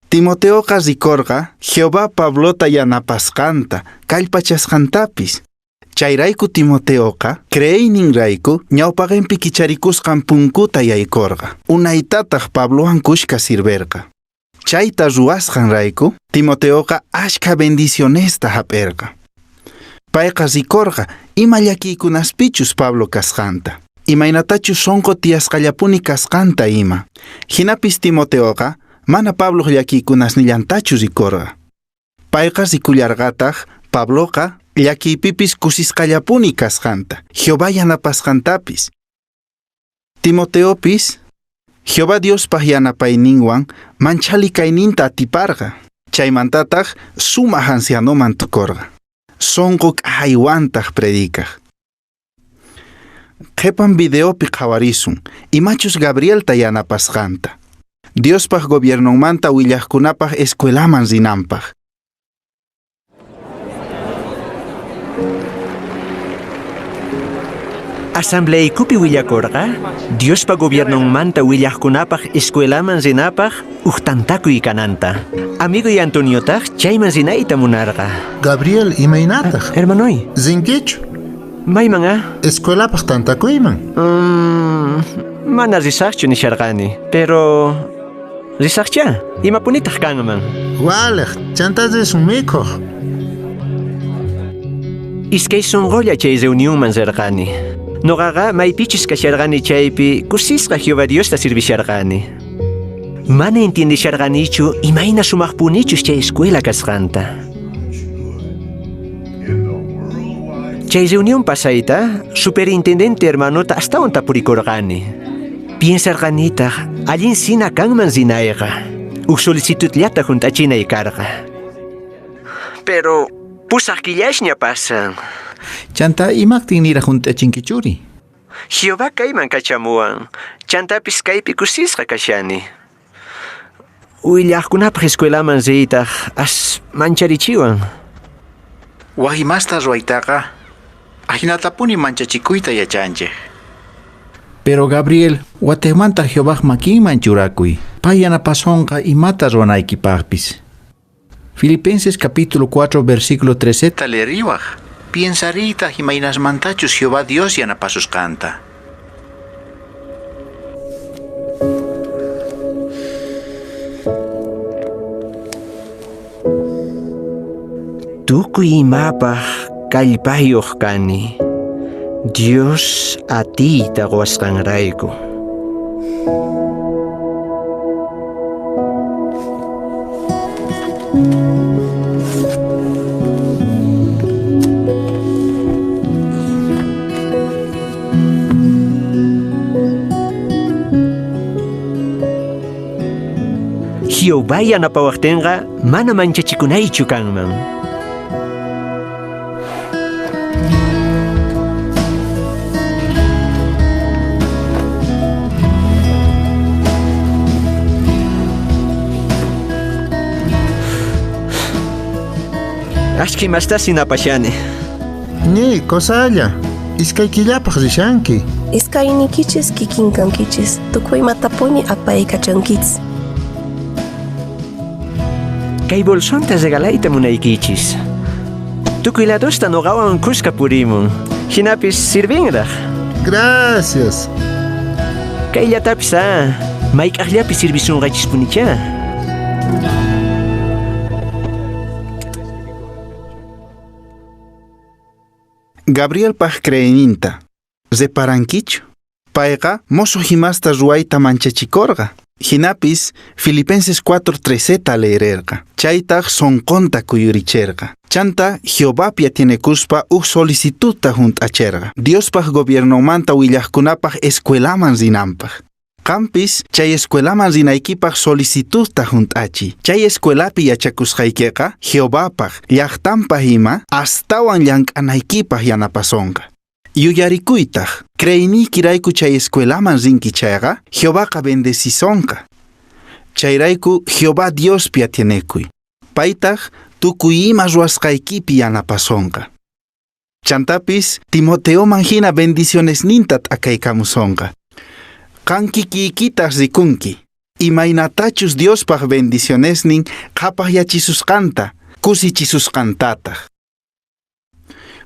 Timoteoqa rikorqa Jehová Pablota yanapasqanta, kallpachasqantapis. Chayrayku Timoteoqa creeyninrayku ñawpaqinpi kicharikusqan punkuta yaykorqa. Unaytataq Pablowan kushka sirverqa. Chayta ruwasqanrayku Timoteoqa ashka bendicionesta hap'erqa. Payqa rikorqa ima llakiykunaspichus Pablo kasqanta. Imaynatachus sonqo tiyasqallapuni kasqanta ima. Hinapis Timoteoqa mana Pabloq llakiykunasnillantachu rikorqa. Payqa rikullarqataq Pabloqa llakiypipis kusisqallapuni kasqanta, Jehová yanapasqantapis. Timoteopis Jehová Diospaq yanapayninwan manchali kayninta atiparqa. Chaymantataq sumaq ancianoman tukorqa. Sonqo k'ahaywantaq predicaq. Qhipan videopi qhawarisun imachus Gabrielta yanapasqanta. Diospaq gobiernonmanta willaqkunapaq escuelaman rinanpaq. Asambleaykupi willakurqa Diospa gobiernonmanta willaqkunapaq escuelaman rinapaq uj tantakuy kananta. Amigoy Antoniotaq chayman rinayta munarqa. Gabriel, imaynataq? Hermanoy. Rinkichu? Mayman a? Escuelapaq tantakuyman. Mana risaqchu nisharqani, pero risaqcha. Imapunitaq kanman? Waliq, chanta risun mikhuq. Iskay sunqulla chay reunionman rirqani. Noqaqa maypichus kasharqani chaypi kusisqa Jehová Diosta servisharqani. Mana entiendisharqanichu imayna sumaqpunichus chay escuela kasqanta. Chay reunión pasayta, superintendente hermanota astawan tapurikurqani. Piensarqanitaq allin sina kanman rinayqa. Uj solicitudllata hunt'achinay karqa. Pero pusaq killashña pasan. Chanta imaqtin niraq hunt'achinkichuri? Jehová kayman kachamuwan. Chantapis kaypi kusisqa kashani. Willaqkunapaq escuelaman riytaq as mancharichiwan. Waj imasta ruwaytaqa ahinatapuni manchachikuyta yachanchik. Pero Gabriel, watiqmanta Jehovaj makinman churakuy. Pay yanapasonqa imata ruwanaykipaqpis. Filipenses capítulo 4 versículo 13 Leeriwaq, piensariytaq imaynasmantachus Jehová Dios yanapasusqanta. Tukuy imapaq kallpayuq kani. Dios atiyta quwasqanrayku. Jehová yanapawaqtinqa mana manchachikunaychu kanman. Ashki mastasi napashani. Ni, kosalla. Iskay killapaq rishanki. Iskaynikichis kikin kankichis, tukuy imatapuni apaykachankichis. Kay bolsonta regalayta munaykichis. Tukuy ladosta noqawan kuska purimun. Hinapis sirvinraq. Gracias. Kayllatapis mayk'aqllapi sirvisunqachispunichá. Gabrielpaj creeyninta reparankichu? Payqa mosuq imasta ruwayta manchachikorqa. Hinapis Filipenses 4:13 leererqa. Chaytaq sonqonta kuyuricherqa. Chanta Jehovapi atienekuspa uj solicitudta junt'acherqa. Diospaj gobiernomanta willaqkunapaj escuelaman rinanpaj. Qampis chay escuelaman rinaykipaj solicitudta junt'achiy. Chay escuelapi yachakusqaykiqa Jehovapaj llaqtanpaj ima astawan llank'anaykipaj yanapasonqa. Yuyarikuytaq, creeyniykirayku chay escuelaman rinki chayqa Jehovaqa bendecisonqa. Chayrayku Jehová Diospi atienekuy. Paytaq tukuy ima ruwasqaykipi yanapasonqa. Chantapis Timoteoman hina bendicionesninta t'akaykamusonqa. Qan kikiykitaq rikunki, imaynatachus Diospaj bendicionesnin qhapaqyachisusqanta, kusichisusqantataq.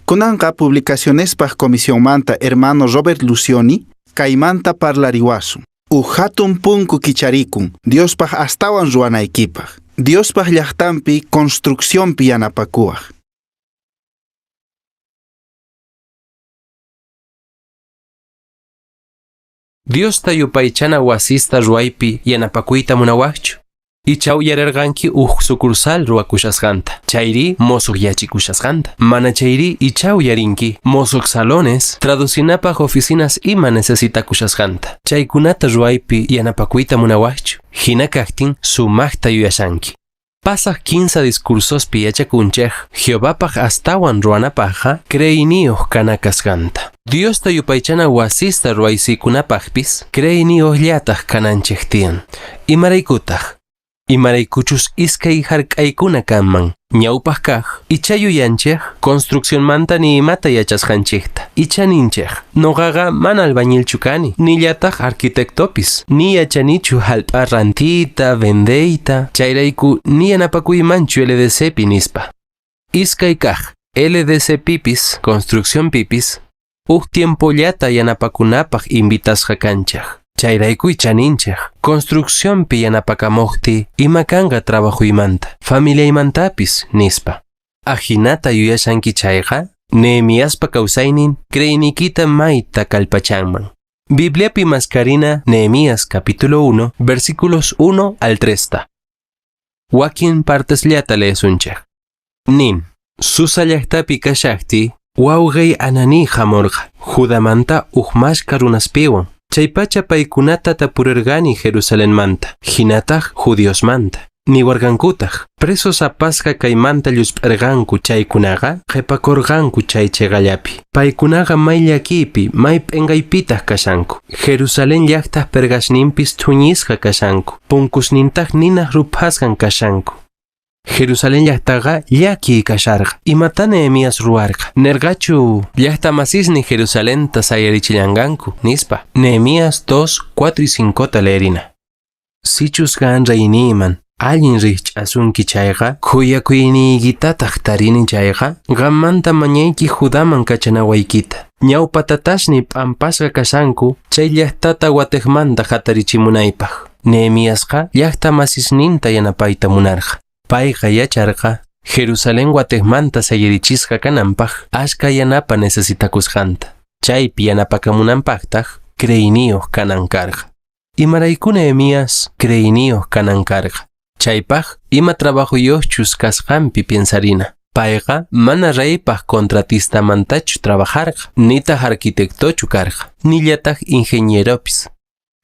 Kunanqa publicacionespaj comisionmanta hermano Robert Lucioni kaymanta parlariwasun. Uj hatun punku kicharikun Diospaj astawan ruwanaykipaj. Diospaj llaqtanpi construccionpi yanapakuwaj. Diosta yupaychana wasista ruwaypi yanapakuyta munawaqchu. Icha uyarerqanki uj sucursal ruwakushasqanta, chayri mosuq yachikushasqanta. Mana chayri icha uyarinki mosuq salones, traducinapaq oficinas ima necesitakushasqanta. Chaykunata ruwaypi yanapakuyta munawaqchu. Hina kaqtin sumaqta yuyashanki. Pasaq 15 discursospi yachakunchej Jehovapaq astawan ruwanapaqqa creeyniyuq kana kasqanta. Diosta yupaychana wasista ruwaysikunapaqpis creeyniyuqllataq kananchej tiyan. Imaraykutaq? Imaraykuchus iskay hark'aykuna kanman. Ñawpaq kaq, icha yuyanchej construccionmanta ni imata yachasqanchikta. Icha ninchej, noqaqa mana albañilchu kani, nillataq arquitectopis, ni yachanichu hallp'a rantiyta, vendeyta, chayrayku ni yanapakuymanchu LDCpi nispa. Iskay kaq, LDC pipis, construcción pipis, uj tiempollata yanapakunapaq invitasqa kanchej. Chayrayku ichaninchej, construccionpi yanapakamuqti ima kanqa trabajuymanta, familiaymantapis nispa. Ajinata yuyashanki chayqa, Nehemiaspa kawsaynin creeyniykita mayta kallpachanman. Bibliapi maskarina Nehemías capítulo 1, versículos 1 al 3. Wakin partesllata leesunchej. Nin, Susa llaqtapi kashaqti, wawqiy Ananí hamurqa, Judamanta uj mashka runaspiwan. Chaypacha paykunata tapurerqani Jerusalenmanta, hinataq judiosmanta. Niwarqankutaq, presos apasqa kaymanta llusp'arqanku chaykunaqa qhipakurqanku chay chiqallapi. Paykunaqa may llakiypi, may p'inqaypitaq kashanku. Jerusalén llaqtaq perqasninpis thuñisqa kashanku, punkusnintaq ninaq ruphasqan kashanku. Jerusalén llaqtaqa llakiy kasharqa. Imata Nehemías ruwarqa? Nerqachu llaqta masisni Jerusalenta sayarichillanqanku, nispa. Nehemías 2, 4 y 5 ta leerina. Sichus qan reyniyman allin rikch'asunki chayqa, khuyakuyniykitataj tarini chayqa, qammanta mañayki Judaman kachanawaykita. Ñawpa tatasni p'ampasqa kashanku chay llaqtata watejmanta hatarichimunaypaq. Nehemiasqa llaqta masisninta yanapayta munarqa. Payqa yacharqa Jerusalén watejmanta sayarichisqa kananpaq ashka yanapa necesitakusqanta. Chaypi yanapakamunanpaqtaq creeyniyuq kanan karqa. Imarayku Nehemías creeyniyuq kanan karqa? Chaypaq ima trabajuyuqchus kasqanpi piensarina. Payqa mana reypaq contratistamantachu trabajarqa, nitaq arquitectochu karqa, nillataq ingenieropis.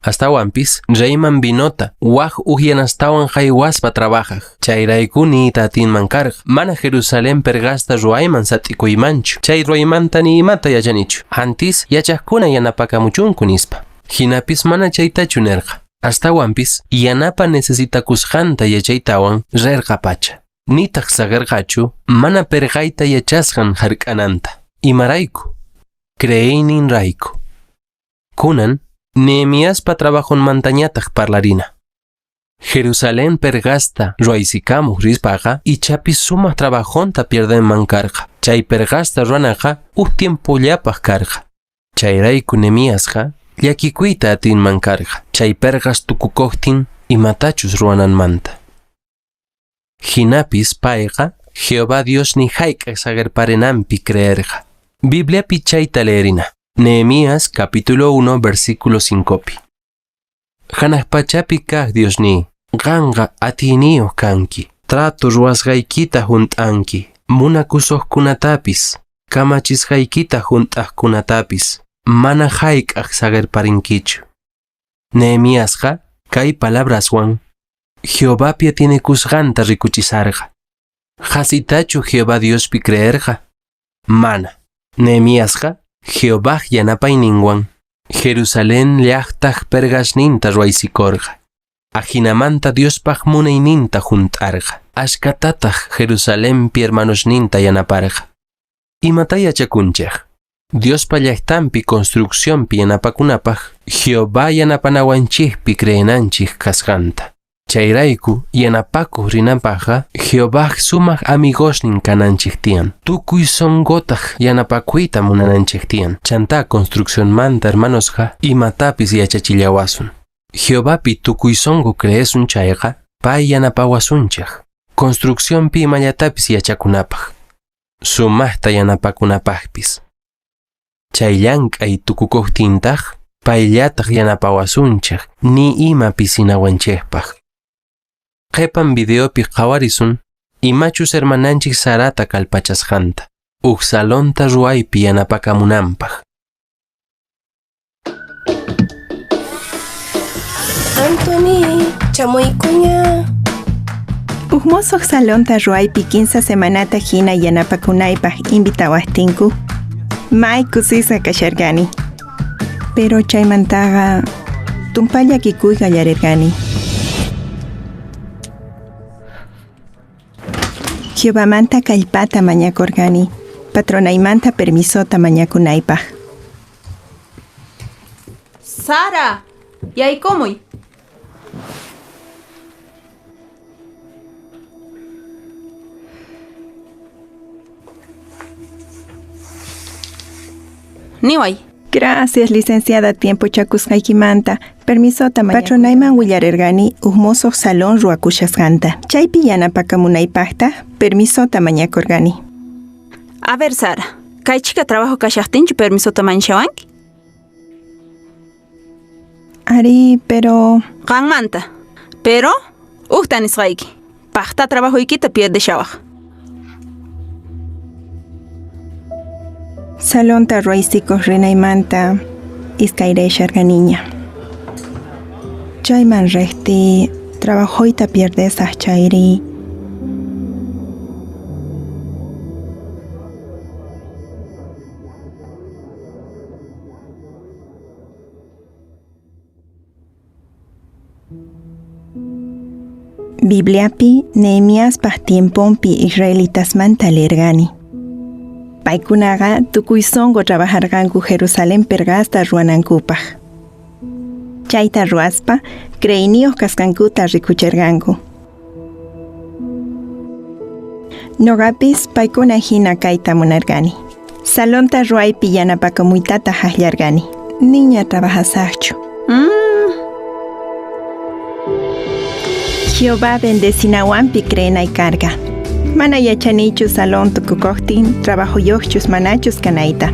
Astawanpis reyman vinota, waj ujyanastawan jaywaspa trabajaj. Chayrayku niyta atinman karqa. Mana Jerusalén pergasta ruwayman sat'ikuymanchu. Chay ruwaymanta ni imata yachanichu. Antis yachaqkuna yanapakamuchunku nispa. Jinapis mana chaytachu nerqa. Astawanpis yanapa necesitakusqanta yachaytawan rerqapacha. Nitaq saqirqachu mana perqayta yachasqan hark'ananta. Imarayku? Creeyninrayku. Kunan Nehemiaspa trabajonmantañataq parlarina. Jerusalén pergasta ruwaysikamuq rispaqa ichapis sumaq trabajonta pierdenman karqa. Chay pergasta ruwanaqa uj tiempollapaq karqa. Chayrayku Nehemiasqa llakikuyta atinman karqa. Chay pergas tukukuqtin imatachus ruwananmanta. Jinapis payqa Jehová Dios ni hayk'aq saqerparinanpi creerqa. Bibliapi chayta leerina. Nehemías capítulo 1 versículo 5 pi. Hanaq pachapi kaq Diosniy, qanqa atiyniyuq kanki. Trato ruwasqaykita hunt'anki. Munakusuqkunatapis, kamachisqaykita hunt'aqkunatapis, mana hayk'aq saqerparinkichu. Nehemiasqa kay palabraswan Jehovapi atienekusqanta rikuchisarqa. Qhasitachu Jehová Diospi creerqa? Mana. Nehemiasqa Jehovaj yanapayninwan Jerusalén llaqtaq pergasninta ruwaysikorqa. Ajinamanta Diospaq munayninta hunt'arqa. Ashkatataq Jerusalenpi hermanosninta yanaparqa. Imata yachakunchej? Diospa llaqtanpi construccionpi yanapakunapaq Jehová yanapanawanchikpi creenanchik kasqanta. Chayrayku yanapakuq rinapaqqa Jehovaj sumaq amigosnin kananchik tiyan. Tukuy sunqutaq yanapakuyta munananchik tiyan. Chantá construccionmanta hermanosqa imatapis yachachillawasun. Jehovapi tukuy sunqu creesun chayqa pay yanapawasunchik. Construccionpi imallatapis yachakunapaq. Sumaqta yanapakunapaqpis. Chay llank'ay tukukuqtintaq payllataq yanapawasunchik ni ima pisinawanchikpaq. Qhipan videopi qhawarisun imachus hermananchik Sarata kallpachasqanta uj salonta ruwaypi yanapakamunanpaq. Anthony, chamuykuña. Uj mosoq salonta ruwaypi kinsa semanata hina yanapakunaypaq invitawaqtinku. May kusisqa kasharqani. Pero chaymantaqa tumpa llakikuy qallarirqani. Jehovamanta kallpata mañakurqani, patronaymanta permisota mañakunaypaq. Sara, yaykumuy. Niway. Gracias, licenciada, tiempochakusqaykimanta. Permisota patronayman willarirqani uj mosoq salón ruwakushasqanta. Chaypi yanapakamunaypaqtaq permisota mañakurqani. A ver, Sara, kay chhika trabajo kashaqtinchu permisota mañashawanki? Ari, pero... Qanmanta. Pero, ujta nisqayki. Paqta trabajoykita pierdeshawaq. Salonta ruwaysikuq rinaymanta iskayrayasharqaniña. Chayman riqtiy trabajoyta pierdesaq chayri. Bibliapi Nehemiaspaq tiemponpi israelitasmanta leerqani. Paykunaqa tukuy sunqu trabajarqanku Jerusalén perqasta ruwanankupaq. Chayta ruwaspa creeyniyuq kasqankuta rikuchirqanku. Nuqapis paykuna hina kayta munarqani. Salonta ruwaypi yanapakamuytataq akllarqani. Niña trabajasaqchu. Jehová bendecinawanpi creenay karqa. Mana yachanichu salón tukukuqtin trabajoyuqchus manachus kanayta.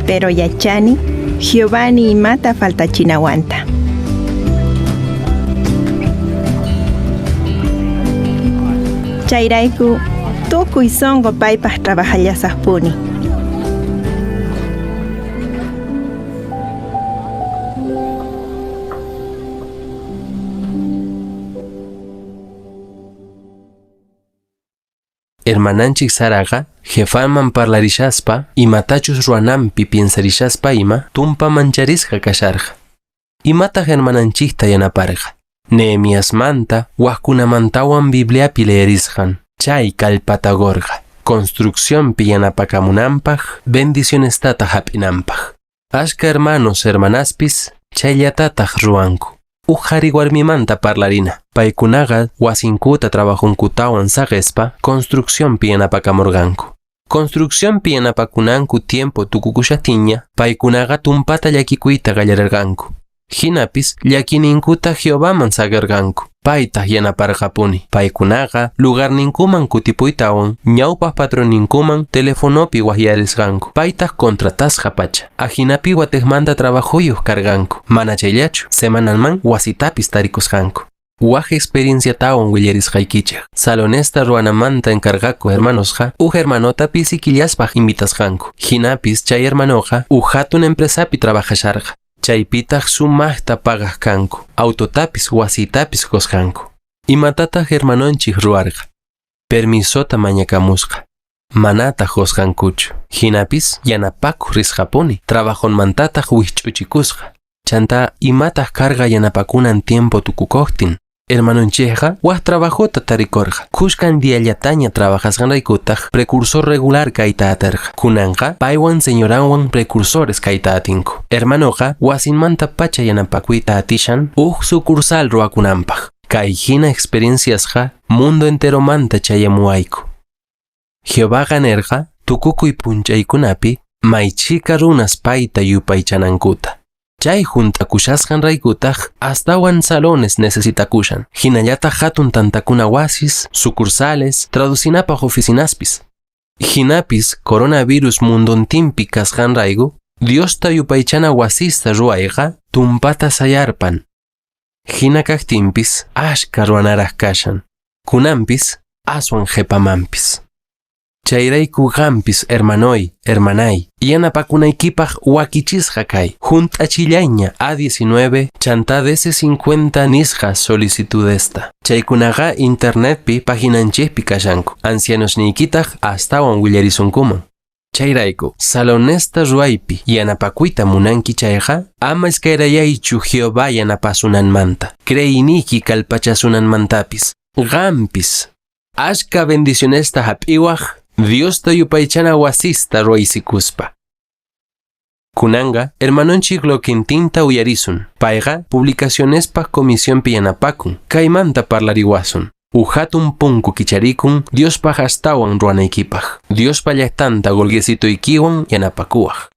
Pero yachani Jehová ni imata faltachinawanta. Chayrayku tukuy sunqu paypaq trabajallasaqpuni. Hermananchik Saraqa jefanman parlarishaspa, imatachus ruwananpi piensarishaspa ima, tumpa mancharisqa kasharqa. Imataq hermananchikta yanaparqa? Nehemiasmanta, wajkunamantawan Bibliapi leerisqan, chay kallpata qurqa. Construccionpi yanapakamunanpaq, bendicionestata hap'inanpaq. Ashka hermanos hermanaspis chayllatataq ruwanku. Uj qhari warmimanta parlarina. Paykunaqa wasinkuta trabajunkutawan saqespa construccionpi yanapakamurqanku. Construccionpi yanapakunanku tiempo tukukushaqtinña, paykunaqa tumpata llakikuyta qallarirqanku. Hinapis llakininkuta Jehovaman saqirqanku. Paytaq yanaparqapuni. Paykunaqa lugarninkuman kutipuytawan ñawpaq patroninkuman telefonopi waqyarisqanku. Paytaq contratasqa pacha. Ajinapi watiqmanta trabajuyuq karqanku. Mana chayllachu, semanalman wasitapis tarikusqanku. Waj experienciatawan willarisqaykichik. Salonesta ruwanamanta encargaku hermanosqa uj hermanota pisi killaspaq invitasqanku. Hinapis chay hermanoqa uj hatun empresapi trabajasharqa. Chaypitaq sumaqta pagaq kanku, autotapis wasitapis qusqanku. Imatataq hermanonchik ruwarqa? Permisota mañakamusqa. Manataq qusqankuchu. Hinapis yanapakuq risqapuni, trabajonmantataq wikch'uchikusqa. Chanta imataq karqa yanapakunan tiempo tukukuqtin. Hermanonchikqa waj trabajota tarikurqa. Kushkan diallataña trabajasqanraykutaq precursor regular kayta atirqa. Kunanqa paywan señoranwan precursores kayta atinku. Hermanoqa wasinmanta pacha yanapakuyta atishan uj sucursal ruwakunanpaq. Kay hina experienciasqa mundo enteromanta chayamuwayku. Jehovaqa nirqa tukukuy p'unchaykunapi maychika runas payta yupaychanankuta. Chay junt'akushasqanraykutaq astawan salones necesitakushan. Hinallataq hatun tantakuna wasis, sucursales, traducinapaq oficinaspis. Hinapis coronavirus mundontinpi kasqanrayku, Diosta yupaychana wasista ruwayqa tumpata sayarpan. Hina kaqtinpis ashka ruwanaraq kashan. Kunanpis aswan qhipamanpis. Chayrayku qampis hermanoy, hermanay, yanapakunaykipaq wakichisqa kay. Hunt'achillayña A19 chanta DC50 nisqa solicitudesta. Chaykunaqa internetpi paginanchikpi kashanku. Ancianosniykitaq astawan willarisunkuman. Chayrayku, salonesta ruwaypi yanapakuyta munanki chayqa, ama iskayrayaychu Jehová yanapasunanmanta. Creyniyki kallpachasunanmantapis. Qampis, ashka bendicionesta hap'iwaq, Diosta yupaychana wasista ruwaysikuspa. Kunanqa, hermanonchik Loquintinta uyarisun. Payqa publicacionespaq comisionpi yanapakun. Kaymanta parlariwasun. Uj hatun punku kicharikun Diospaq astawan ruwanaykipaq. Diospa llaqtanta qullqisituykiwan yanapakuwaq.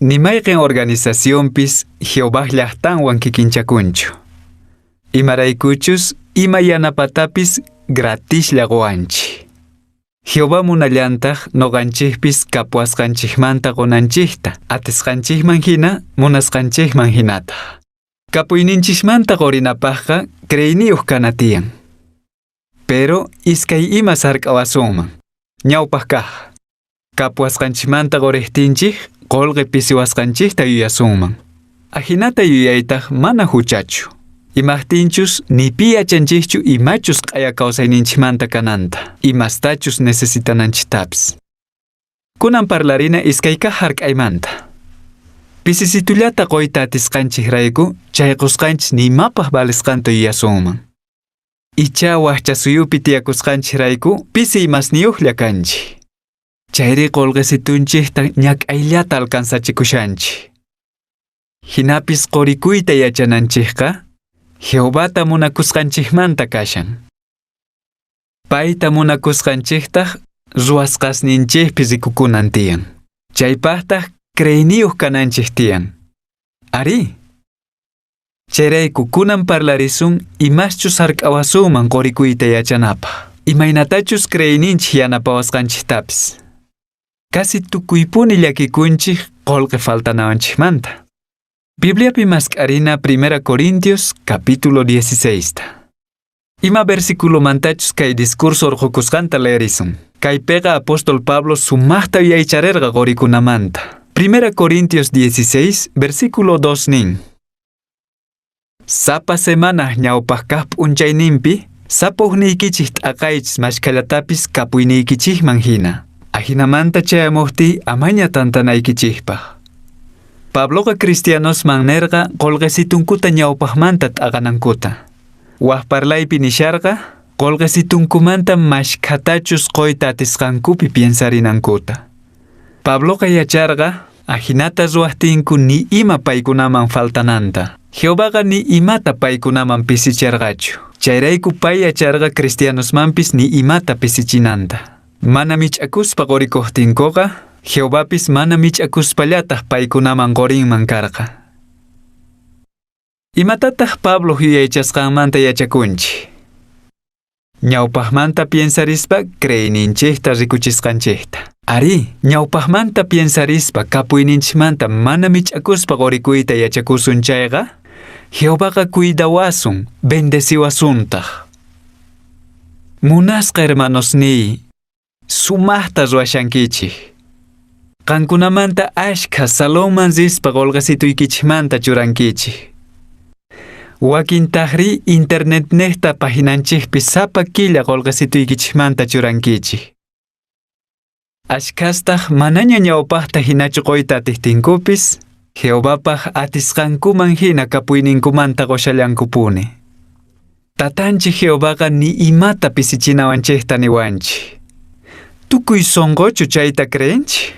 Ni mayqin organizacionpis Jehová llaqtanwan kikinchakunchu. Imaraykuchus ima yanapatapis gratislla quwanchik. Jehová munallantaq noqanchikpis kapuwasqanchikmanta qunanchikta, atisqanchikman hina, munasqanchikman hinataq. Kapuyninchikmanta qurinapaqqa creyniyuq kana tiyan. Pero iskay imas hark'awasunman. Ñawpaq kaq. Kapuwasqanchikmanta quriqtinchik qullqi pisiwasqanchikta yuyasunman. Ajinata yuyaytaq mana huchachu. Imaqtinchus ni pi yachanchikchu imachus q'aya kawsayninchikmanta kananta, imastachus necesitananchiktapis. Kunan parlarina iskay kaq hark'aymanta. Pisisitullata quyta atisqanchikrayku chay qusqanchik nimapaq valisqanta yuyasunman. Icha wakcha suyupi tiyakusqanchikrayku pisi imasniyuqlla kanchik. Chayri qullqisitunchikta ñak'ayllata alcanzachikushanchik. Hinapis qurikuyta yachananchikqa Jehovata munakusqanchikmanta kashan. Payta munakusqanchiktaq ruwasqasninchikpi rikukunan tiyan. Chaypaqtaq creyniyuq kananchik tiyan. Ari. Chayrayku kunan parlarisun imaschus hark'awasunman qurikuyta yachanapaq. Imaynatachus creyninchik yanapawasqanchiktapis. Casi tukuypuni llakikunchik qullqi faltanawanchikmanta. Bibliapi mask'arina 1 Corintios capítulo 16. Ima versículo mantachus kay discurso urqukusqanta leerisun. Kaypiqa apóstol Pablo sumaqta yuyaycharerqa qurikunamanta. 1 Corintios 16, versículo 2 nin. Sapa semana ñawpaq kaq p'unchayninpi sapa ujniykichik t'aqaychis mashkhallatapis kapuyniykichikman hina. Ajinamanta chayamuqtiy amaña tantanaykichikpaq. Pabloqa cristianosman nerqa qolqesitunkuta ñawpaqmanta t'aqanankuta. Waj parlaypi nisharqa qolqesitunkumanta mashkhatachus qoyta atisqankupi piensarinankuta. Pabloqa yacharqa ajinata ruwaqtinku ni ima paykunaman faltananta. Jehovaqa ni imata paykunaman pisicharqachu. Chayrayku pay yacharqa cristianosmanpis ni imata pisichinanta. Mana mich'akuspa qorikuqtinkuqa, Jehovapis mana mich'akuspallataq paykunaman qorinman karqa. Imatataq Pablo yuyaychasqanmanta yachakunchik? Ñawpaqmanta piensarispa creeyninchikta rikuchisqanchikta. Arí, ñawpaqmanta piensarispa kapuyninchikmanta mana mich'akuspa qorikuyta yachakusun chayqa, Jehovaqa cuidawasun, bendeciwasuntaq. Munasqa hermanosniy, sumaqta ruwashankichik. Qankunamanta ashkha salonman rispa qolqesituykichikmanta churankichik. Wakintaqri internetnejta paginanchikpi sapa killa qolqesituykichikmanta churankichik. Ashkhastaq manaña ñawpaqta hinachu qoyta atiqtinkupis, Jehovapaq atisqankuman hina kapuyninkumanta qoshallankupuni. Tatanchik Jehovaqa ni imata pisichinawanchikta niwanchik. Tukuy sunquchu chayta creenchik?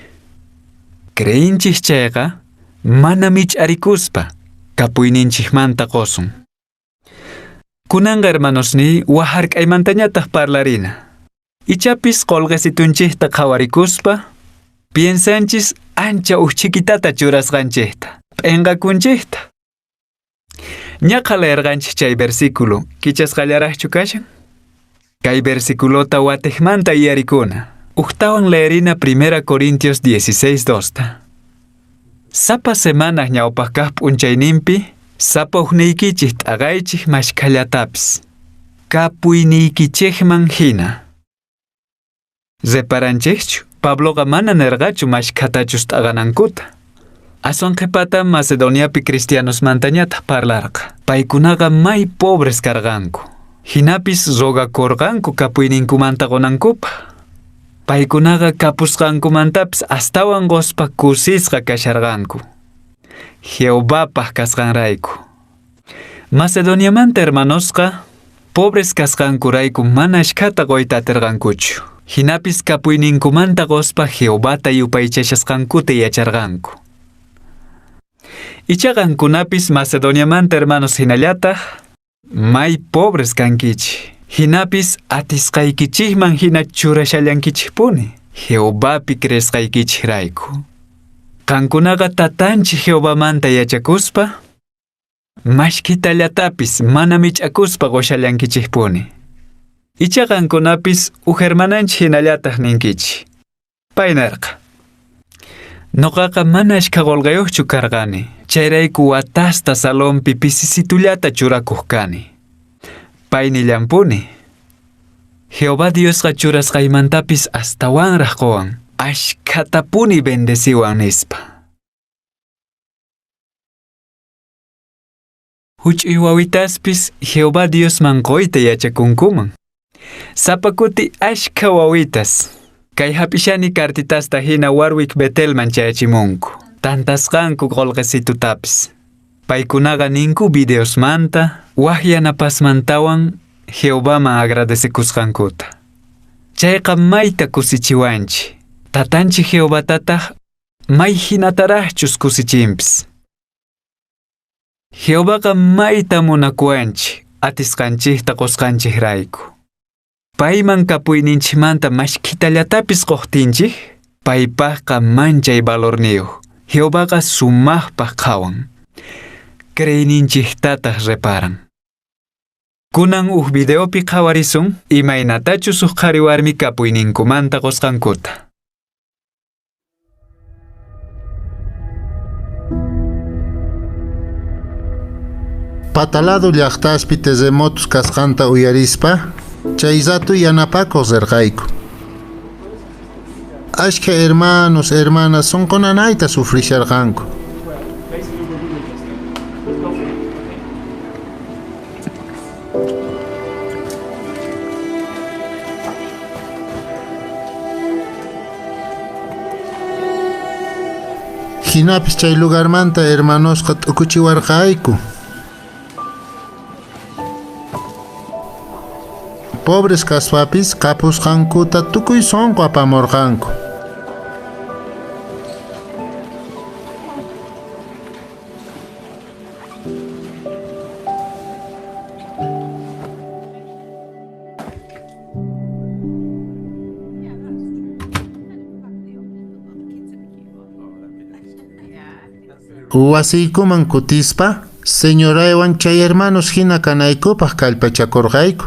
Creenchik chayqa mana mich'arikuspa kapuyninchikmanta qosun. Kunanqa hermanosniy waj hark'aymantañataq parlarina. Ichapis qolqesitunchikta qhawarikuspa piensanchis ancha uj chikitata churasqanchikta, p'inqakunchikta. Ñaqa leerqanchik chay versículo, kichasqallaraqchu kashan? Kay versiculota watiqmanta yuyarikuna. Ujtawan leerina 1 Corintios 16:2ta. Sapa semana ñawpaq kaq p'unchayninpi sapa ujniykichik t'aqaychik mashkhallatapis. Kapuyniykichikman hina. Reparanchikchu, Pabloqa mana nerqachu mashkhatachus t'aqanankuta. Aswan qhipata Macedoniapi cristianosmantañataq parlarqa. Paykunaqa may pobres karqanku. Hinapis rogakurqanku kapuyninkumanta qonankupaq. Paykunaqa kapusqankumantapis astawan qospa kusisqa kasharqanku. Jehovapaq kasqanrayku. Macedoniamanta hermanosqa pobres kasqankurayku mana ashkhata qoyta atirqankuchu. Hinapis kapuyninkumanta qospa Jehovata yupaychashasqankuta yacharqanku. Icha qankunapis Macedoniamanta hermanos hinallataq may pobres kankichik. Hinapis atisqaykichikman hina churashallankichikpuni Jehovapi creesqaykichikrayku. Qankunaqa tatanchik Jehovamanta yachakuspa mashkitallatapis mana mich'akuspa qoshallankichikpuni. Icha qankunapis uj hermananchik hinallataq ninkichik. Pay nerqa: Noqaqa mana ashkha qolqayuqchu karqani. Chayrayku watasta salonpi pisisitullata churakuq kani. Pay nillanpuni. Jehová Diosqa churasqaymantapis astawanraq qowan. Ashkhatapuni bendeciwan nispa. Huch'uy wawitaspis Jehová Diosman qoyta yachakunkuman. Sapa kuti ashkha wawitas. Kay hap'ishani kartitasta hina Warwick Betelman chayachimunku. Tantasqanku qolqesitutapis. Paykunaqa ninku videosmanta, waj yanapasmantawan Jehovaman agradecekusqankuta. Chayqa mayta kusichiwanchik. Tatanchik Jehovatataq may hinataraqchus kusichinpis. Jehovaqa mayta munakuwanchik atisqanchikta qusqanchikrayku. Payman kapuyninchikmanta mashkitallatapis qoqtinchik, paypaqqa manchay valorniyuq. Jehovaqa sumaqpaq qhawan. Creeyninchiktataq reparan. Kunan uj videopi qhawarisun imaynatachus uj qhari warmi kapuyninkumanta qusqankuta. Patalado llaqtaspi terremotos kasqanta uyarispa, chay rato yanapakuq rirqayku. Ashkha hermanos, hermanas sunqu nanayta sufrisharqanku. Jinapis chay lugarmanta hermanosqa t'ukuchiwarqayku. Pobres kaspapis kapusqankuta tukuy sunqu apamurqanku. Wasiykuman kutispa, señoraywan chay hermanos hina kanaykupaq kallpachakurqayku.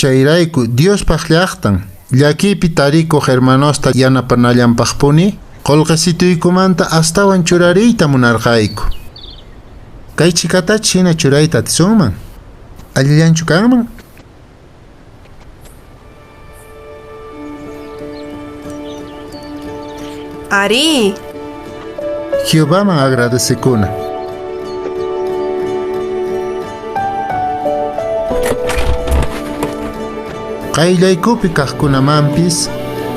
Chayrayku Diospaq llaqtan, llakiypi tarikuq hermanosta yanapanallanpaqpuni, qullqisituykumanta astawan churariyta munarqayku. Kay chikatachu hina churayta atisunman? Allillanchu kanman? Arí. Jehovaman agradecekuna. Qayllaykupi kaqkunamanpis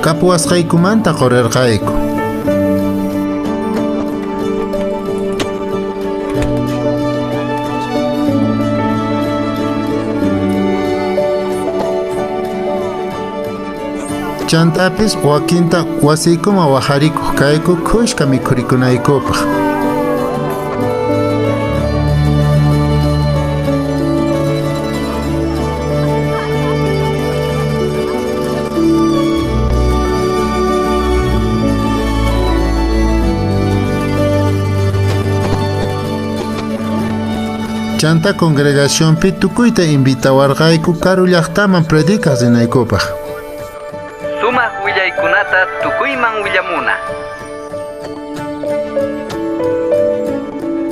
kapuwasqaykumanta qurirqayku. Chantapis wakinta wasiykuman wajarikuq kayku khushka mikhurikunaykupaq. Chanta congregacionpi tukuyta invitawarqayku karu llaqtaman predicaq rinaykupaq. Sumaq willaykunata tukuyman willamuna.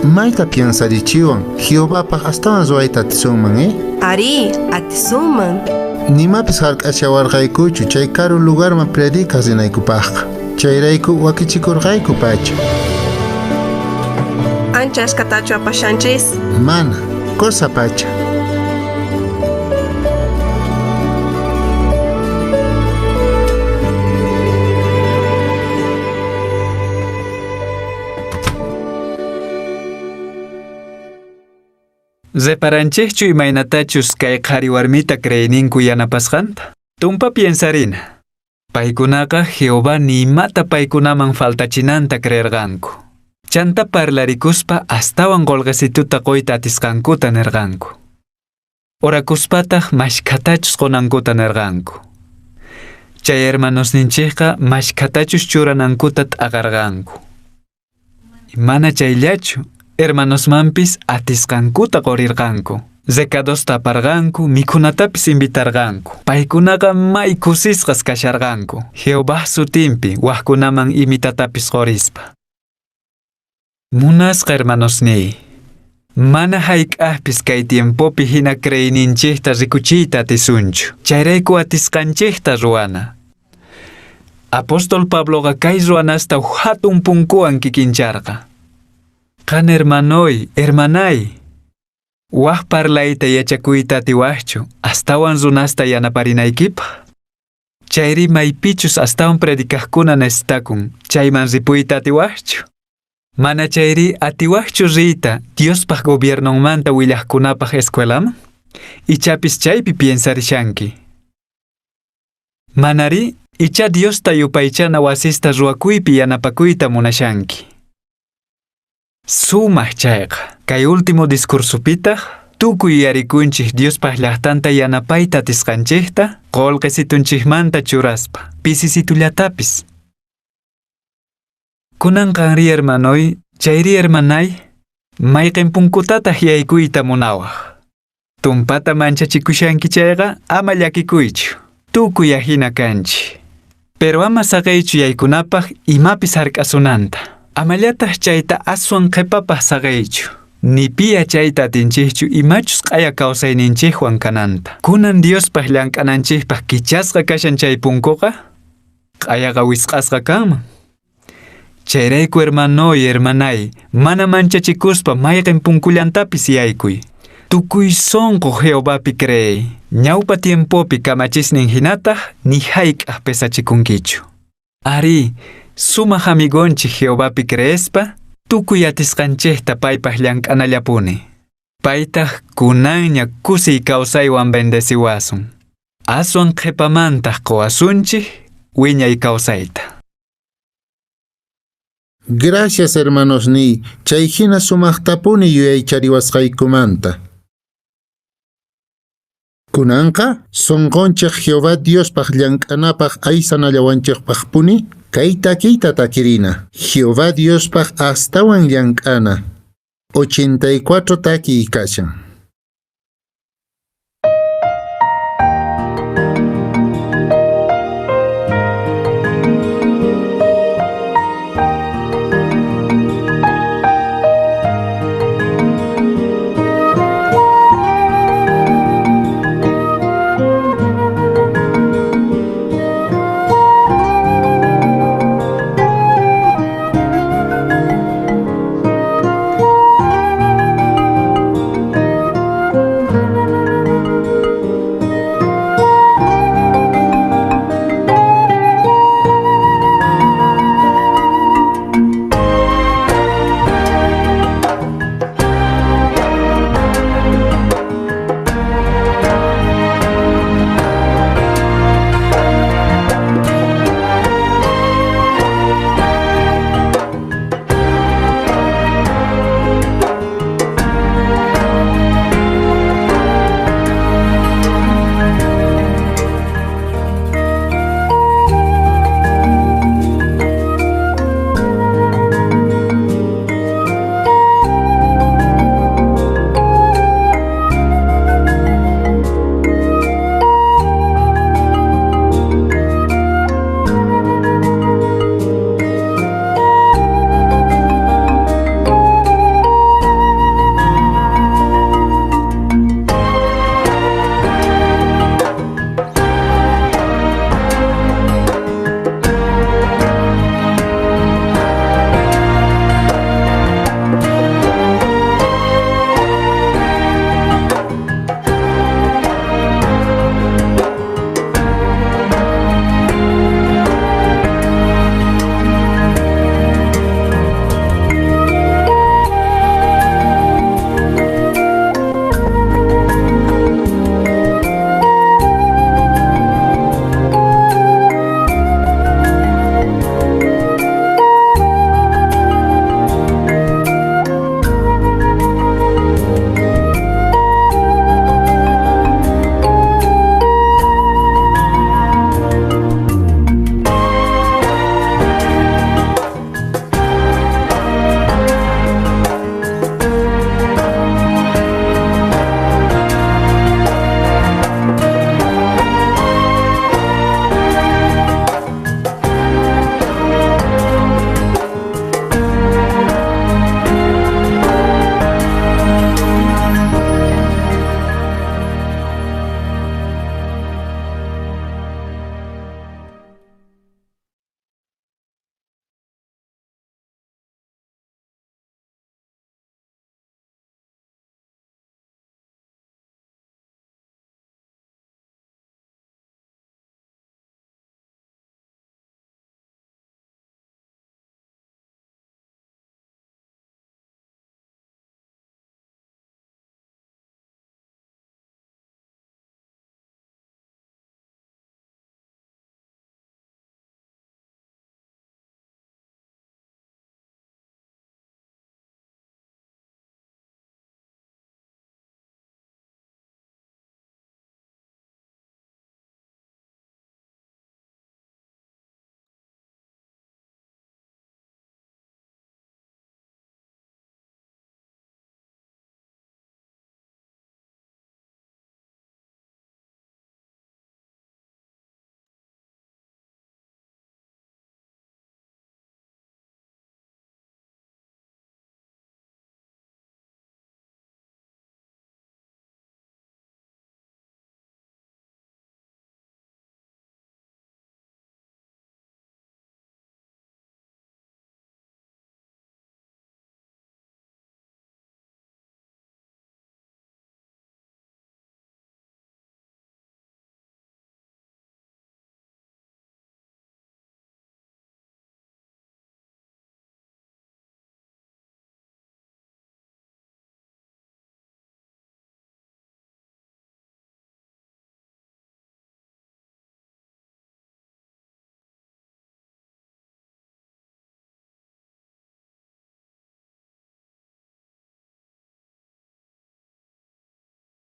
Mayta piensarichiwan Jehovapaq astawan ruwayta atisunman, eh? Arí, atisunman. Nimapis hark'ashawarqaykuchu chay karu lugarman predicaq rinaykupaqqa. Chayrayku wakichikurqayku pacha. Ancha ashkatachu apashanchis? Mana, cosa pacha. Reparanchikchu imaynatachus kay qhari warmita creyninku yanapasqanta? Tumpa piensarina. Paykunaqa Jehová nimata paykunaman faltachinanta creerqanku. Chanta parlarikuspa astawan qolqesituta qoyta atisqankuta nerqanku. Orakuspataq mashkhatachus qonankuta nerqanku. Chay hermanosninchikqa mashkhatachus churanankuta t'aqarqanku. Mana chayllachu, hermanosmanpis atisqankuta qorirqanku. Recadosta aparqanku, mikhunatapis invitarqanku. Paykunaqa may kusisqas kasharqanku. Jehová sutinpi wajkunaman imitatapis qorispa. Munasqa hermanosniy, mana hayk'aqpis kay tiempopi hina creyninchikta rikuchiyta atisunchu. Chayrayku atisqanchikta ruwana. Apóstol Pabloqa kay ruwanasta hatun punkuwan kikincharqa. Qan hermanoy, hermanay, waj parlayta yachakuyta atiwaqchu, astawan runasta yanaparinaykipaq. Chayri maypichus astawan predicaqkuna necesitakun, chayman ripuyta atiwaqchu. Mana chayri atiwaqchu riyta Diospaq gobiernonmanta willaqkunapaq escuelaman? Ichapis chaypi piensarishanki. Manari, icha Diosta yupaychana wasista ruwakuypi yanapakuyta munashanki. Sumaq chayqa, kay último discursopitaq tukuy yarikunchik Diospaq llaqtanta yanapayta atisqanchikta qullqisitunchikmanta churaspa, pisisitullatapis. Kunan qanri hermanoy, chayri hermanay, mayqin punkutataq yaykuyta munawaq. Tumpata manchachikushanki chayqa ama llakikuychu, tukuy ahina kanchik. Pero ama saqiychu yaykunapaq imapis hark'asunanta. Amallataq chayta aswan qhipapaq saqiychu. Ni piya chayta atinchikchu imachus q'aya kawsayninchikwan kananta. Kunan Diospaq llank'ananchikpaq kichasqa kashan chay punkuqa, q'ayaqa wisq'asqa kanman. Chayrayku hermanoy, hermanay, mana manchachikuspa mayqin punkullantapis yaykuy. Tukuy sonqo Jehovapi creey. Ñawpa tiempopi kamachisnin hinataq ni hayk'aq pesachikunkichu. Ari, sumaq amigonchik Jehovapi creespa, tukuy atisqanchikta paypaq llank'anallapuni. Paytaq kunanña kusiy kawsaywan bendeciwasun. Aswan qhipamantaq quwasunchik wiñay kawsayta. Gracias hermanosniy, chay hina sumaqtapuni yuyaychariwasqaykumanta. Kunanqa sunqunchik Jehová Diospaq llank'anapaq aysanallawanchikpaqpuni kay takiyta takirina. Jehová Diospaq astawan llank'ana. 84 takiy kashan.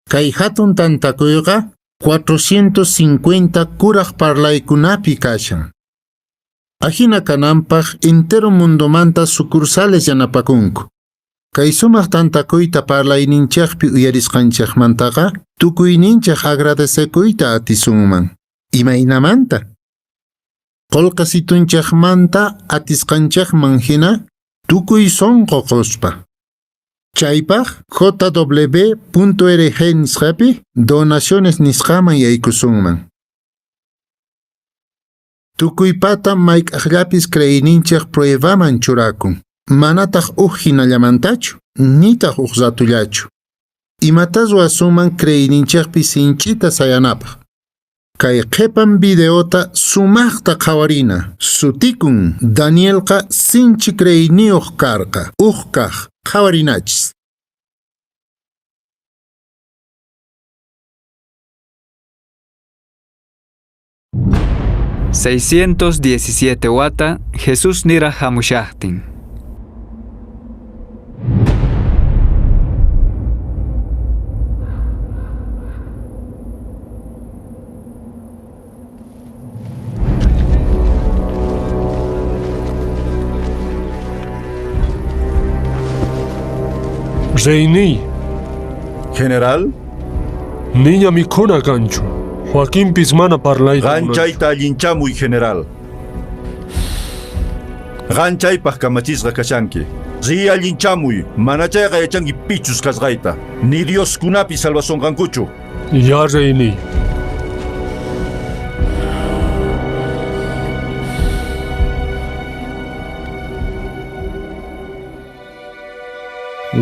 Kay hatun tantakuyqa 450 kuraq parlaykunapi kashan. Ajina kananpaq entero mundomanta sucursales yanapakunku. Kay sumaq tantakuyta parlayninchikpi uyarisqanchikmantaqa tukuyninchik agradecekuyta atisunman. Imaynamanta? Qolqasitunchikmanta atisqanchikman hina tukuy sunqu quspa. Chaypaq jw.org nisqapi donaciones nisqaman yaykusunman. Tukuypata mayk'aqllapis creeyninchik pruebaman churakun. Manataq uj hinallamantachu, nitaq uj ratullachu. Imata ruwasunman creeyninchikpi sinch'ita sayanapaq. Kay qhipan videota sumaqta qhawarina. Sutikun Danielqa sinchi creeyniyuq karqa. Uj kaq qhawarinachis. 617 wata Jesús nira hamushaqtin. Reyniy. General. Niña mikhuna kanchu. Joaquinpis mana parlayta Qan chayta allinchamuy, general. Qan chaypaq kamachisqa kashanki. Riy allinchamuy, mana chayqa yachanki pichus kasqayta. Ni Dioskunapi salvasonqankuchu. Ya, reyniy.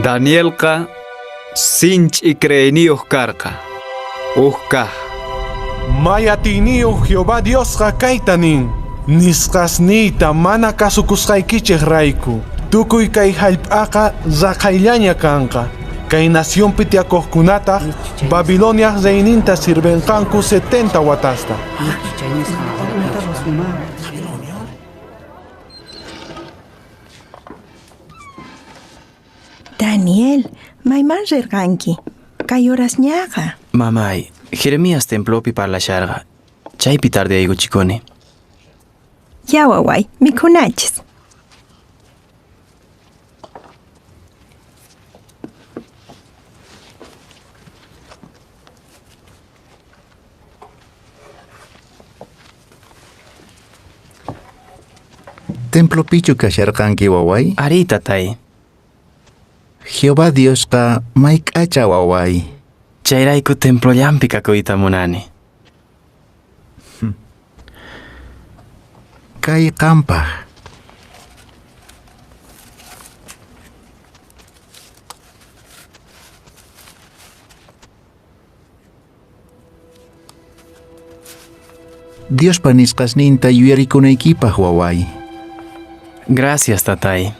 Danielqa sinch'i creeyniyuq karqa. Uj kaq. May atiyniyuq Jehová Diosqa kayta nin. Nisqasniyta mana kasukusqaykichik rayku. Tukuy kay hallp'aqa raqayllaña kanqa. Kay nacionpi tiyakuqkunataq Babiloniaj reyninta sirvenqanku 70 watasta. Daniel, mayman rirqanki? Kay horasñaqa. Mamay, Jeremías templopi parlasharqa. Chaypi tardeyaykuchikuni. Ya waway, mikhunachis. Templopichu kasharqanki waway? Ari, tatay. Jehová Diosqa mayk'acha waway. Chayrayku templollanpi kakuyta munani. Kay qampaq. Diospa nisqasninta yuyarikunaykipaq waway. Gracias, tatay.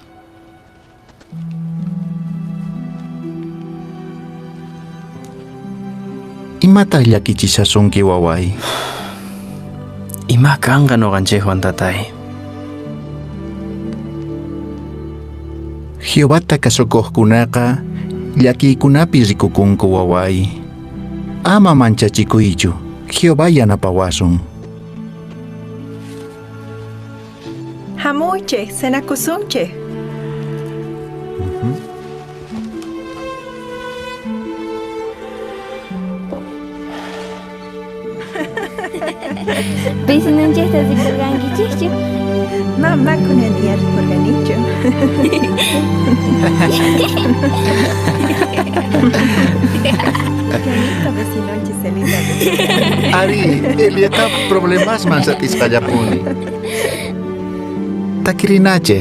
Imataq llakichishasunki waway? Ima kanqa ñuqanchikwan, tatay? Jehovata kasukuqkunaqa llakiykunapi rikukunku waway. Ama manchachikuychu, Jehová yanapawasun. Hamuychik, cenakusunchik. Vecinonchikta rikurqankichikchu? Mama kunan día rikurqanichu. Qué vecinonchis Elita. Ari, Eliaqa problemasman satisqallapuni. Takirinache.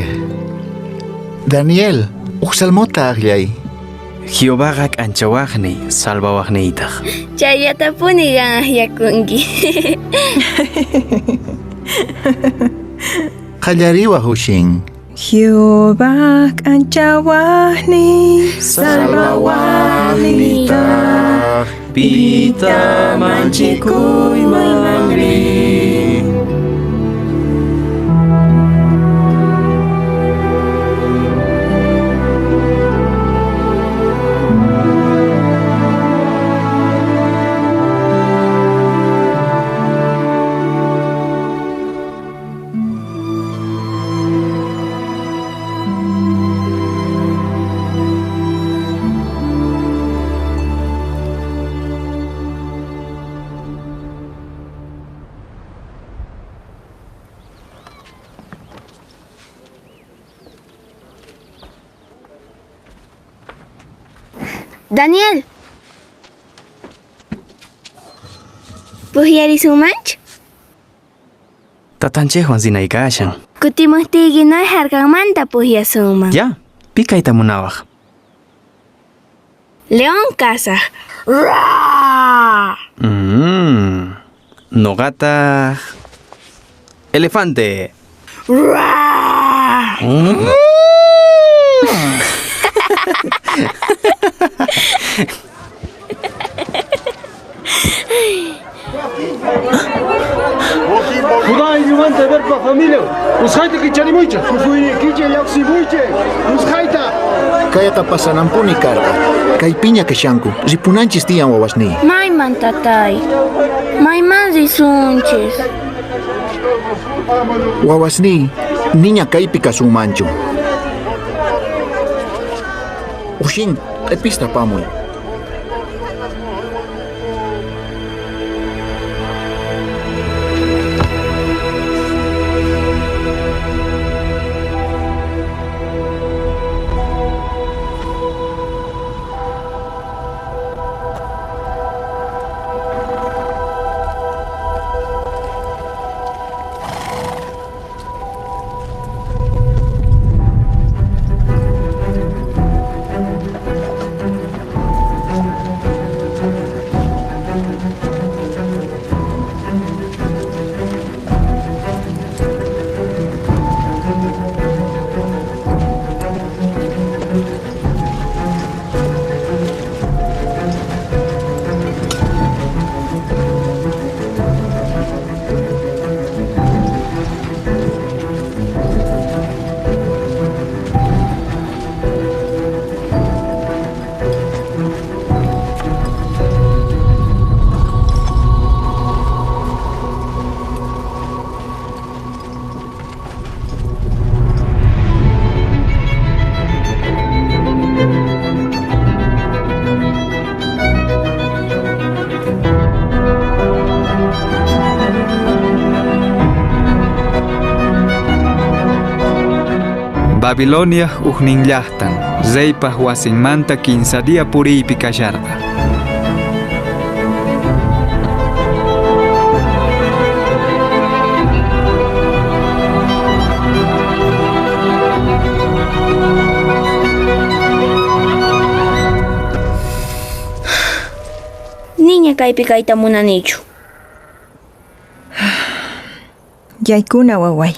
Daniel, uj salmota aqllay. Jehovaqa k'anchawaqniy, salvawaqniytaq. Chayllatapuni qan aqllakunki. Qallariwaq ushin. Jehová k'anchawaqniy, salvawaqniytaq. Pita manchikuymanri. Daniel. Pujllarisunmanchu? Tatanchikwan rinaykashan. Kutimuqtiyki Noe harkanmanta pujllasunman. Ya, pi kayta munawaq? León kasaq. Raa! Noqataq elefante. Raa! Judá ayllumanta Heberpa familia, usqhayta kicharimuychik, tukuynikichik lluqsimuychik, usqhayta. Kayqa pasananpuni karqa. Kaypiña kashanku, ripunanchis tiyan wawasniy. Mayman tatay? Mayman risunchis? Wawasniy, niña kaypi kasunmanchu. Ushin, q'ipista apamuy. Babilonia ujnin llaqtan, reypaq wasinmanta kinsa día puriypi kasharqa. Niña kaypi kayta munanichu. Yaykuna waway.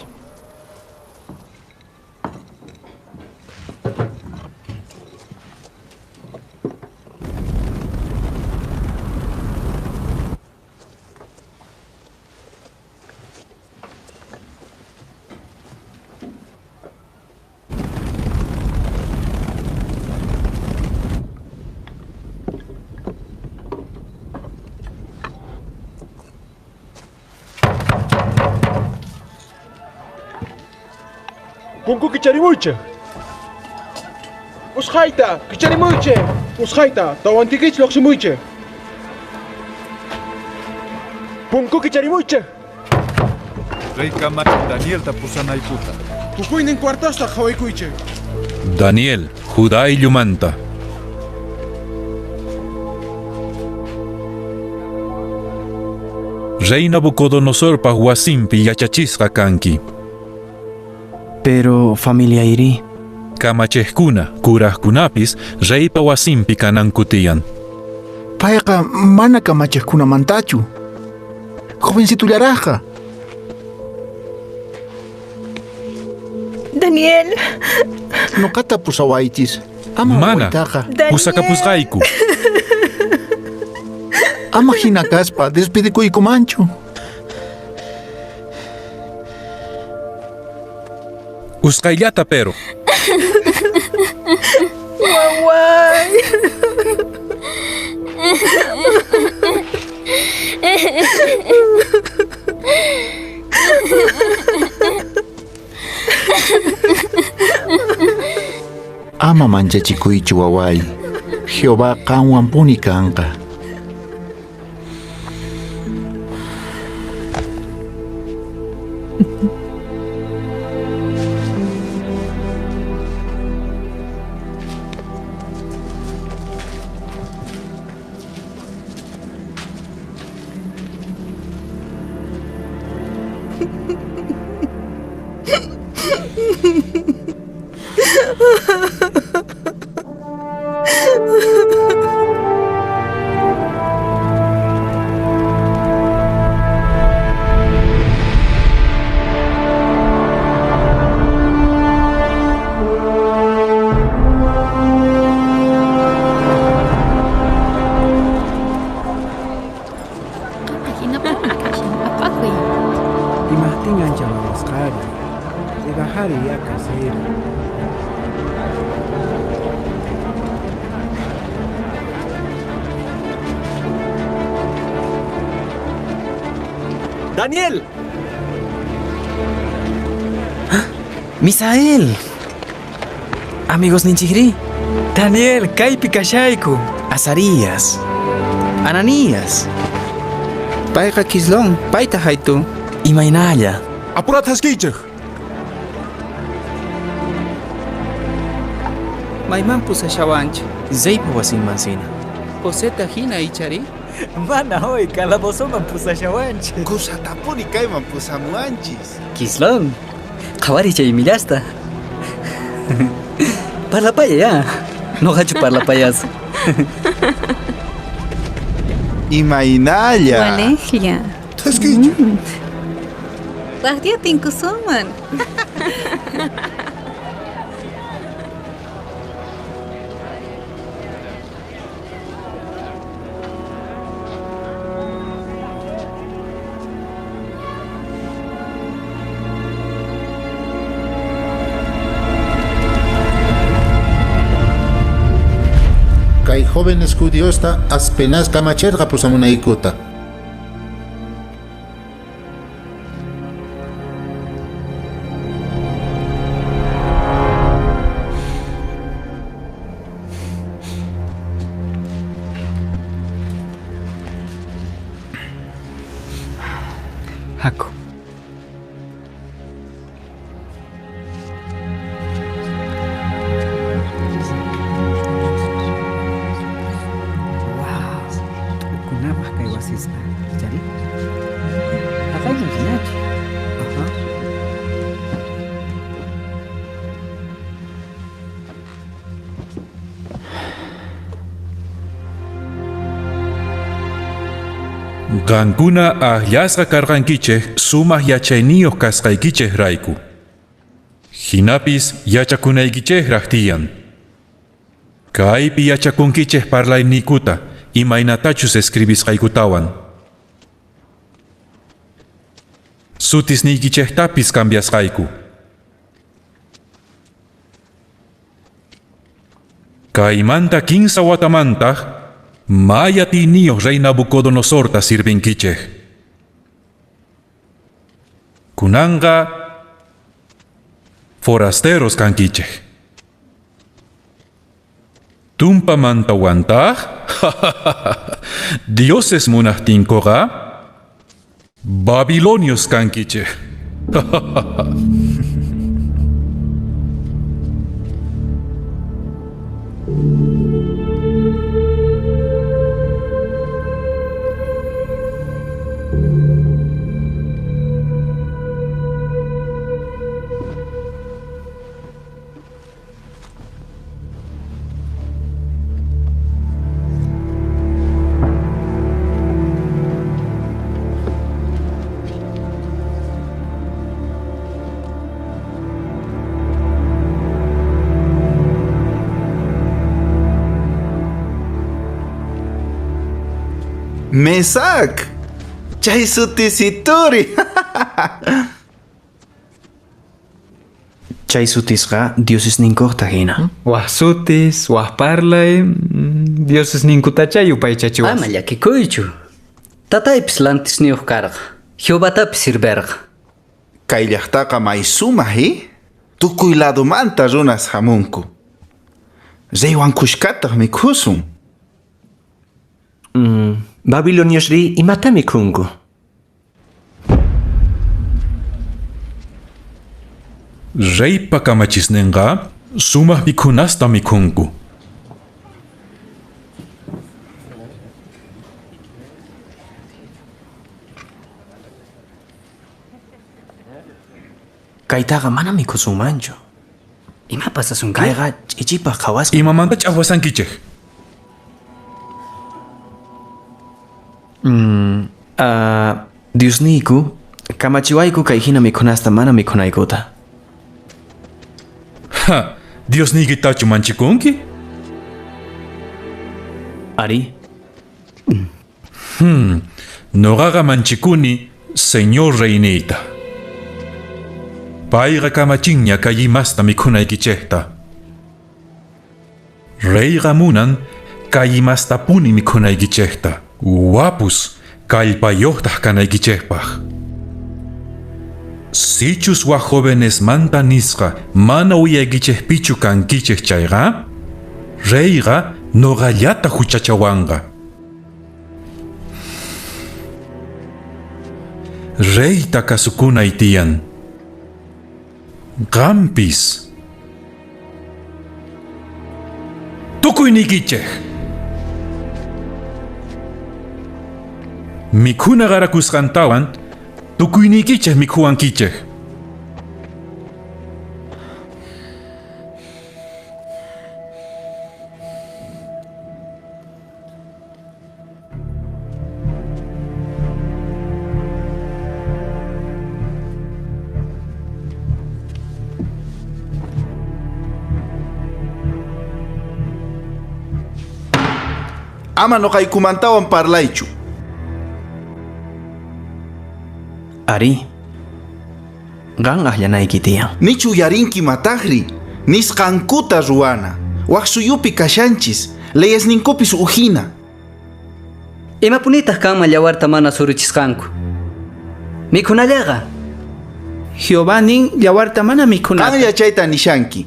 Punku kicharimuychik. Usqhayta kicharimuychik. Usqhayta tawantikichik lluqsimuychik. Punku kicharimuychik. Rey kamachin Danielta pusanaykuta. Tukuynin cuartosta qhawaykuychik. Daniel, Judá ayllumanta. Rey Nabucodonosorpa wasinpi yachachisqa kanki. Pero familia iri. Kamachiqkuna, kuraqkunapis reypa wasinpi kananku tiyan. Payqa mana kamachiqkunamantachu. Jovencitullaraqqa. Daniel. Noqata pusawaychis. Ama Mana, wawaytaqa. pusakapusqayku. Ama hina kaspa despidikuykumanchu. Usqhayllata pero. Waway. Ama manchachikuychu waway. Jehová qanwanpuni kanqa. Imajtin ancha wawasqari? Rebajari ya casero. ¡Daniel! ¡Misael! Amigos ninchikri. Daniel, kaypi kashayku. Azarías. Ananías. Payqa Kislón, payta haytu. Imaynalla. Apurata haskiychik. Mayman pusashawanchik. Reypa wasinman sina. Joseta hina ichari? Mana hoy calabozoman pusashawanchik. Kusatapuni kayman pusamuwanchis. Kislón, qhawariy chay millasta. Parlapaya ya. Noqachu parlapayas. Imaynalla. Walejlla. Thaskiychik. Wak día tinkusunman. Kay jóvenes judiosta aspenas kamacherqa pusamunaykuta. Haku. T'ukunapaq kay wasisqa, ichari? Haqayman rinachu. Aha. Qankuna akllasqa karqankichik sumaq yachayniyuq kasqaykichik rayku. Hinapis yachakunaykichikraq tiyan. Kaypi yachakunkichik parlayniykuta imaynatachus escribisqaykutawan. Sutisniykichiktapis cambiasqayku. Kaymanta kinsa watamantaq may atiyniyuq rey Nabucodonosorta sirvinkichik. Kunanqa forasteros kankichik. Tumpamantawantaq dioses munaqtinkuqa babilonios kankichik. Mesac. Chay sutisituri. Chay sutisqa diosesninkuqta hina. Waj sutis, waj parlay, diosesninkutacha yupaychachiwas. Ama llakikuychu. Tataypis lantisniyuq karqa. Jehovatapis sirverqa. Kay llaqtaqa may sumaq, i? Tukuy ladomanta runas hamunku. Reywan kushkataq mikhusun. Babiloniosri imata mikhunku? Reypa kamachisninqa sumaq mikhunasta mikhunku. Kaytaqa mana mikhusunmanchu. Ima pasasunki? Kayqa ch'ichipaq qhawasqa. Imamanta ch'aqwasankichik? Diosniyku, kamachiwayku kay hina mikhunasta mana mikhunaykuta. Ha, Diosniykitachu manchikunki? Ari. Noqaqa manchikuni Señor reyniyta. Payqa kamachinña kay imasta mikhunaykichejta. Reyqa munan kay imastapuni mikhunaykichejta. Wapus kallpayuqtaq kanaykichejpaq. Sichus waj jovenesmanta nisqa mana uyaykichejpichu kankichej chayqa, reyqa noqallata huchachawanqa. Reyta kasukunay tiyan. Qampis. Tukuyniykichej. Mikhuna qarakusqantawan tukuyniykichej mikhuwankichej. Ama noqaykumantawan parlaychu. Ari. Qan aqllanayki tiyan. Nichu uyarinki mataqri, nisqankuta ruwana. Wak suyupi kashanchis, leyesninkupis ujina. Imapunitaq kanman yawarta mana suruchisqanku? Mikhunallaqa. Jehová nin yawarta mana mikhunata. Qan yachayta nishanki.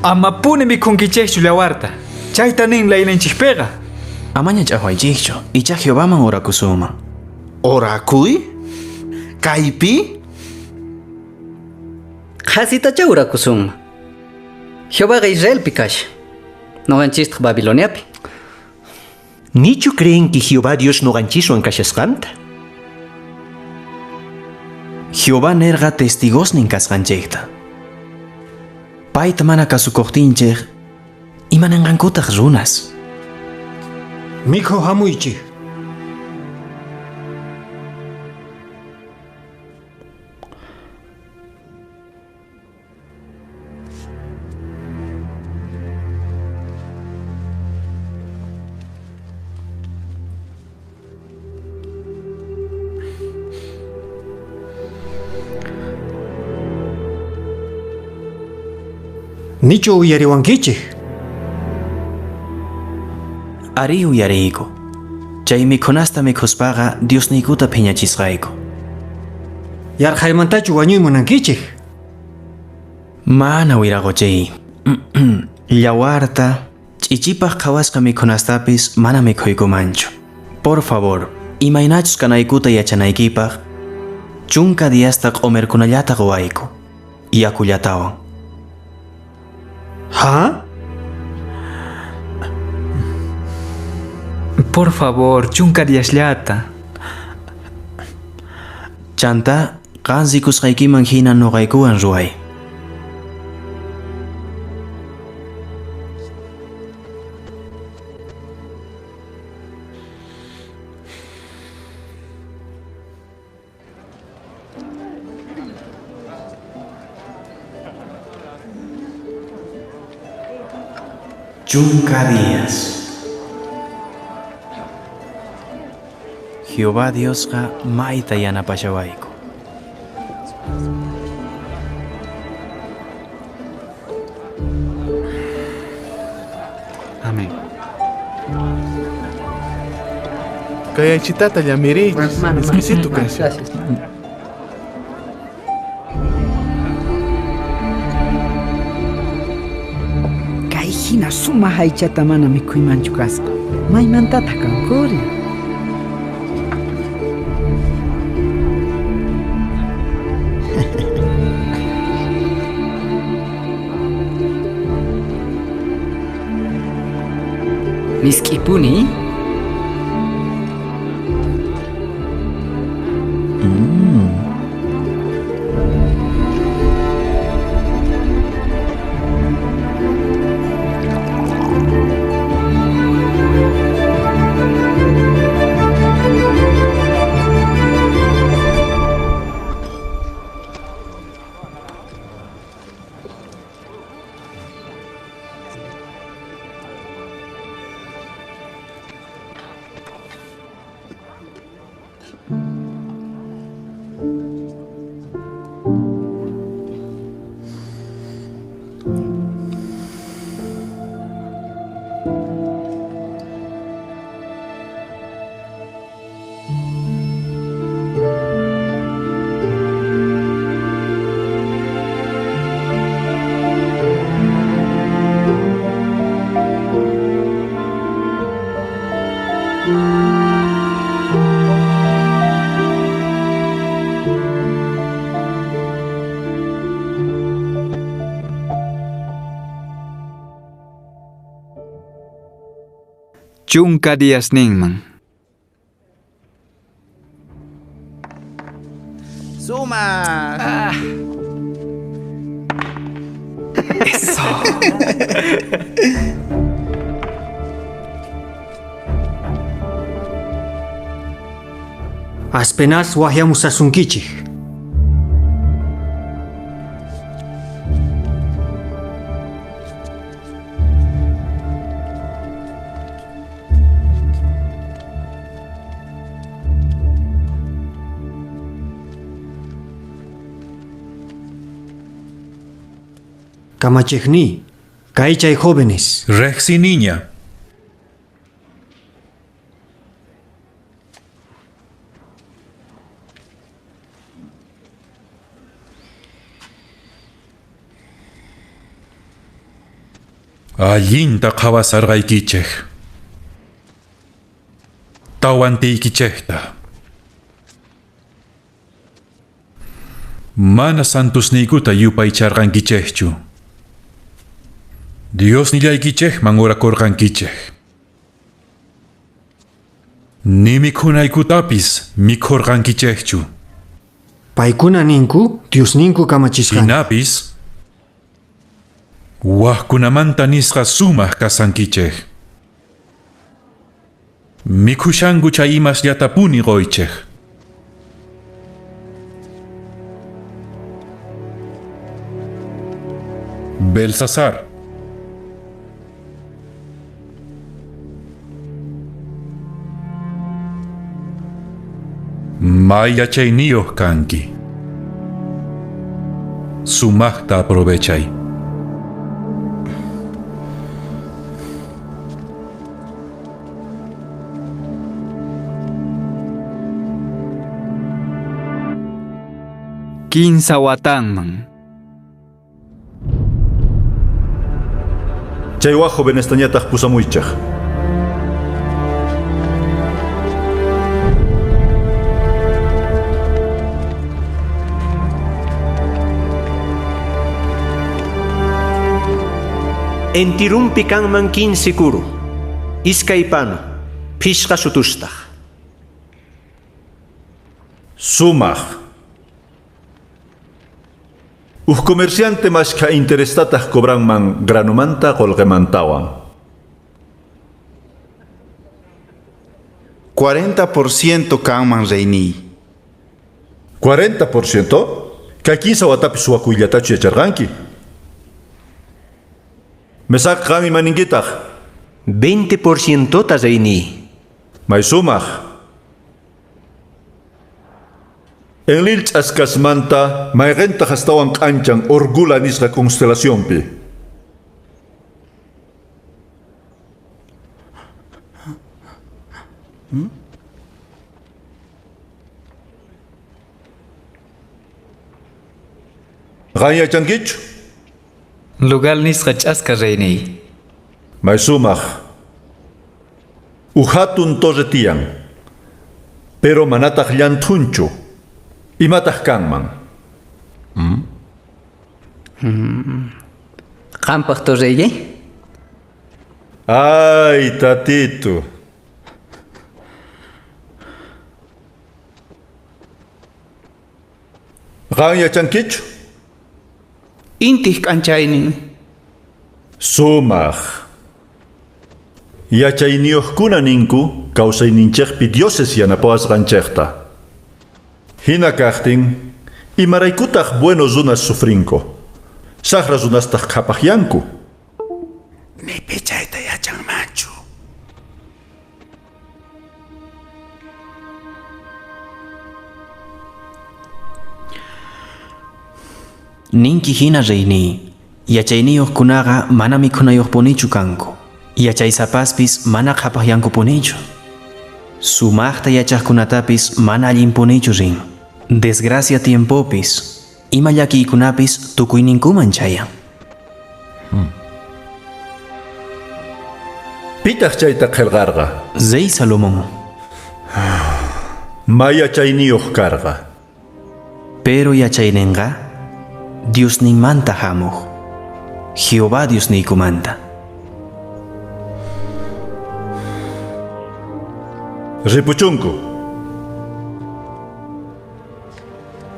Amapuni mikhunkichejchu yawarta. Chayta nin layninchikpiqa. Amaña ch'aqwaychikchu, icha Jehovaman orakusunman. Orakuy? Kaypi? Qhasitacha orakusunman. Jehovaqa Israelpi kashan. Noqanchistaq Babiloniapi. Nichu creenki Jehová Dios noqanchiswan kashasqanta? Jehová nerqa testigosnin kasqanchikta. Payta mana kasukuqtinchik, imananqankutaq runas. Mikhuq hamuychik. Nichu uyariwankichik? Ari uyariyku. Chay mikhunasta mikhuspaqa Diosniykuta phiñachisqayku. Yarqhaymantachu wañuy munankichik? Mana wiraqochay. Yawarta, ch'ichipaq qhawasqa mikhunastapis mana mikhuykumanchu. Por favor, imaynachus kanaykuta yachanaykipaq, chunka diasta q'umirkunallata quwayku, yakullatawan. ¿Ja? Por favor, chunka diasllata. Chanta, qan rikusqaykiman hina nuqaykuwan ruway. Chunka días. Jehová Diosqa mayta yanapashawayku. Amén. Kay aychitata llamiriychis, exquisito kashan. Gracias. Kay hina sumaq aychata mana mikhuymanchu kasqa. Maymantataq kankuri? Misk'ipuni. Chunka diasninman. Sumaq. Eso. Aspenaz waqyamusasunkichik. Kamachiqniy, kaychay jóvenes. Riqsiniña. Allinta qhawasarqaykichik. Tawantiykichikta. Mana santusniykuta yupaycharqankichikchu. Diosnillaykichikman orakurqankichik. Ni mikhunaykutapis mikhurqankichikchu. Paykuna ninku, Diosninku kamachisqanta. Jinapis wajkunamanta nisqa sumaq kasankichik. Mikhushanku chay imasllatapuni quychik. Belsasar. May yachayniyuq kanki. Sumaqta aprovechay. Kinsa watanman. Chay waj jovenestañataq pusamuychaq. Entirumpi kanman 15 kuru, iskay panu, phishqa sutustaq. Sumaq. Uj comerciante mashkha interestataq cobranman granumanta qullqimantawan. 40% kanman reyniy. 40%? Kay kinsa watapi suwakuyllatachu yacharqanki? Mesak qam imaninkitaq? 20% ta reyniy. May sumaq. Enlil ch'askasmanta mayqintaq astawan k'anchan Orgula nisqa constelacionpi. Qan yachankichu? Lugal nisqa ch'aska reyniy. May sumaq. Uj hatun torre tiyan, pero manataq llanthunchu. Imataq kanman? Qampaq torreyki? Ay, tatito. Qan yachankichu? Intiq k'anchaynin. Sumaq. Yachayniyuqkuna ninku kawsayninchikpi dioses yanapawasqanchikta. Hina kaqtin, imaraykutaq buenos runas sufrinku, saqra runastaq qhapaqyanku. Ni pi chayta yachanmanchu. Ninki hina reyniy, yachayniyuqkunaqa mana mikhunayuqpunichu kanku. Yachaysapaspis mana qhapaqyankupunichu. Sumaqta yachaqkunatapis mana allinpunichu rin. Desgracia tiempopis, ima llakiykunapis tukuyninkuman chayan. Pitaq chayta qillqarqa? Rey Salomón. May yachayniyuq karqa. Pero yachayninqa Diosninmanta hamuq. Jehová Diosniykumanta. Ripuchunku.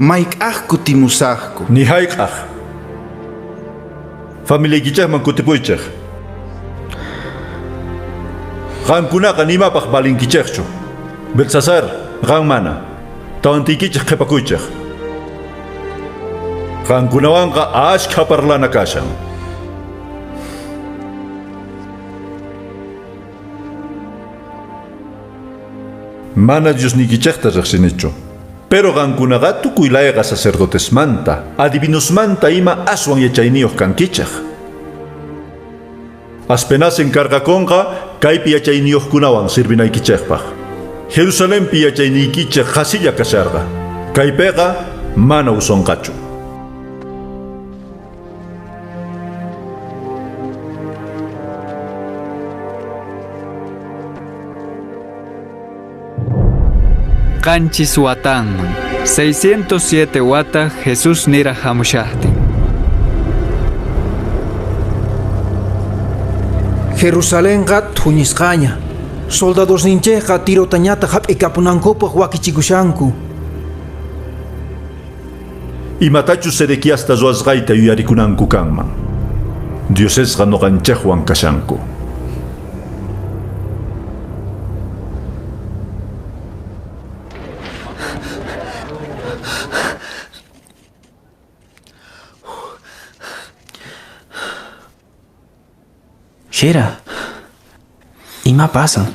Mayk'aq kutimusaqku? Ni hayk'aq. Familiaykichikman kutipuychik. Qamkunaqa nimapaq valinkichikchu. Belsasar, qam mana. Tawantiykichik qhipakuychik. Qamkunawanqa ashkha parlana kashan. Mana Diosniykichikta riqsinichu. Pero qamkunaqa tukuy layqa sacerdotesmanta, adivinosmanta ima aswan yachayniyuq kankichik. Aspenaz encargakonqa kaypi yachayniyuqkunawan sirvinaykichikpaq. Jerusalenpi yachayniykichik qhasilla kasharqa. Kaypiqa mana usunqachu. Qanchis watanman 607 wata Jesús niraj hamushaqtin. Jerusalenqa thuñisqaña. Soldadosninchikqa Tirotañataq hap'ikapunankupaq wakichikushanku. Imatachus Sedequiasta ruwasqayta yuyarikunanku kanman. Diosesqa ñuqanchikwan kashanku. Jera, ima pasan?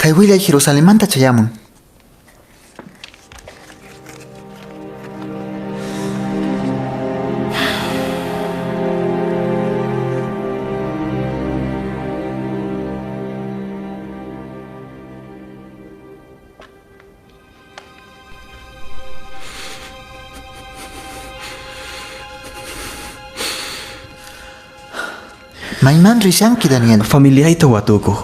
Kay willay Jerusalenmanta chayamun. Mayman rishanki, Daniel? Familiayta watukuq.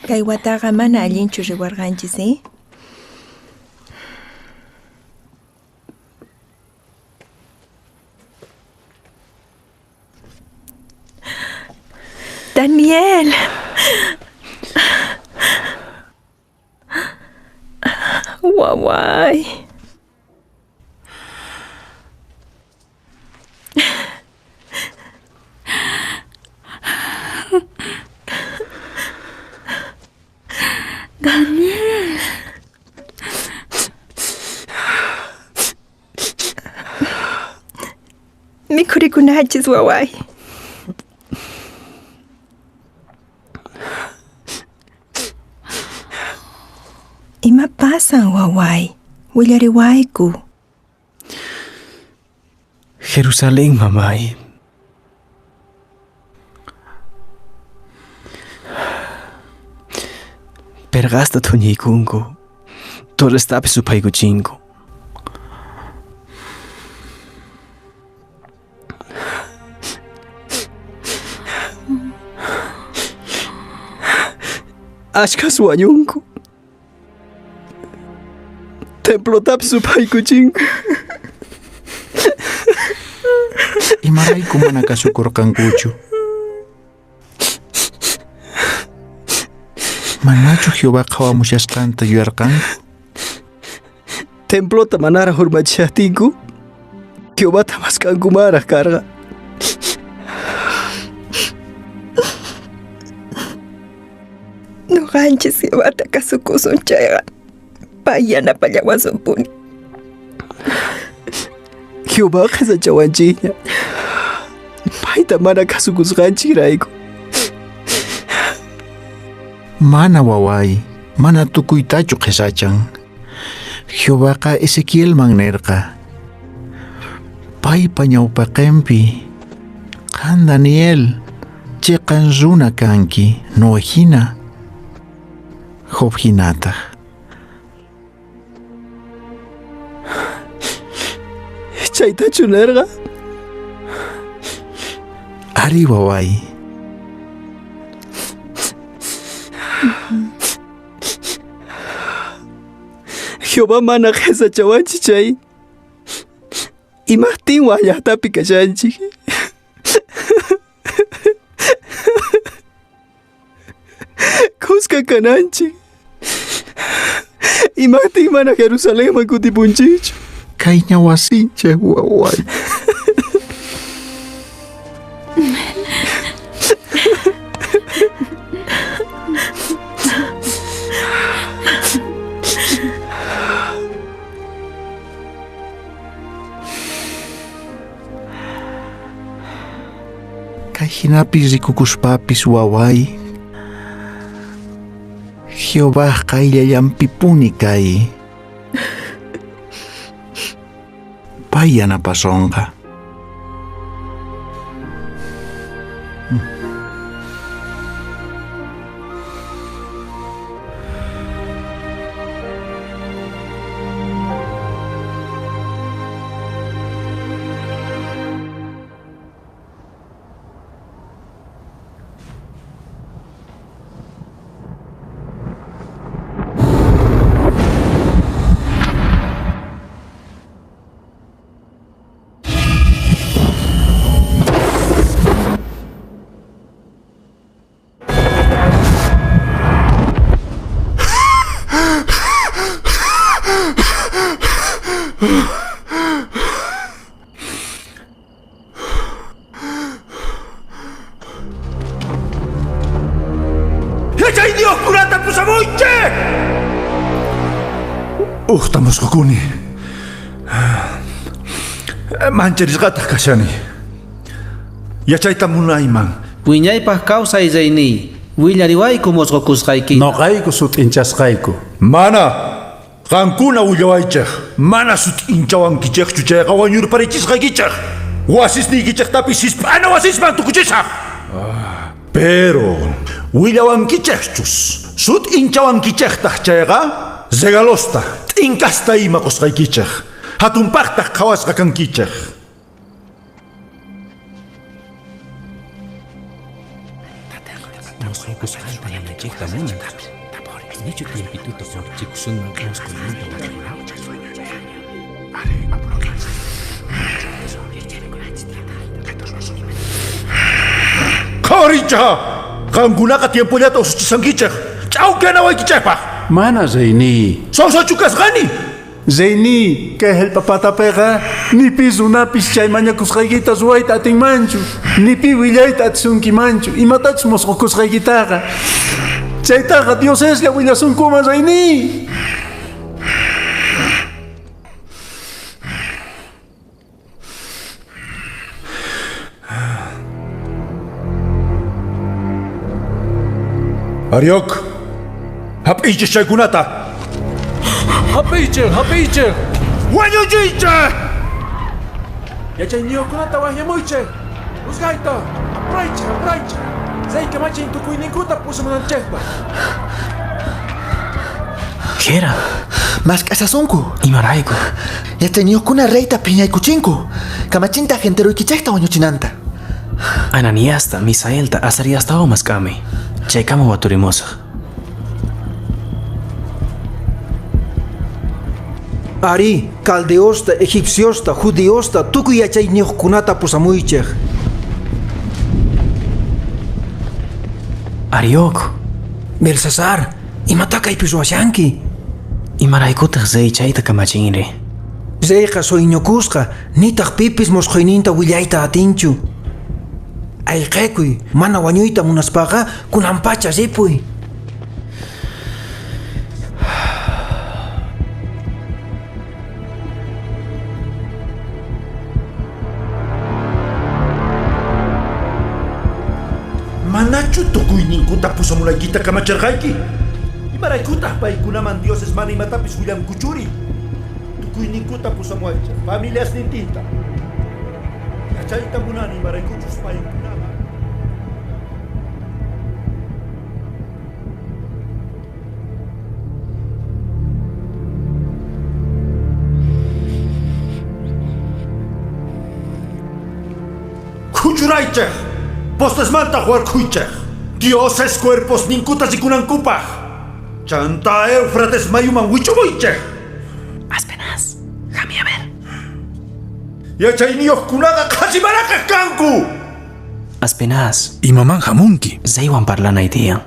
Kay wataqa mana allinchu riwarqanchis, eh? Daniel. Waway. Daniel. Mikhurikunachis, waway. Ima pasan, waway? Willariwayku. Jerusalén, mamay. Perqasta thuñiykunku. Torrestapis ruphaykuchinku. Ashkhas wañunku. Templotapis ruphaykuchinku. Imarayku mana kasukurqankuchu? Manachu Jehová qhawamushasqanta yuyarqanku? Templota manaraq urmachishaqtinku, Jehovata maskankumanraq karqa. Nuqanchis Jehovata kasukusun chayqa, pay yanapallawasunpuni. Jehová qhisachawanchikña. Payta mana kasukusqanchikrayku. Mana waway, mana tukuytachu qhisachan. Jehovaqa Ezequielman nerqa. Paypa ñawpaqinpi qan Daniel chiqan runa kanki Noé hina, Job hinataq. Chaytachu nerqa? Ari waway. Jehová mana qhisachawanchik chay. Imaqtin waj llaqtapi kashanchik. Kuska kananchik. Imaqtin mana Jerusalenman kutipunchikchu. Kayña wasinchik waway. Kay hinapi rikukuspapis waway. Jehová qayllallanpipuni kay. Pay yanapasonqa. Yachayniyuqkunata pusamuychik! Uqta musqukuni. Mancharisqataq kashani. Yachayta munayman. Wiñaypaq kawsay reyniy, willariwayku musqukusqaykita. Noqayku sut'inchasqayku. Mana! Qankuna willawaychik. Mana sut'inchawankichikchu chayqa wañurparichisqaykichik. Wasisniykichiktapis hisp'ana wasisman tukuchisaq. Pero willawankichikchus sut'inchawankichiktaq chayqa regalosta t'inkasta ima qusqaykichik. Hatunpaqtaq qhawasqa kankichik. Musqukusqanta yanachikta munan. Nichu tiempituta qurichikusunman musquyninta wachaynapaq. Qhawaricha! Qankunaqa tiempollata usuchisankichik. Ch'awkianawaykichikpaq. Mana reyniy. Sawsachu kasqani. Reyniy, kay hallp'apatapiqa ni pi runapis chay mañakusqaykita ruwayta atinmanchu, ni pi willayta atisunkimanchu, imatachus musqukusqaykitaqa. Chaytaqa dioseslla willasunkuman reyniy. Ariok, hap'iychis chaykunata. Hap'iychik, hap'iychik. Wañuchiychik! Yachayniyuqkunata waqyamuychik. Usqayta, apuraychik, apuraychik. Rey kamachin tukuyninkuta pusamunanchikpaq. Jera. Mask'asasunku. Imarayku. Yachayniyuqkuna reyta phiñaykuchinku. Kamachinta enteruykichikta wañuchinanta. Ananiasta, Misaelta, Azariastawan mask'ami. Chaykama waturimusaq. Ari, caldeosta, egipciosta, judiosta, tukuy yachayniyuqkunata pusamuychik. Ariok. Belsasar, imata kaypi ruwashanki? Imaraykutaq rey chayta kamachinri? Reyqa sueñokusqa, nitaq pipis musquyninta willayta atinchu. Ayqikuy, mana wañuyta munaspaqa kunanpacha ripuy. Manachu tukuyninkuta pusamunaykita kamachirqayki? Imaraykutaq paykunaman dioses mana imatapis willankuchuri? Tukuyninkuta pusamuwaychej, familiasnintinta. Yachayta munani imaraykuchus paykunaqa. Khuchuraychej, postesmanta warkhuychej. Dioses cuerpos ninkuta rikunankupaj. Chanta Éufrates mayuman wichumuychej. Aspenaz, jami a ver. Yachayniyuqkunaqa qhasimanaqaj kanku. Aspenaz. Imaman hamunki. Reywan parlanay tiyan.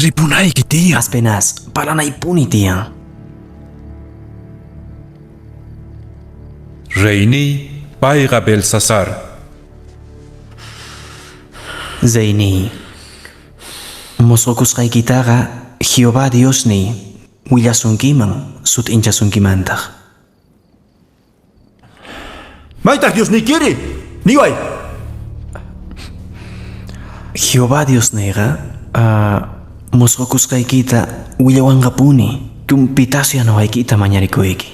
Ripunayki tiyan. Aspenaz, parlanaypuni tiyan. Reyniy, payqa Belsasar. Reyniy, mosqokusqaykitaqa Jehová Diosniy willasunkiman sut'inchasunkimantaq. Maytaq Diosniykiri? Niway. Jehová Diosniyqa mosqokusqaykita willawanqapuni tumpitasu yanawaykita mañarikuyki.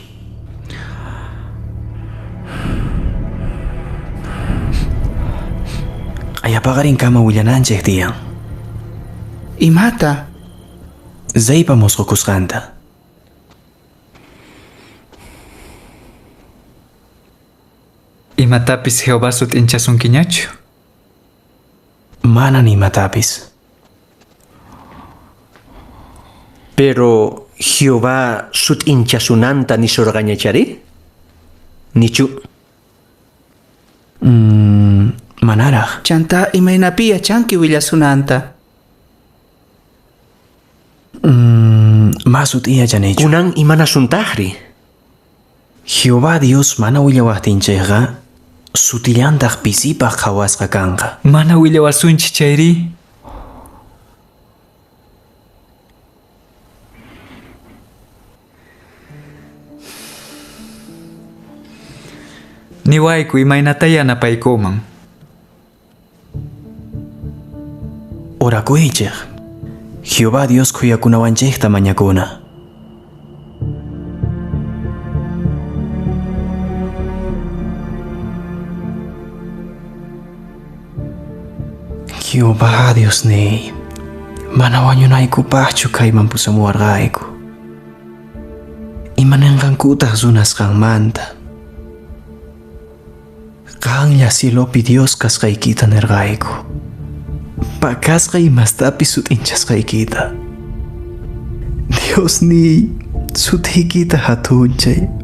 Q'ayapaqarinkama willananchik tiyan. Imata? Reypa mosqokusqanta. Imatapis Jehová sut'inchasunkiñachu? Manan imatapis. Pero Jehová sut'inchasunanta nisurqañachari? Nichu. Manaraj. Chanta imaynapi yachanki willasunanta. Ma sut'iyachanichu. Kunan imanasuntaqri? Jehová Dios mana willawaqtinchikqa sutillantaq pisipaq qhawasqa kanqa. Mana willawasunchik chayri? Niwayku imaynata yanapaykuman. Orakuychik. Jehová Dios khuyakunawanchikta mañakuna. Jehová Diosniy, mana wañunaykupaqchu kayman pusamuwarqayku. Imananqankutaq runas qanmanta. Qanlla cielopi Dios kasqaykita nirqayku. Pakasqa imastapis sut'inchasqaykita. Diosniy, sutiykita hatunchay.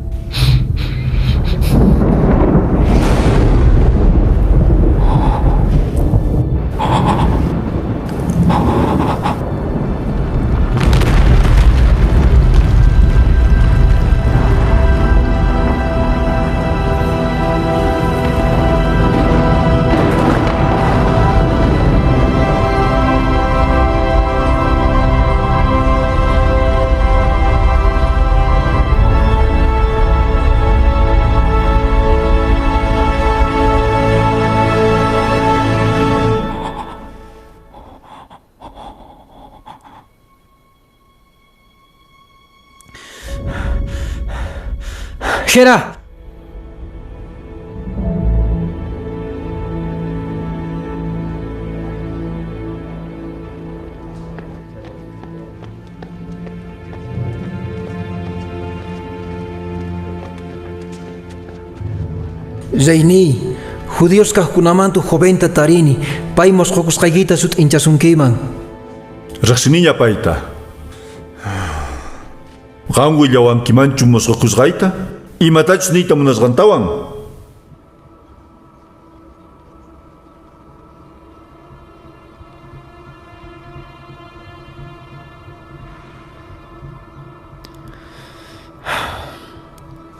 Jera! Reyniy, judíos kaqkunamanta joventa tarini, pay mosqokusqaykita sut'inchasunkiman. Riqsiniña payta. Qam willawankimanchu mosqokusqayta? Imatachus niyta munasqantawan?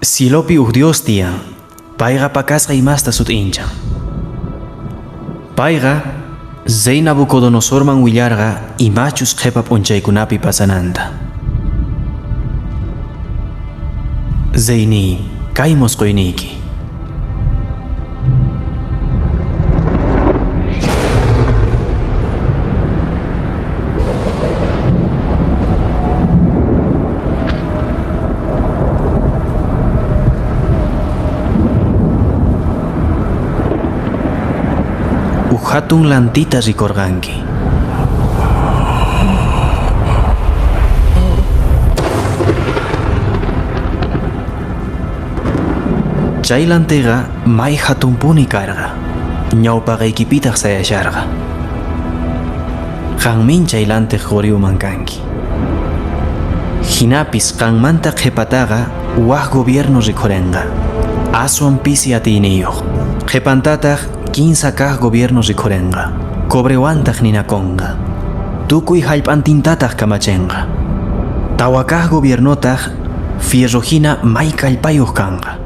Cielopi uj Dios tiyan. Payqa pakasqa imasta sut'inchan. Payqa rey Nabucodonosorman willarqa imachus qhipa p'unchaykunapi pasananta. Reyniy, kay mosqoyniyki. Uj hatun lantita rikorqanki. Chay lantiqa may hatunpuni karqa. Ñawpaqaykipitaq sayasharqa. Qanmin chay lantiq quriuman kanki. Hinapis qanmanta qhipataqa waj gobierno rikhurenqa. Aswan pisi atiyniyuq. Qhipantataq kinsa kaq gobierno rikhurenqa. Cobrewantaq ninakonqa. Tukuy hallp'antintataq kamachenqa. Tawa kaq gobiernotaq fierro hina may kallpayuq kanqa.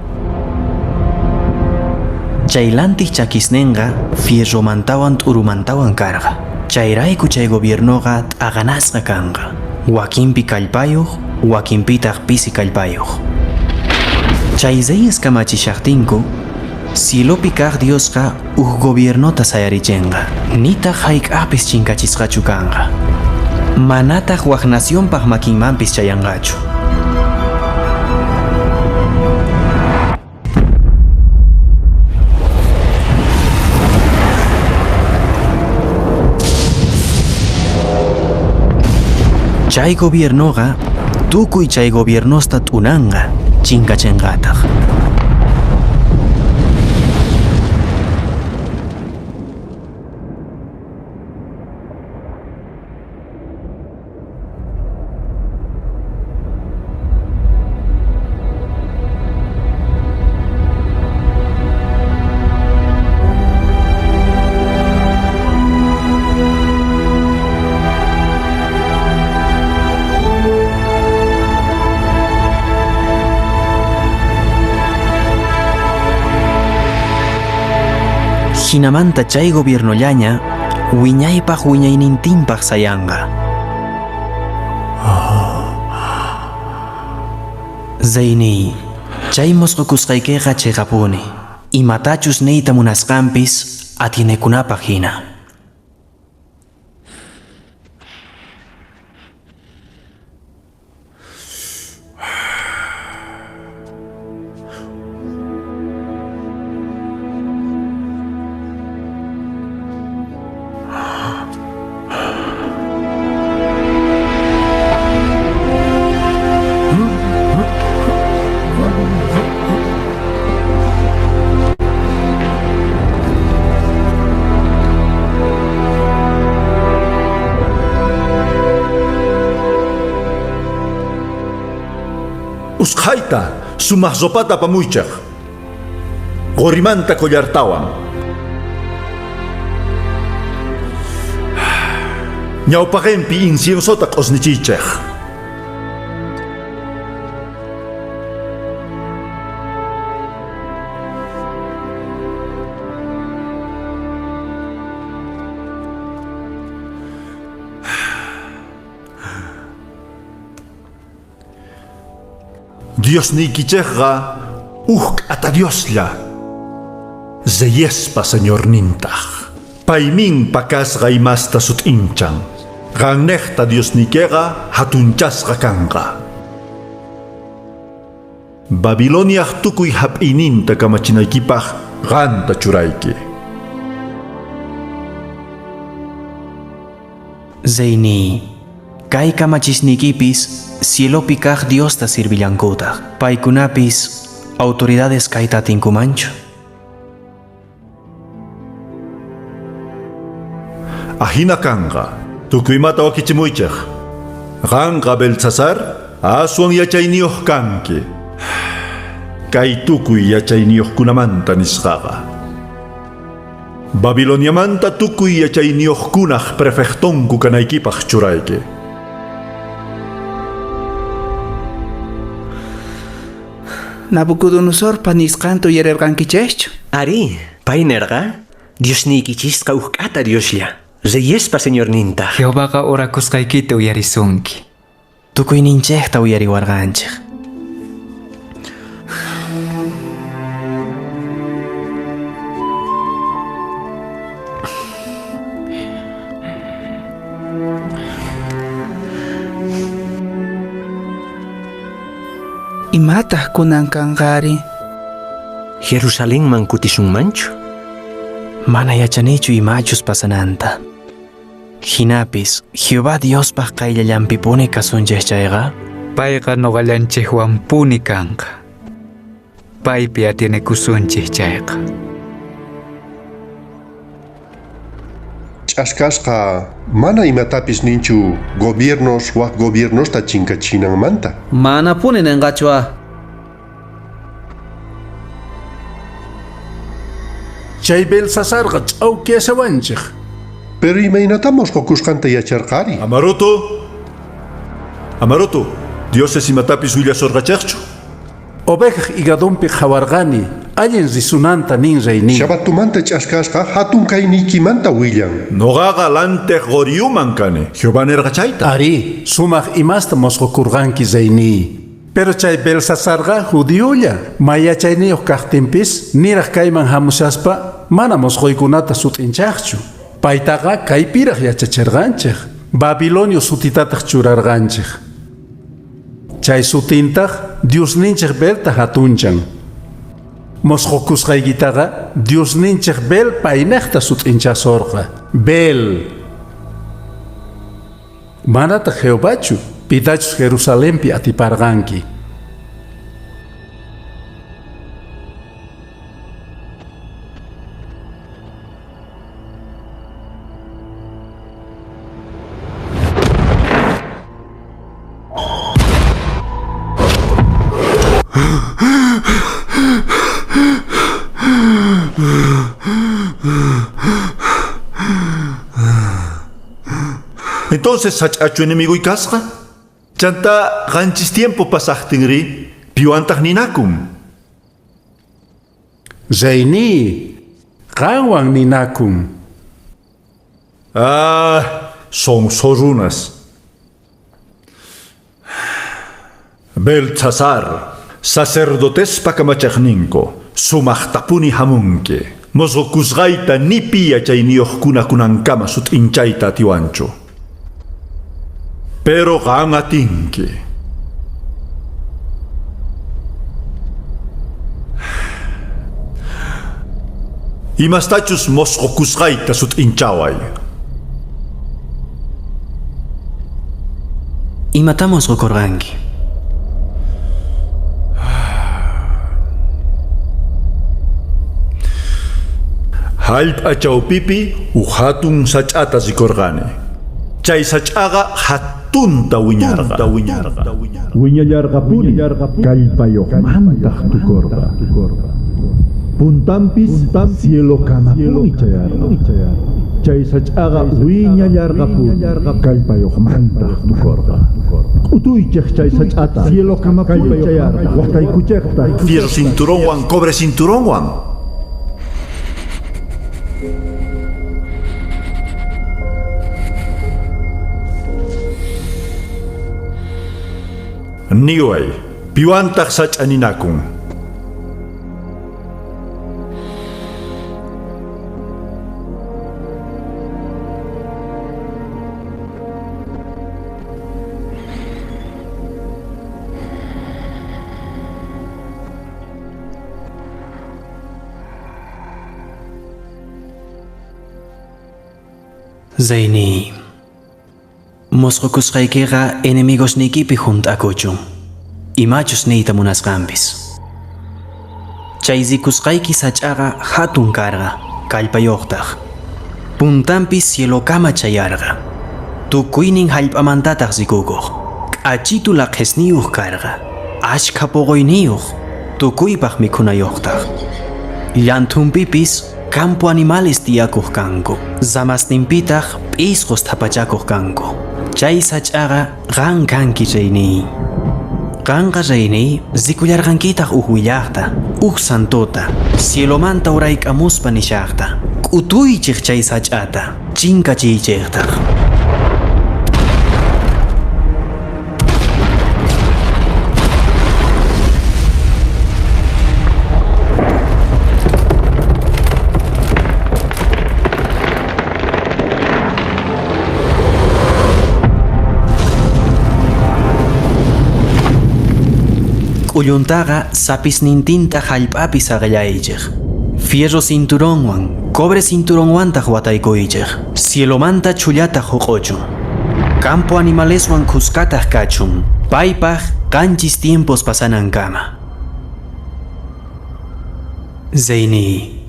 Chay lantiq chakisninqa fierromantawan t'urumantawan karqa. Chayrayku chay gobiernoqa t'aqanasqa kanqa. Wakinpi kallpayuq, wakinpitaq pisi kallpayuq. Chay reyes kamachishaqtinku, cielopi kaq Diosqa uj gobiernota sayarichenqa. Nitaq hayk'apis chinkachisqachu kanqa. Manataq wak nacionpaq makinmanpis chayanqachu. Chay gobiernoqa tukuy chay gobiernosta t'unanqa, chinkachenqataq. Hinamanta chay gobiernollaña wiñaypaq wiñaynintinpaq sayanqa. Reyniy, chay mosqokusqaykiqa chiqapuni. Imatachus niyta munasqanpis atienekunapaq hina. Usqhayta sumaq ropata apamuychaq. Qorimanta collartawan. Ñawpaqinpi inciensota q'usnichiychaq. Diosniykichikqa uj k'ata Dioslla. Reyespa Señornintaq. Paymin pakasqa imasta sut'inchan. Qannejta Diosniykiqa hatunchasqa kanqa. Babiloniaj tukuy hap'iyninta kamachinaykipaq qanta churayki. Reyniy, kay kamachisniykipis cielopi kaq Diosta sirvillankutaq. Paykunapis autoridades kayta atinkumanchu. Ahina kanqa, tukuymata wakichimuychik. Qanqa Beltsasar, aswan yachayniyuq kanki. Kay tukuy yachayniyuqkunamanta nisqaqa. Babiloniamanta tukuy yachayniyuqkunaq prefectonku kanaykipaq churayki. Nabucodonosorpa nisqanta uyarirqankichikchu? Arí, pay nerqa, Diosniykichisqa uj k'ata Dioslla, reyespa Señornintaq. Jehovaqa orakusqaykita uyarisunki. Tukuyninchikta uyariwarqanchik. Imataq kunan kanqari? Jerusalenman kutisunmanchu? Mana yachanichu imachus pasananta. Jinapis, Jehová Diospaq qayllallanpipuni kasunchik chayqa. Payqa nuqallanchikwanpuni kanqa. Paypi atienekusunchik chayqa. Ch'askasqa mana imatapis ninchu gobiernos wak gobiernosta chinkachinanmanta. Manapuni ninqachu ah. Chay Belsasarqa ch'awkiyashawanchik. Pero imaynatá mosqokusqanta yacharqari? Amarutu. Amarutu, dioses imatapis willasurqachikchu. Ovejaj higadonpi qhawarqani, allin risunanta nin reyniy. Shabatumanta ch'askasqa hatun kayniykimanta willan. Noqaqa lantej quriyuman kani. Jehová nirqa chayta. Arí, sumaq imasta mosqokurqanki reyniy. Pero chay Belsasarqa judiolla, may yachayniyuq kaqtinpis, niraq kayman hamushaspa mana mosqoykunata sut'inchaqchu. Paytaqa kaypiraq yachachirqanchik, Babilonio sutitataq churarqanchik. Chay sutintaq Diosninchik Belta hatunchan. Mosqokusqaykitaqa Diosninchik Bel paynaqta sut'inchasurqa. Bel. Manataq Jehovachu, pitachus Jerusalenpi atiparqanki. Entonces sach'achu enemigoy kasqa? Chanta qanchis tiempo pasaqtinri, piwantaq ninakun. Reyniy, qanwan ninakun. Ah, son runas. Beltsasar, sacerdotespa kamachaqninku, sumaqtapuni hamunki. Mosqokusqayta ni pi yachayniyuqkuna kunankama sut'inchayta atiwanchu. Pero qan atinki. Imastachus mosqokusqayta sut'inchaway. Imatam mosqokurqanki? Hallp'a chawpipi huk hatun sach'ata rikurqani. Chay sach'aqa hatunta wiñarqa. Wiñallarqapuni kallpayuqmantaq tukurqa. Puntanpis cielokamapuni chayarqa. Chay sach'aqa wiñallarqapuni kallpayuqmantaq tukurqa. K'utuychik chay sach'ata cielokamapuni chayarqa. Waqtaykuchikta. Fierro cinturonwan, cobre cinturonwan. Niway, piwantaq sach'a ninakun. Reyniy, mosqokusqaykiqa enemigosniykipi hunt'akuchun. Imachus niyta munasqanpis. Chay rikusqayki sach'aqa hatun karqa, kallpayuqtaq. Puntanpis cielokama chayarqa. Tukuynin hallp'amantataq rikukuq. K'achitu laqhisniyuq karqa. Ashkha puquyniyuq, tukuypaq mikhunayuqtaq. Llanthunpipis campo animales tiyakuq kanku. Ramasninpitaq p'isqus thapachakuq kanku. Chay sach'aqa qan kanki reyniy. Qanqa reyniy rikullarqankitaq huk willaqta, huk santota, cielomanta urayk'amuspa nishaqta. K'utuychik chay sach'ata, chinkachiychiktaq. K'ulluntaqa sapisnintinta hallp'api saqillaychik. Fierro cinturonwan, cobre cinturonwantaq wataykuychej. Cielomanta chhullataq huq'uchun. Campo animaleswan khuskataq kachun. Paypaq qanchis tiempos pasanankama. Reyníy,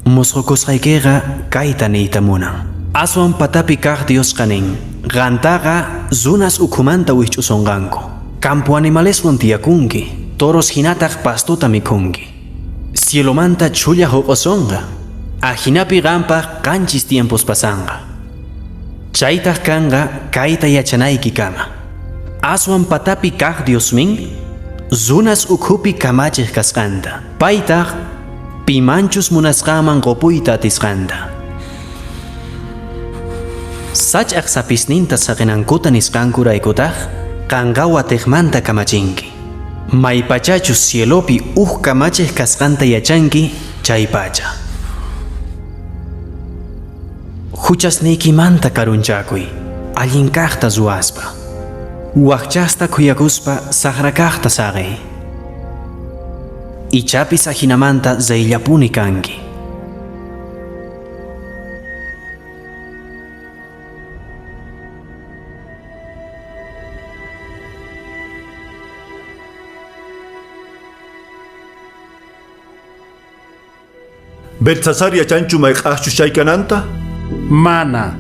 musqukusqaykiqa kayta niyta munan. Aswan patapi kaq Diosqa nin, qantaqa runas ukhumanta wikch'usonqanku. Campo animaleswan tiyakunki, toros hinataq pastota mikhunki. Cielomanta chhulla huq'usonqa. Ajinapi qanpaq qanchis tiempos pasanqa. Chaytaq kanqa kayta yachanaykikama. Aswan patapi kaq Diosmin, runas ukhupi kamachiq kasqanta. Paytaq pimanchus munasqanman qupuyta atisqanta. Sach'aq sapisninta saqinankuta nisqankuraykutaq qanqa watiqmanta kamachinki. Maypachachus cielopi uj kamachiq kasqanta yachanki chaypacha. Huchasniykimanta karunchakuy, allin kaqta ruwaspa. Waqchasta khuyakuspa saqra kaqta saqiy. Ichapis ajinamanta reyllapuni kanki. Beltsasar yachanchu mayq'aqchus chay kananta? Mana.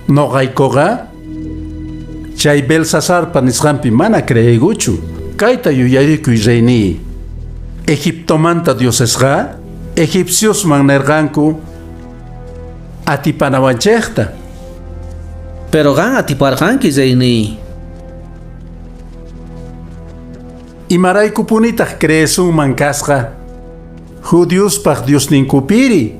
Noqaykuqa chay Belsasarpa nisqanpi mana creeykuchu. Kayta yuyarikuy reyniy. Egiptomanta diosesqa egipciosman nerqanku atipanawanchejta. Pero qan atiparqanki reyniy. Imaraykupunitaq creesunman kasqa judiospaq diosninkupiri.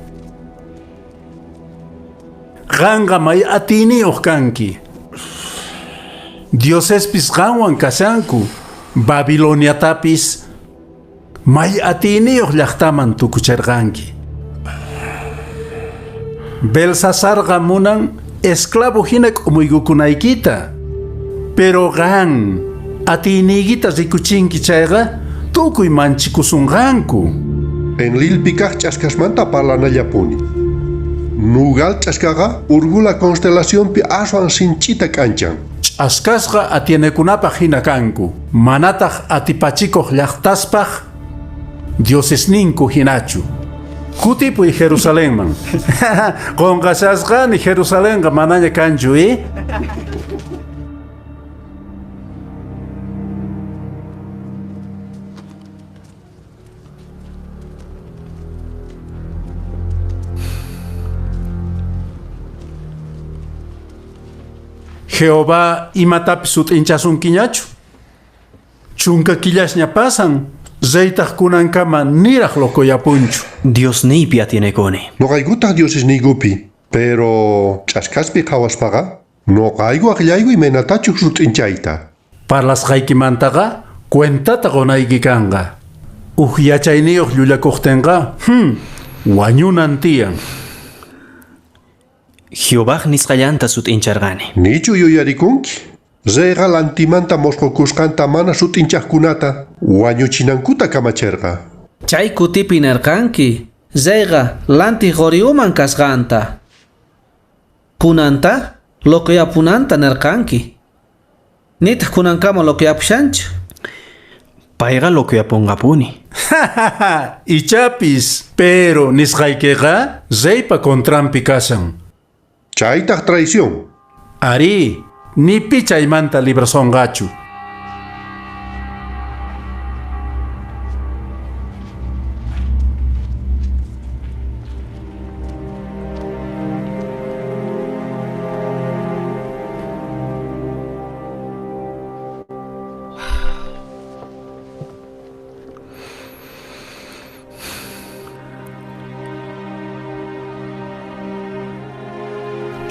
Qanqa may atiyniyuq kanki. Diosespis qanwan kashanku. Babiloniatapis may atiyniyuq llaqtaman tukucherqanki. Belsasarqa munan esclavo hina k'umuykukunaykita. Pero qan atiyniykita rikuchinki chayqa tukuy manchikusunqanku. Enlilpi kaq ch'askasmanta parlanallapuni. Nugal ch'askaqa Urgula constelacionpi aswan sinch'ita k'anchan. Ch'askasqa atienekunapaq hina kanku, manataq atipachikuq llaqtaspaq diosesninku hinachu. Kutipuy Jerusalenman. Qunqashasqani Jerusalenqa manaña kanchu, eh? Jehová imatapis sut'inchasunkiñachu. Chunka killasña pasan, reytaq kunankama niraq locoyapunchu. Diosniypi atienekuni. Noqaykutaq diosesniykupi, pero ch'askaspi qhawaspaqa noqayku aqllayku imaynatachus sut'inchayta. Parlasqaykimantaqa cuentata qunayki kanqa. Uj yachayniyuq llullakuqtinqa, wañunan tiyan. Jehovaj nisqallanta sut'incharqani. Nichu yuyarikunki? Reyqa lantimanta mosqokusqanta mana sut'inchaqkunata wañuchinankuta kamachirqa. Chay kutipi nerqanki, reyqa lanti qoriuman kasqanta. Kunanta loquyapunanta nerqanki. Nitaq kunankama loquyapushanchu. Payqa loquyapunqapuni. Ichapis, pero nisqaykiqa reypa contranpi kashan. Chaytaq traición. Arí, ni pi chaymanta librasonqachu.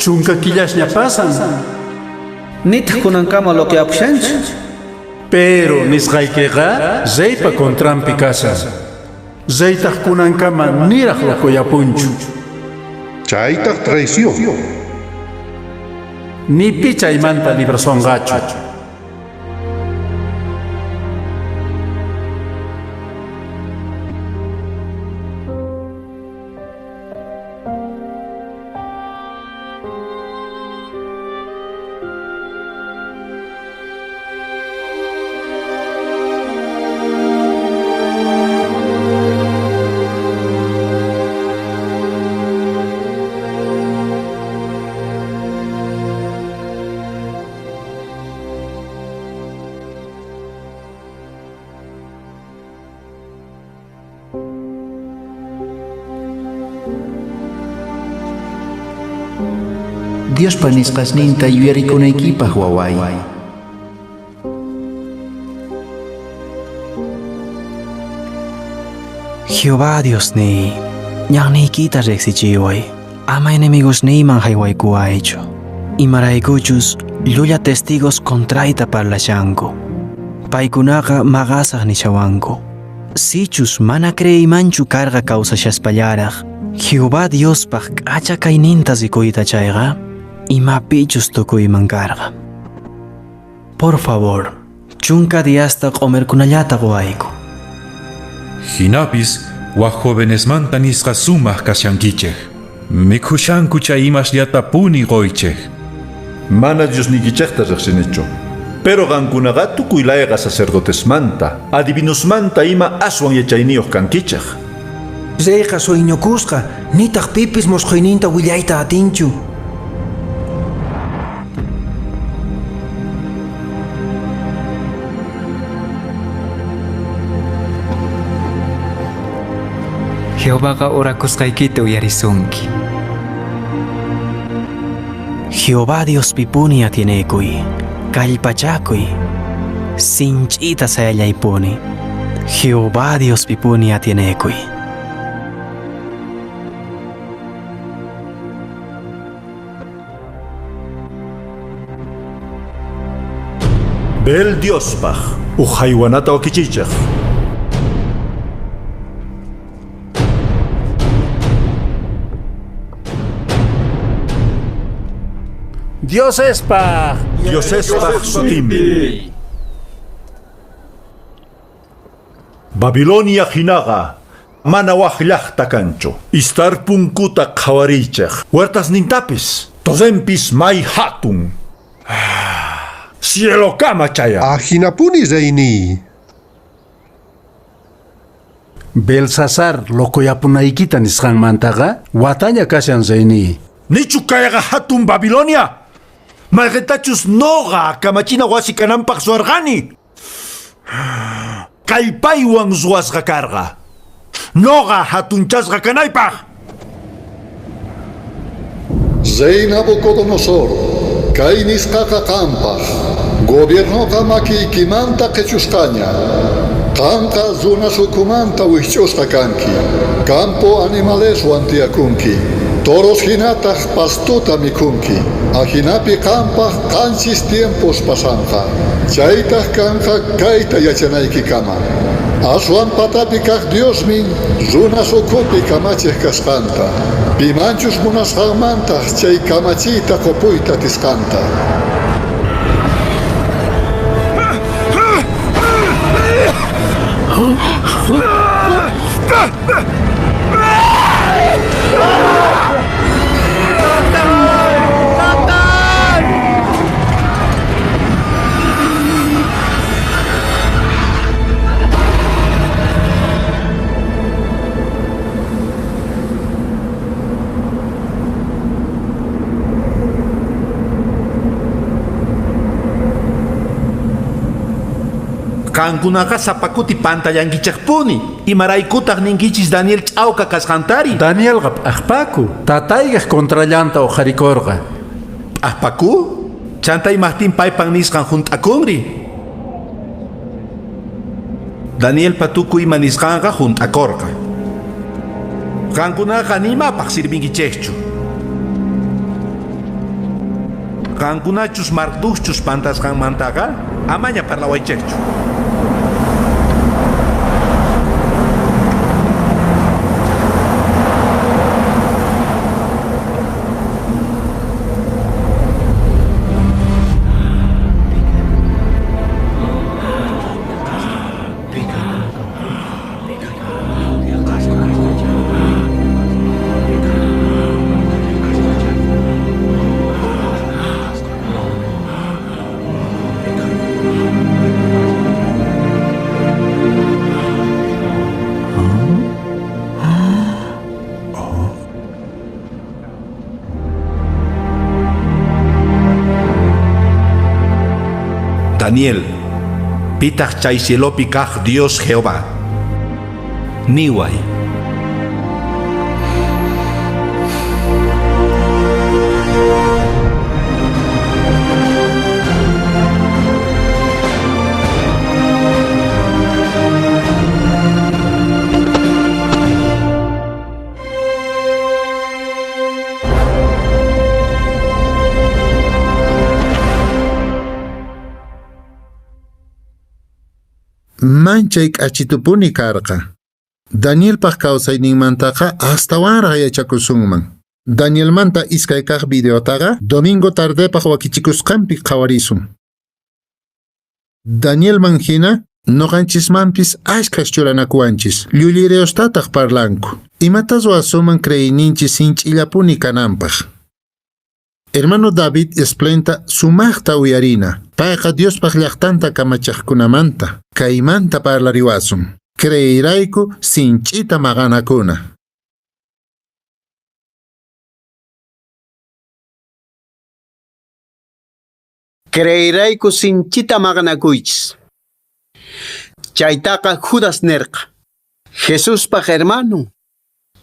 Chunka killasña pasan. Nitaq kunankama loquyapushanchu. Pero nisqaykiqa reypa contranpi kashan. Reytaq kunankama niraq locoyapunchu. Chaytaq traición. Ni pi chaymanta librasonqachu. Diospa nisqasninta yuyarikunaykipaj wawáy. Jehová Diosniy, ñanniykita riqsichiway, ama enemigosniyman haywaykuwaychu. Imaraykuchus llulla testigos contrayta parlashanku. Paykunaqa maqasaq nishawanku. Sichus mana creeymanchu karqa kawsashaspallaraq, Jehová Diospaq k'acha kayninta rikuyta chayqa, imapichus tukuyman karqa. Por favor, chunka diasta q'umirkunallata quwayku. Jinapis waj jovenesmanta nisqa sumaq kashankichej. Mikhushanku chay imasllatapuni qoychej. Mana Diosniykichejta riqsinichu. Pero qankunaqa tukuy layqa sacerdotesmanta, adivinosmanta ima aswan yachayniyuq kankichej. Reyqa sueñokusqa, nitaq pipis musqhuyninta willayta atinchu. Jehovaqa orakusqaykita uyarisunki. Jehová Diospipuni atienekuy, kallpachakuy, sinch'ita sayallaypuni. Jehová Diospipuni atienekuy. Bel Diospaj, uj haywanata wakichiychej. Diosespaj. Diosespaj sutinpi. Babilonia hinaqa mana waj llaqta kanchu. Istar punkuta qhawariychej. Huertasnintapis, torrenpis may hatun. Cielokama chayan. Ajinapuni reyniy. Belsasar locoyapunaykita nisqanmantaqa wataña kashan reyniy. Nichu kayqa hatun Babilonia. Mayqintachus noqa kamachina wasi kananpaq ruwarqani. Kallpaywan ruwasqa karqa. Noqa hatunchasqa kanaypaq. Rey Nabucodonosor, kay nisqaqa qampaq, gobiernoqa makiykimanta qichusqaña. Qamqa runas ukhumanta wikch'usqa kanki, campo animaleswan tiyakunki, toros hinataq pastuta mikhunki, ajinapi qampaq qanchis tiempos pasanqa, chaytaq kanqa kayta yachanaykikama. Aswan patapi kaq Diosmin runas ukhupi kamachiq kasqanta, pimanchus munasqanmantaq chay kamachiyta qupuyta atisqanta. Qankunaqa sapa kuti pantallankichikpuni. Imaraykutaq ninkichis Daniel ch'awka kasqantari? Danielqa p'aqpaku, tataykaq contrallanta uqharikurqa. P'aqpaku? Chanta imaqtin paypan nisqan hunt'akunri? Danielpa tukuy ima nisqanqa hunt'akurqa. Qankunaqa nimapaq sirvinkichikchu. Qankunachus Mardukchus pantasqanmantaqa amaña parlawaychikchu. Daniel, pitaq chay cielopi kaq Dios Jehová. Niway. Manchay k'achitupuni karqa. Danielpaj kawsayninmantaqa astawanraq yachakusunman. Danielmanta iskay kaq videotaqa domingo tardepaq wakichikusqanpi qhawarisun. Danielman hina noqanchismanpis ashkhas churanakuwanchis, llullireostataq parlanku. Imata ruwasunman creeyninchis sinch'illapuni kananpaq. Hermano David Splainta sumaqta uyarina. Payqa Diospaq llaqtanta kamachaqkunamanta, kaymanta parlariwasun. Creeyrayku sinch'ita maqanakuna. Creeyrayku sinchita maqanakuychis. Chaytaqa Judas nirqa. Jesuspaq hermano.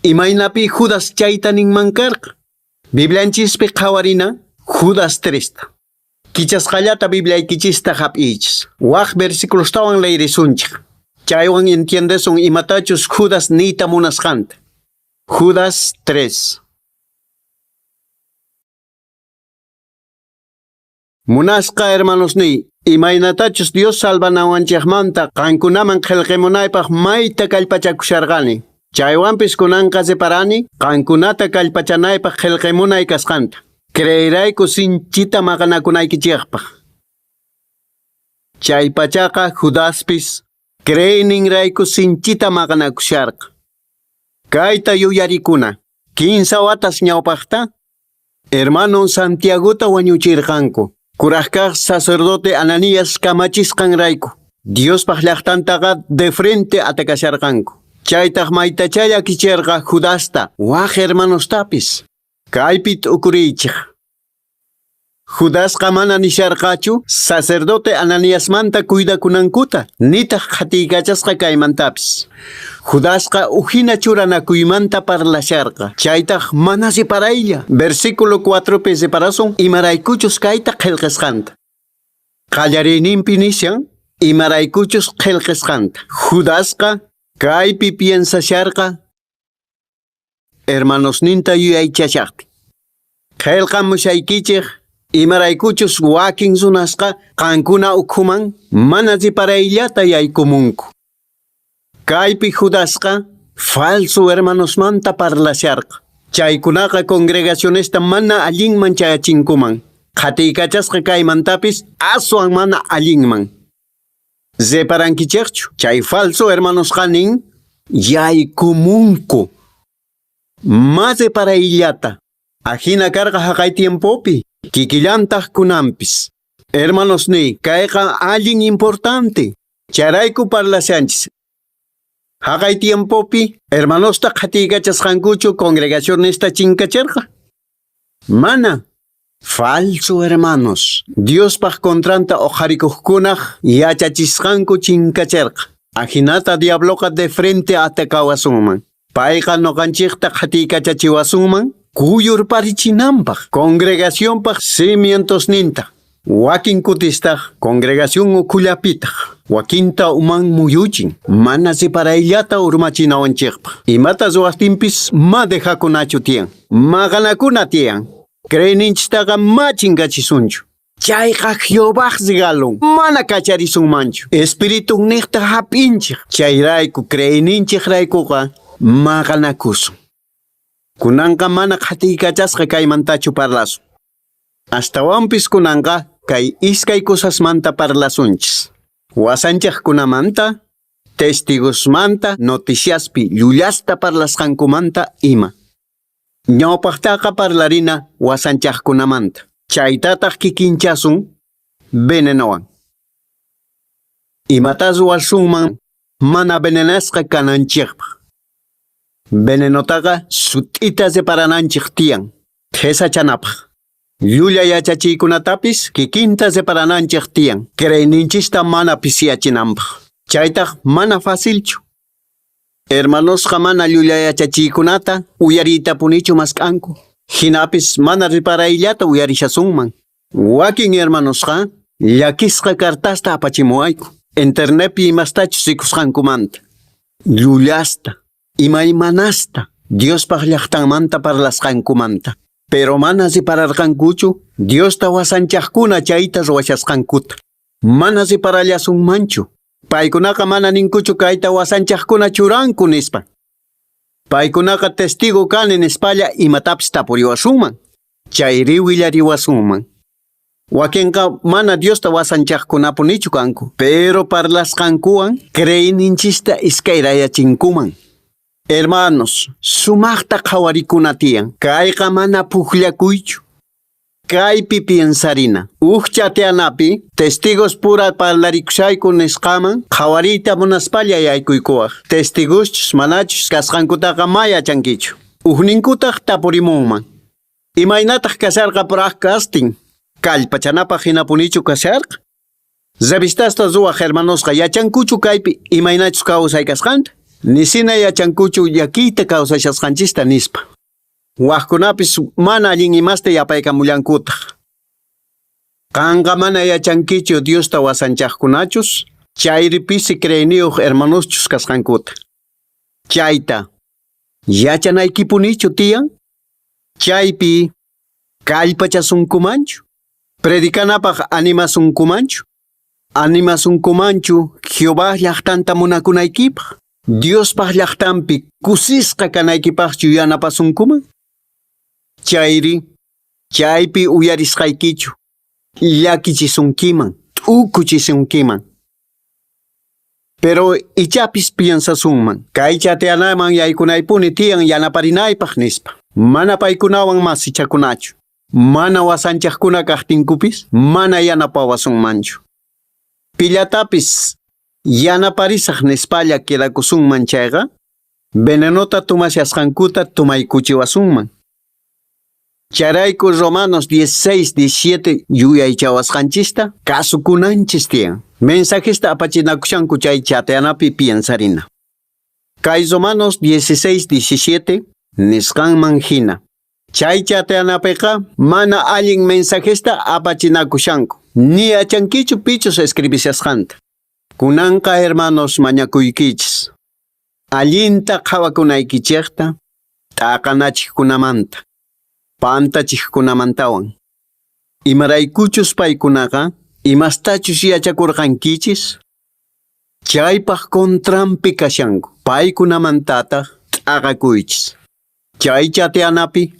Imaynapi Judas chayta ninman karqa. Biblianchispi qhawarina Judas trista. Kichasqallata Bibliaykichista hap'iychis. Waq versiculostawan leyrisunchik. Chaywan entiendesun imatachus Judas niyta munasqanta. Judas 3. Munasqa hermanosniy, imaynatachus Dios salvanawanchikmanta qankunaman qillqamunaypaq mayta kallpachakusharqani. Chaywanpis kunanqa reparani qankunata kallpachanaypaq qillqamunay kasqanta. Creeyrayku sinchita maqanakunaykichikpaq. Chaypachaqa Judaspis creeyninrayku sinchita maqanakusharqa. Kayta yuyarikuna, 15 watas ñawpaqta, hermano Santiagota wañuchirqanku. Kurajkaq sacerdote Ananías kamachisqanrayku. Diospaq llaqtantaqa de frente atakasharqanku. Chaytaq maytachá llakicherqa Judasta, waj hermanostapis. Kaypi t'ukuriychik. Judasqa mana nisharqachu sacerdote Ananiasmanta cuidakunankuta, nitaq qhatiykachasqa kaymantapis. Judasqa ujina churanakuymanta parlasharqa. Chaytaq mana reparaylla. Versículo 4 pi reparasun imaraykuchus kayta qillqasqanta. Qallariyninpi nishan imaraykuchus qillqasqanta. Judasqa kaypi piensasharqa hermanosninta yuyaychashaqtin. Qillqamushaykichik imaraykuchus wakin runasqa qankuna ukhuman mana reparayllata yaykumunku. Kaypi Judasqa falso hermanosmanta parlasharqa. Chaykunaqa congregacionesta mana allinman chayachinkuman. Qhatiykachasqa kaymantapis aswan mana allinman. Reparankichikchu chay falso hermanosqa nin yaykumunku. Ma reparayllata. Ajina karqa haqay tiempopi. Kikillantaq kunanpis. Hermanosniy, kayqa allin importante. Chayrayku parlashanchis. Haqay tiempopi hermanosta qhatiykachasqankuchu congregacionesta chinkacherqa. Mana. Falso hermanos. Diospaq contranta uqharikuqkunaq yachachisqanku chinkacherqa. Ajinata diabloqa de frente atakawasunman. Payqa noqanchikta qhatiykachachiwasunman kuyurparichinanpaq congregacionpaq cimientosninta. Wakin kutistaq congregación ukhullapitaq wakinta uman muyuchin mana reparayllata urmachinawanchikpaq. Imata ruwaqtinpis ma dejakunachu tiyan. Maqanakuna tiyan. Creeyninchistaqa ma chinkachisunchu. Chayqa Jehovaj regalon mana kacharisunmanchu. Espiritunniqta hap'inchik. Chayrayku creeyninchikraykuqa maqanakusun. Kunanqa mana qhatiykachasqa kaymantachu parlasun. Astawanpis kunanqa kay iskay cosasmanta parlasunchis. Wasanchaqkunamanta, testigosmanta, noticiaspi llullasta parlasqankumanta ima. Ñawpaqtaqa parlarina wasanchaqkunamanta. Chaytataq kikinchasun venenowan. Imata ruwasunman mana venenasqa kananchikpaq. Venenotaqa sut'ita reparananchik tiyan, qhesachanapaq. Llulla yachachiykunatapis kikinta reparananchik tiyan, creeyninchista mana pisiyachinanpaq. Chaytaq mana facilchu. Hermanosqa mana llulla yachachiykunata uyariytapunichu mask'anku. Hinapis mana reparayllata uyarishasunman. Wakin hermanosqa llakisqa cartasta apachimuwayku. Internetpi imastachus rikusqankumanta. Llullasta, imaymanasta, Diospaq llaqtanmanta parlasqankumanta. Pero mana repararqankuchu Diosta wasanchaqkuna chayta ruwashasqankuta. Mana reparallasunmanchu. Paykunaqa mana ninkuchu kayta wasanchaqkuna churanku nispa. Paykunaqa testigo kani nispalla imatapis tapuriwasunman. Chayri willariwasunman. Wakinqa mana Diosta wasanchaqkunapunichu kanku, pero parlasqankuwan creeyninchista iskayrayachinkuman. Hermanos, sumaqta qhawarikuna tiyan. Kayqa mana pukllakuychu. Kaypi piensarina. Uj chateanapi, testigos pura parlarikushayku nisqaman, qhawariyta munaspalla yaykuykuwaq. Testigoschus manachus kasqankutaqa ma yachankichu. Ujninkutaq tapurimunman. Imaynataq kasharqa broadcasting? Kallpachanapaq hinapunichu kasharqa? Revistasta ruwaq hermanosqa yachankuchu kaypi imaynachus kawsay kasqanta? Nisina yachankuchu llakiyta kawsashasqanchista nispa. Wajkunapis mana allin imasta yapaykamullankutaq. Qanqa mana yachankichu Diosta wasanchaqkunachus, chayri pisi creeyniyuq hermanoschus kasqankuta. Chayta yachanaykipunichu tiyan? Chaypi kallpachasunkumanchu? Predicanapaq animasunkumanchu? Animasunkumanchu Jehová llaqtanta munakunaykipaq? Diospaq llaqtanpi kusisqa kanaykipaqchu yanapasunkuman? Chayri chaypi uyarisqaykichu llakichisunkiman, t'ukuchisunkiman. Pero ichapis piensasunman, kay chateanaman yaykunaypuni tiyan yanaparinaypaq nispa. Mana paykunawan masichakunachu. Mana wasanchaqkuna kaqtinkupis, mana yanapawasunmanchu. Pillatapis yanaparisaq nispalla quedakusunman chayqa, venenota tomashasqankuta tomaykuchiwasunman. Chayrayku Romanos 16, 17 yuyaychawasqanchista kasukunanchis tiyan. Mensajesta apachinakushanku chay chateanapi piensarina. Kay Romanos 16, 17 nisqanman hina. Chay chateanapiqa mana allin mensajesta apachinakushanku. Ni yachankichu pichus escribishasqanta. Kunanqa hermanos mañakuykichis. Allinta qhawakunaykichikta t'aqanachiqkunamanta, pantachiqkunamantawan. Imaraykuchus paykunaqa imastachus yachakurqankichis, chaypaq contranpi kashanku. Paykunamantataq t'aqakuychis. Chay chateanapi,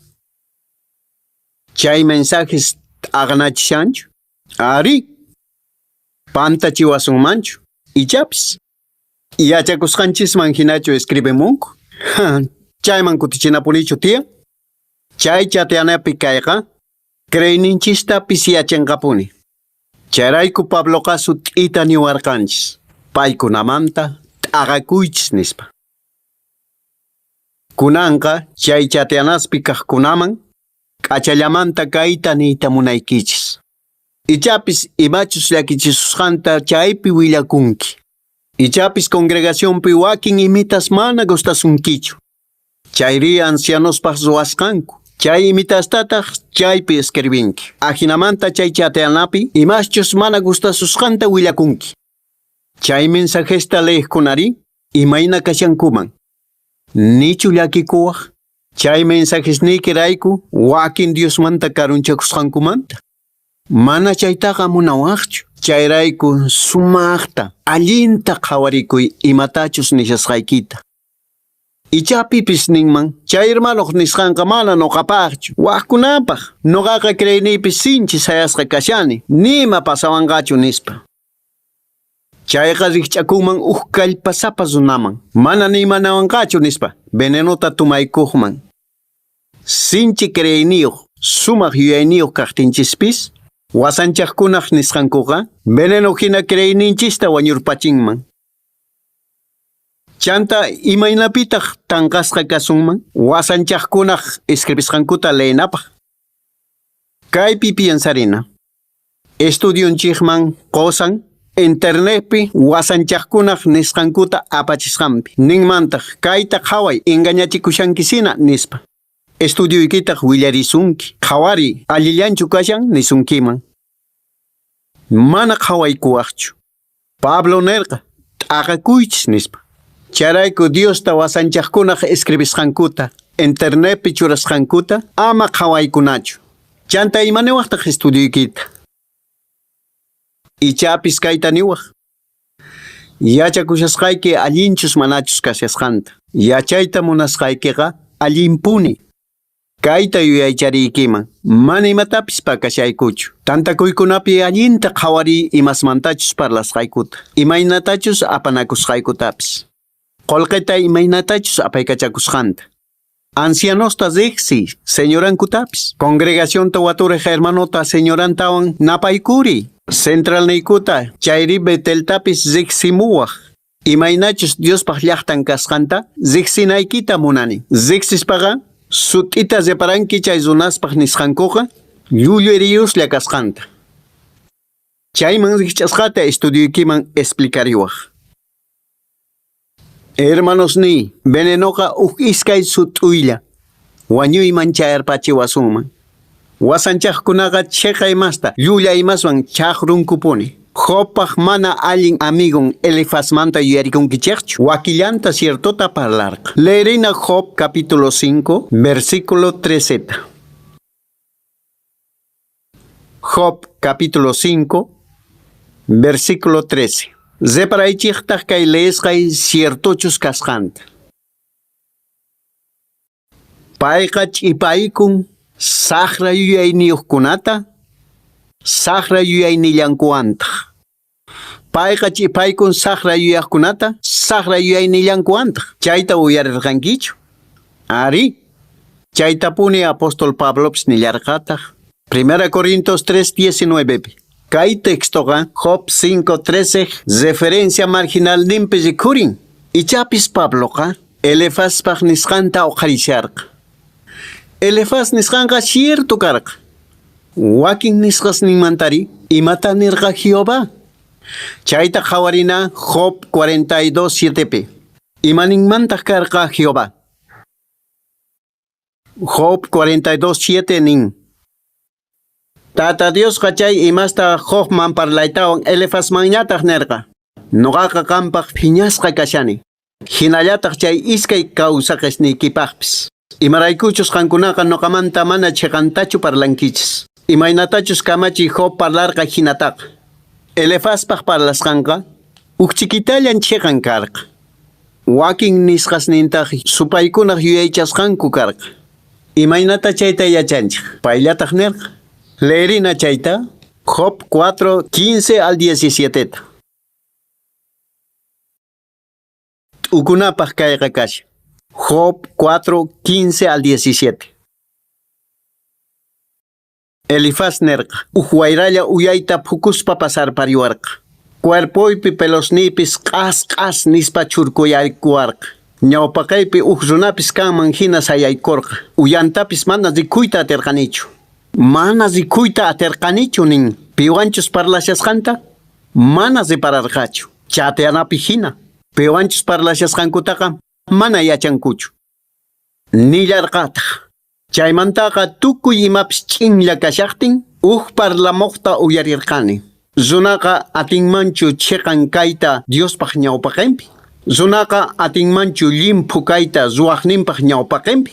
chay mensajes t'aqanachishanchu? Ari, pantachiwasunmanchu? Ichapis. Yachakusqanchisman hinachu escribimunku? Chayman kutichinapunichu tiyan? Chay chateanapi kayqa creeyninchista pisiyachinqapuni. Chayrayku Pabloqa sut'ita niwarqanchis. Paykunamanta t'aqakuychis nispa. Kunanqa chay chateanaspi kaqkunaman k'achallamanta kayta niyta munaykichis. Ichapis imachus llakichisusqanta chaypi willakunki. Ichapis congregacionpi wakin imitas mana gustasunkichu. Chayri ancianospaq ruwasqanku. Chay imitastataq chaypi escribinki. Ajinamanta chay chateanapi imaschus mana gustasusqanta willakunki. Chay mensajesta leejkunari imayna kashankuman. Nichu llakikuwaq? Chay mensajesniykirayku wakin Diosmanta karunchakusqankumanta. Mana chaytaqa munawaqchu. Chayrayku sumaqta, allinta qhawarikuy imatachus nishasqaykita. Ichapipis ninman, chay hermanoq nisqanqa mana noqapaqchu, wajkunapaq. Noqaqa creeyniypi sinchi sayasqa kashani, nima pasawanqachu nispa. Chayqa rikch'akunman uj kallpasapa runaman, mana nimanawanqachu nispa, venenota tumaykuqman. Sinchi creeyniyuq, sumaq yuyayniyuq kaqtinchispis, wasanchaqkunaq nisqankuqa, veneno hina creeyninchista wañurpachinman. Chanta imaynapitaq tanqasqa kasunman wasanchaqkunaq escribisqankuta leenapaq. Kaypi piensarina. Estudionchikman qosan internetpi wasanchaqkunaq nisqankuta apachisqanpi. Ninmantaq kayta qhaway engañachikushankisina nispa. Estudioykitaq willarisunki. Qhawari allillanchu kashan nisunkiman. Mana qhawaykuwaqchu. Pablo nerqa t'aqakuychis nispa. Chayrayku Diosta wasanchaqkunaq escribisqankuta, internetpi churasqankuta ama qhawaykunachu. Chanta imaniwaqtaq estudioykita? Ichapis kayta niwaq. Yachakushasqayki allinchus manachus kashasqanta. Yachayta munasqaykiqa allinpuni. Kayta yuyaychariykiman, mana imatapis pakashaykuchu. Tantakuykunapi allinta qhawariy imasmantachus parlasqaykuta, imaynatachus apanakusqaykutapis. Qolqeta imaynatachus apaykachakusqanta. Ancianosta riqsiy, señorankutapis. Congregacionta waturej hermanota señorantawan napaykuriy. Centralniykuta chayri Beteltapis riqsimuwaj. Imaynachus Diospaj llaqtan kasqanta riqsinaykita munani. Riqsispaqa sut'ita reparanki chay runaspaj nisqankuqa llulleriyuslla kasqanta. Chayman rikch'asqata estudioykiman explicariwaj. Hermanosniy, venenoqa uj iskay sut'uylla, wañuyman chayarpachiwasunman. Wasanchaqkunaqa chiqa imasta, llulla imaswan chaqrunkupuni. Jobpaj mana allin amigon Elifazmanta yuyarikunkichejchu, wakillanta ciertota parlarqa. Leerina Job capítulo 5, versículo 13. Job capítulo 5, versículo 13. Reparaychejtaj kay leesqay ciertochus kasqanta. Payqa ch'ipaykun saqra yuyayniyuqkunata, saqra yuyaynillankuwantaq. Payqa ch'ipaykun saqra yuyaqkunata, saqra yuyaynillankuwantaq. Chayta uyarirqankichu? Ari, chaytapuni apóstol Pablopis nillarqataq. Primera Corintios 3:19 pi. Kay textoqa Job 5:13 referencia marginalninpi rikhurin. Ichapis Pabloqa Elifaspaj nisqanta uqharisharqa. Elifaz nisqanqa cierto karqa. Wakin nisqasninmantari imata nirqa Jehová? Chayta qhawarina Job 42:7 pi. Imaninmantaq karqa Jehová? Job 42:7 nin. Tata Diosqa chay imasta Jobman parlaytawan Elifazmanñataq nirqa. Noqaqa qampaq phiñasqa kashani. Hinallataq chay iskay kawsaqesniykipaqpis. Imaraykuchus qankunaqa noqamanta mana chiqantachu parlankichis. Imaynatachus kamachiy Job parlarqa hinataqa. Elifazpaq parlasqanqa uj chikitallan chiqan karqa. Wakin nisqasnintaq supaykunaq yuyaychasqanku karqa. Imaynata chayta yachanchik? Payllataq nirqa. Leerina chayta Job 4, 15 al 17. T'ukunapaq kayqa kashan. Job 4, 15 al 17. Elifaz nirqa, uj wayralla uyayta phukuspa pasarpariwarqa. Cuerpoypi pelosniypis q'as q'as nispa churkuyaykuwarqa. Ñawpaqaypi uj runapis kanman hina sayaykurqa. Uyantapis mana rikuyta atirqanichu. Mana rikuyta atirqanichu nin. Piwanchus parlashasqanta mana repararqachu. Chateanapi hina. Piwanchus parlashasqankutaqa mana yachankuchu. Nillarqataq. Chaymantaqa tukuy imapis ch'inlla kashaqtin uj parlamuqta uyarirqani. Runaqa atinmanchu chiqan kayta Diospaq ñawpaqinpi. Runaqa atinmanchu llimphu kayta ruwaqninpaq ñawpaqinpi.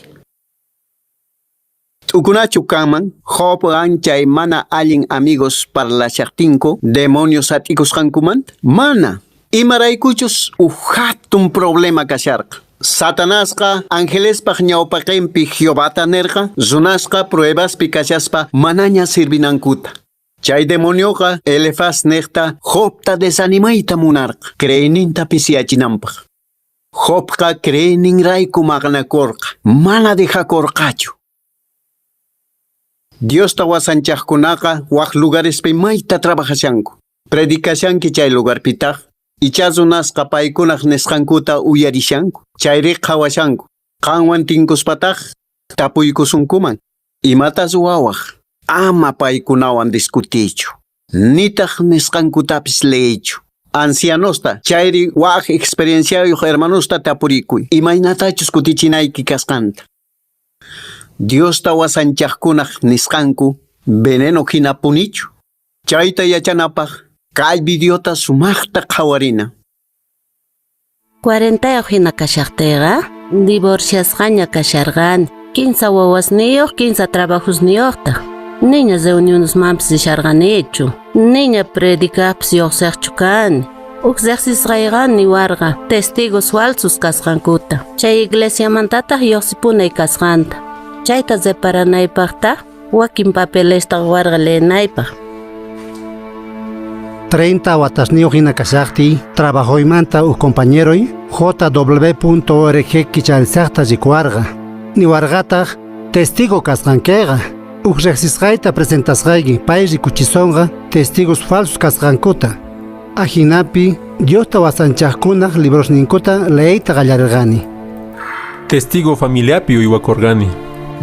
T'ukunachu kanman Jobwan chay mana allin amigos parlashaqtinku demonios sat'ikusqankumanta? Mana. Imaraykuchus uj hatun problema kasharqa. Satanasqa angelespaq ñawpaqinpi Jehovata nirqa, runasqa pruebaspi kashaspa manaña sirvinankuta. Chay demonioqa Elifaz niqta Jobta desanimayta munarqa, creeyninta pisiyachinanpaq. Jobqa creeyninrayku maqanakurqa, mana dejakurqachu. Diosta wasanchaqkunaqa waj lugarespi mayta trabajashanku. Predicashanki chay lugarpitaq, icha runasqa paykunaq nisqankuta uyarishanku, chayri qhawashanku. Qanwan tinkuspataq tapuykusunkuman. Imatas ruwawaq? Ama paykunawan discutiychu. Nitaq nisqankutapis leeychu. Ancianosta, chayri waj experienciayuq hermanosta tapurikuy. Imaynatachus kutichinayki kasqanta. Diosta wasanchaqkunaq nisqanku veneno hinapunichu. Chayta yachanapaq kay videota sumaqta qhawarina. 40 hina kashaqtiyqa divorciasqaña kasharqani. Kinsa wawasniyuq, kinsa trabajosniyuqtaq. Niña reunionesmanpis risharqanichu. Niña predicaqpis lluqsiqchu kani. Uj riqsisqayqa niwarqa testigos falsos kasqankuta. Chay iglesiamantataq lluqsipunay kasqanta. Chayta reparanaypaqtaq wakin papelesta warqa leenaypaq. 30 watasniyuq hina kashaqtiy, trabajoymanta uj compañeroy jw.org kicharisaqta rikuwarqa. Niwarqataq testigo kasqankiqa. Uj riqsisqayta presentasqayki pay rikuchisonqa testigos falsos kasqankuta. Ajinapi Diosta wasanchaqkunaq librosninkuta leeyta qallarirqani. Testigo familiapi uywakurqani.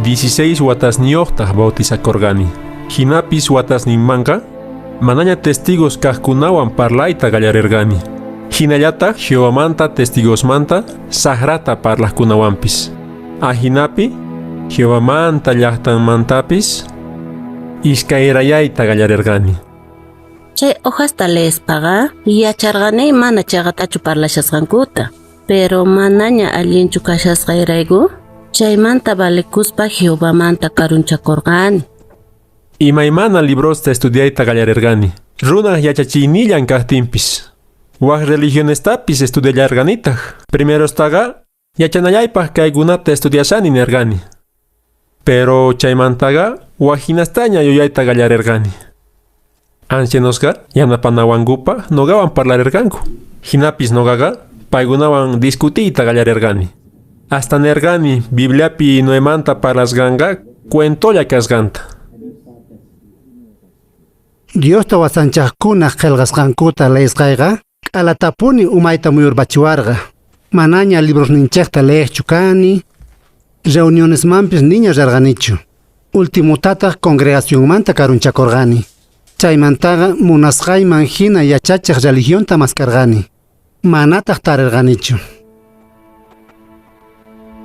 16 watasniyuqtaq bautizakurqani. Hinapis watasninmanqa manaña testigos kaqkunawan parlayta qallarirqani. Hinallataq Jehovamanta testigosmanta saqrata parlaqkunawanpis. Ajinapi Jehovamanta llaqtanmantapis iskayrayayta qallarirqani. Chay hojasta leespaqa yacharqani mana chaqatachu parlashasqankuta, pero manaña allinchu kashasqayrayku chaymanta valekuspa Jehovamanta karunchakurqani. Imaymana librosta estudiayta qallarirqani. Runaq yachachiynillan kaqtinpis. Wak religionestapis estudiallarqanitaq. Primerostaqa yachanallaypaq kaykunata estudiashani nirqani. Pero chaymantaqa wajinastaña yuyayta qallarirqani. Ancianosqa yanapanawankupaq noqawan parlarirqanku. Hinapis noqaqa paykunawan discutiyta qallarirqani. Hasta nirqani Bibliapi Noemanta parlasqanqa cuentolla kasqanta. Diosta wasanchaqkunaq qillqasqankuta leesqayqa k'alatapuni umayta muyurpachiwarqa. Manaña librosninchikta leeqchu kani, reunionesmanpis niña rirqanichu. Ultimotataq congregacionmanta karunchakurqani. Chaymantaqa munasqayman hina yachachiq religionta maskarqani. Manataq tarirqanichu.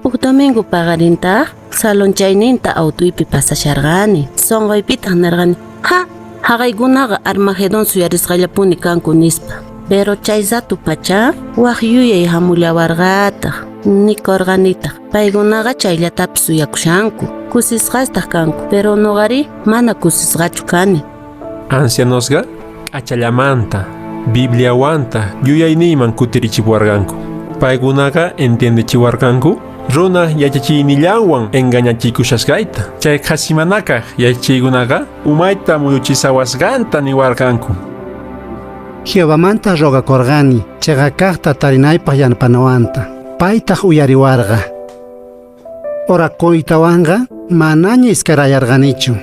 Uj domingo paqarintaq salonchayninta autoypi pasasharqani. Sunquypitaq nirqani, ha, haqaykunaqa Armagedón suyarisqallapuni kanku nispa. Pero chay ratu pacha waq yuyay hamullawarqataq. Nikurqanitaq, paykunaqa chayllatapis suyakushanku. Kusisqastaq kanku, pero nuqari mana kusisqachu kani. Ancianosqa k'achallamanta, Bibliawanta yuyayniyman kutirichiwarqanku. Paykunaqa entiendechiwarqanku runaq yachachiynillanwan engañachikushasqayta. Chay qhasimanakaq yachachiykunaqa umayta muyuchisawasqanta niwarqanku. Jehovamanta rogakurqani chiqa kaqta tarinaypaq yanapanawanta. Paytaq uyariwarqa. Orakuytawanqa manaña iskarayarqanichu.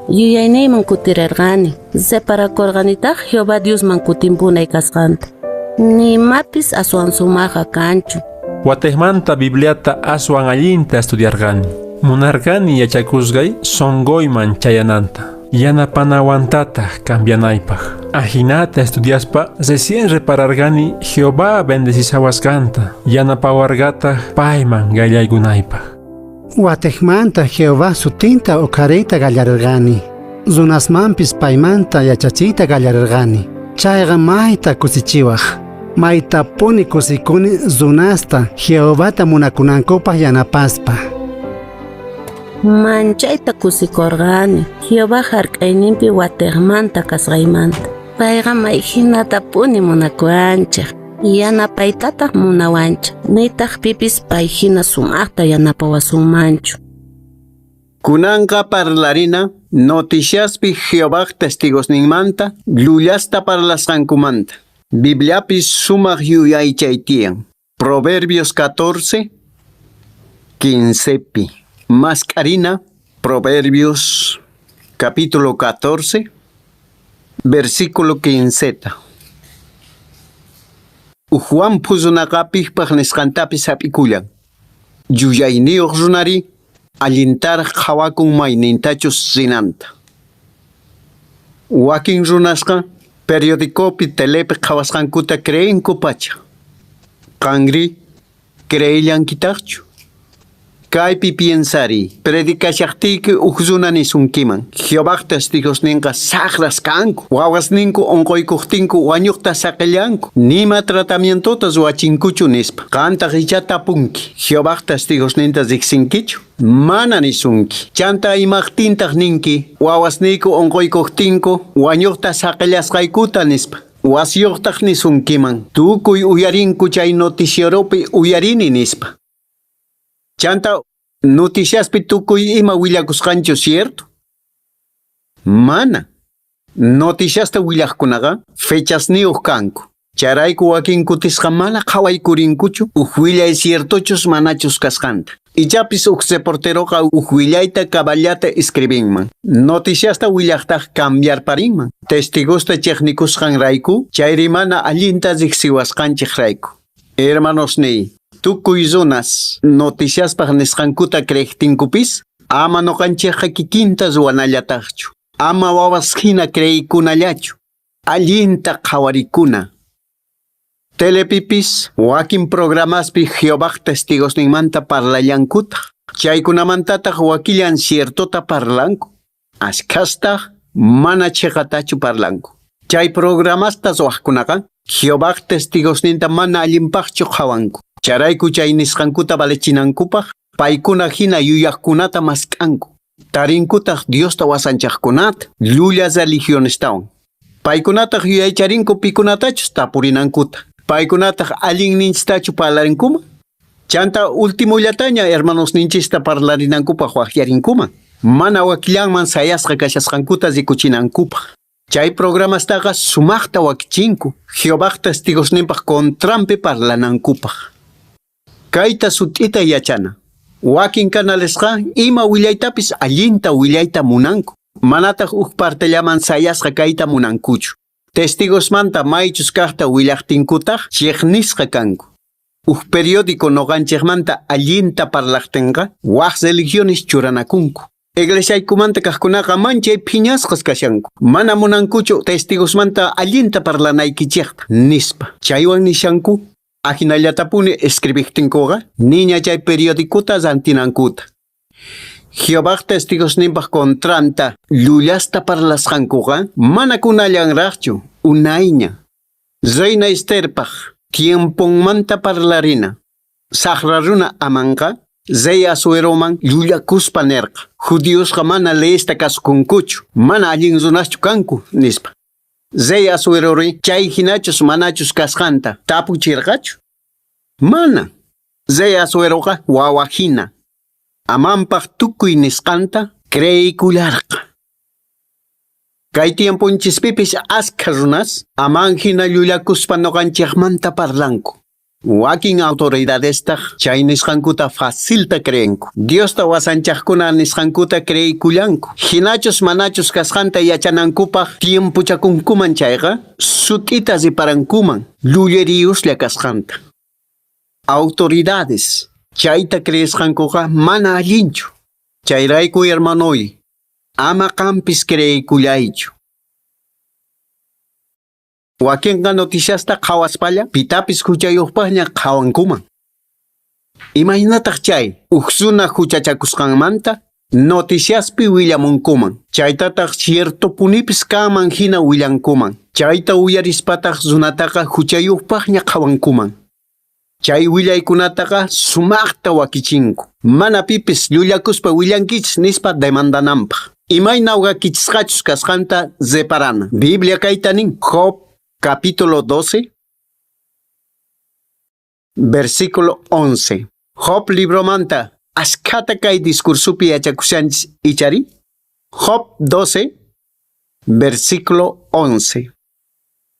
Yuyayniyman kutirarqani, separakurqanitaq Jehová Diosman kutimpunay kasqanta. Nimapis aswan sumaqqa kanchu. Watejmanta Bibliata aswan allinta estudiarqani. Munarqani yachakusqay sunquyman chayananta. Yanapanawantataq cambianaypaq. Ajinata estudiaspa recién repararqani Jehová bendecisawasqanta. Yanapawarqataq payman qallaykunaypaq. Watejmanta Jehová sutinta uqhariyta qallarirqani. Runasmanpis paymanta yachachiyta qallarirqani. Chayqa mayta kusichiwaq. Maytapuni kusikuni runasta Jehovata munakunankupaq yanapaspa. Manchayta kusikurqani Jehová hark'ayninpi watejmanta kasqaymanta. Payqa may hinatapuni munakuwanchik. Yanapaytataq munawanchik. Nitaq pipis pay hina sumaqta yanapawasunmanchu. Kunanqa parlarina noticiaspi Jehová testigosninmanta llullasta parlasqankumanta. Bibliapi sumaq yuyaychay tiyan. Proverbios 14, 15pi. Mascarina, Proverbios capítulo 14, versículo 15. Uj phuzunaqapijpaq nisqantapis hap'ikullan. Yuyayniyuq runari allintaraq qhawakun maynintachus rinanta. Wakin runasqa periodicopi telepi qhawasqankuta creenku pacha. Qanri creellankitaqchu. Kaypi piensari, predicashaqtiyki uj runa nisunkiman. Jehovaj testigosninqa saqras kanku, wawasninku unquykuqtinku wañuqta saqillanku, nima tratamientota ruwachinkuchu nispa. Qantaq icha tapunki, Jehovaj testigosninta riqsinkichu? Mana nisunki. Chanta imaqtintaq ninki, wawasniyku unquykuqtinku wañuqta saqillasqaykuta nispa. Wasiyuqtaq nisunkiman, tukuy uyarinku chay noticieropi uyarini nispa. Chanta, noticiaspi tukuy ima willakusqanchu cierto? Mana. Noticiasta willaqkunaqa fechasniyuq kanku. Chayrayku wakin kutisqa mana qhawaykurinkuchu uj willay ciertochus manachus kasqanta. Ichapis uj reporteroqa uj willayta caballata escribinman. Noticiasta willaqtaq cambiarparinman. Testigosta chiqnikusqanrayku, chayri mana allinta riqsiwasqanchiqrayku. Hermanosniy, tukuy runas noticiaspaq nisqankuta creejtinkupis, ama nuqanchikqa kikinta ruwanallataqchu. Ama wawas hina creeykunallachu. Allinta qhawarikuna. Telepipis wakin programaspi Jehovaj testigosninmanta parlallankutaq. Chaykunamantataq wakillan ciertota parlanku. Ashkhastaq mana chiqatachu parlanku. Chay programasta ruwaqkunaqa Jehovaj testigosninta mana allinpaqchu qhawanku. Chayrayku chay nisqankuta valechinankupaq paykuna hina yuyaqkunata mask'anku. Tarinkutaq Diosta wasanchaqkunata, llulla religionestawan. Paykunataq yuyaycharinku pikunatachus tapurinankuta. Paykunataq allinninchistachu parlarinkuman. Chanta ultimollataña hermanosninchista parlarinankupaq waqyarinkuman. Mana wakillanman sayasqa kashasqankuta rikuchinankupaq. Chay programastaqa sumaqta wakichinku Jehovaj testigosninpaq contranpi parlanankupaq. Kayta sut'ita yachana. Wakin canalesqa ima willaytapis allinta willayta munanku. Manataq uj partellaman sayasqa kayta munankuchu. Testigosmanta maychus kaqta willaqtinkutaq chiqnisqa kanku. Uj periódico nuqanchikmanta allinta parlaqtinqa waq religiones churanakunku. Iglesiaykumanta kaqkunaqa manchay phiñasqas kashanku. Mana munankuchu testigosmanta allinta parlanaykichikta nispa. Chaywan nishanku ajinallatapuni escribijtinkuqa niña chay periodicota rantinankuta. Jehovaj testigosninpaq contranta llullasta parlasqankuqa mana kunallanraqchu unayña. Reina Esterpaq tiemponmanta parlarina. Saqra runa Amanqa rey Asueroman llullakuspa nerqa. Judiosqa mana leyesta kasukunkuchu, mana allin runaschu kanku, nispa. Rey Asuerori chay hinachus manachus kasqanta tapuchirqachu? Mana. Rey Asueroqa wawa hina. Amanpaq tukuy nisqanta creeykullarqa. Kay tiemponchispipis askha runas Aman hina llullakuspa nuqanchikmanta parlanku. Wakin autoridadestaq chay nisqankuta facilta creenku. Diosta wasanchaqkuna nisqankuta creeykullanku. Hinachus manachus kasqanta yachanankupaq tiempochakunkuman chayqa sut'ita riparankuman llulleriyuslla kasqanta. Autoridades chayta creesqankuqa mana allinchu. Chayrayku hermanoy, ama qampis creeykullaychu. Wakinqa noticiasta qhawaspalla pitapis huchayuqpaqña qhawankuman. Imaynataq chay uj runa huchachakusqanmanta noticiaspi willamunkuman. Chaytataq ciertopunipis kanman hina willankuman. Chayta uyarispataq runataqa huchayuqpaqña qhawankuman. Chay willaykunataqa sumaqta wakichinku. Mana pipis llullakuspa willankichis nispa demandananpaq. Imayna wakichisqachus kasqanta reparana. Biblia kayta nin Job capítulo 12 versículo 11. Job libromanta ashkhata kay discursupi yachakushanchis ichari. Job 12 versículo 11.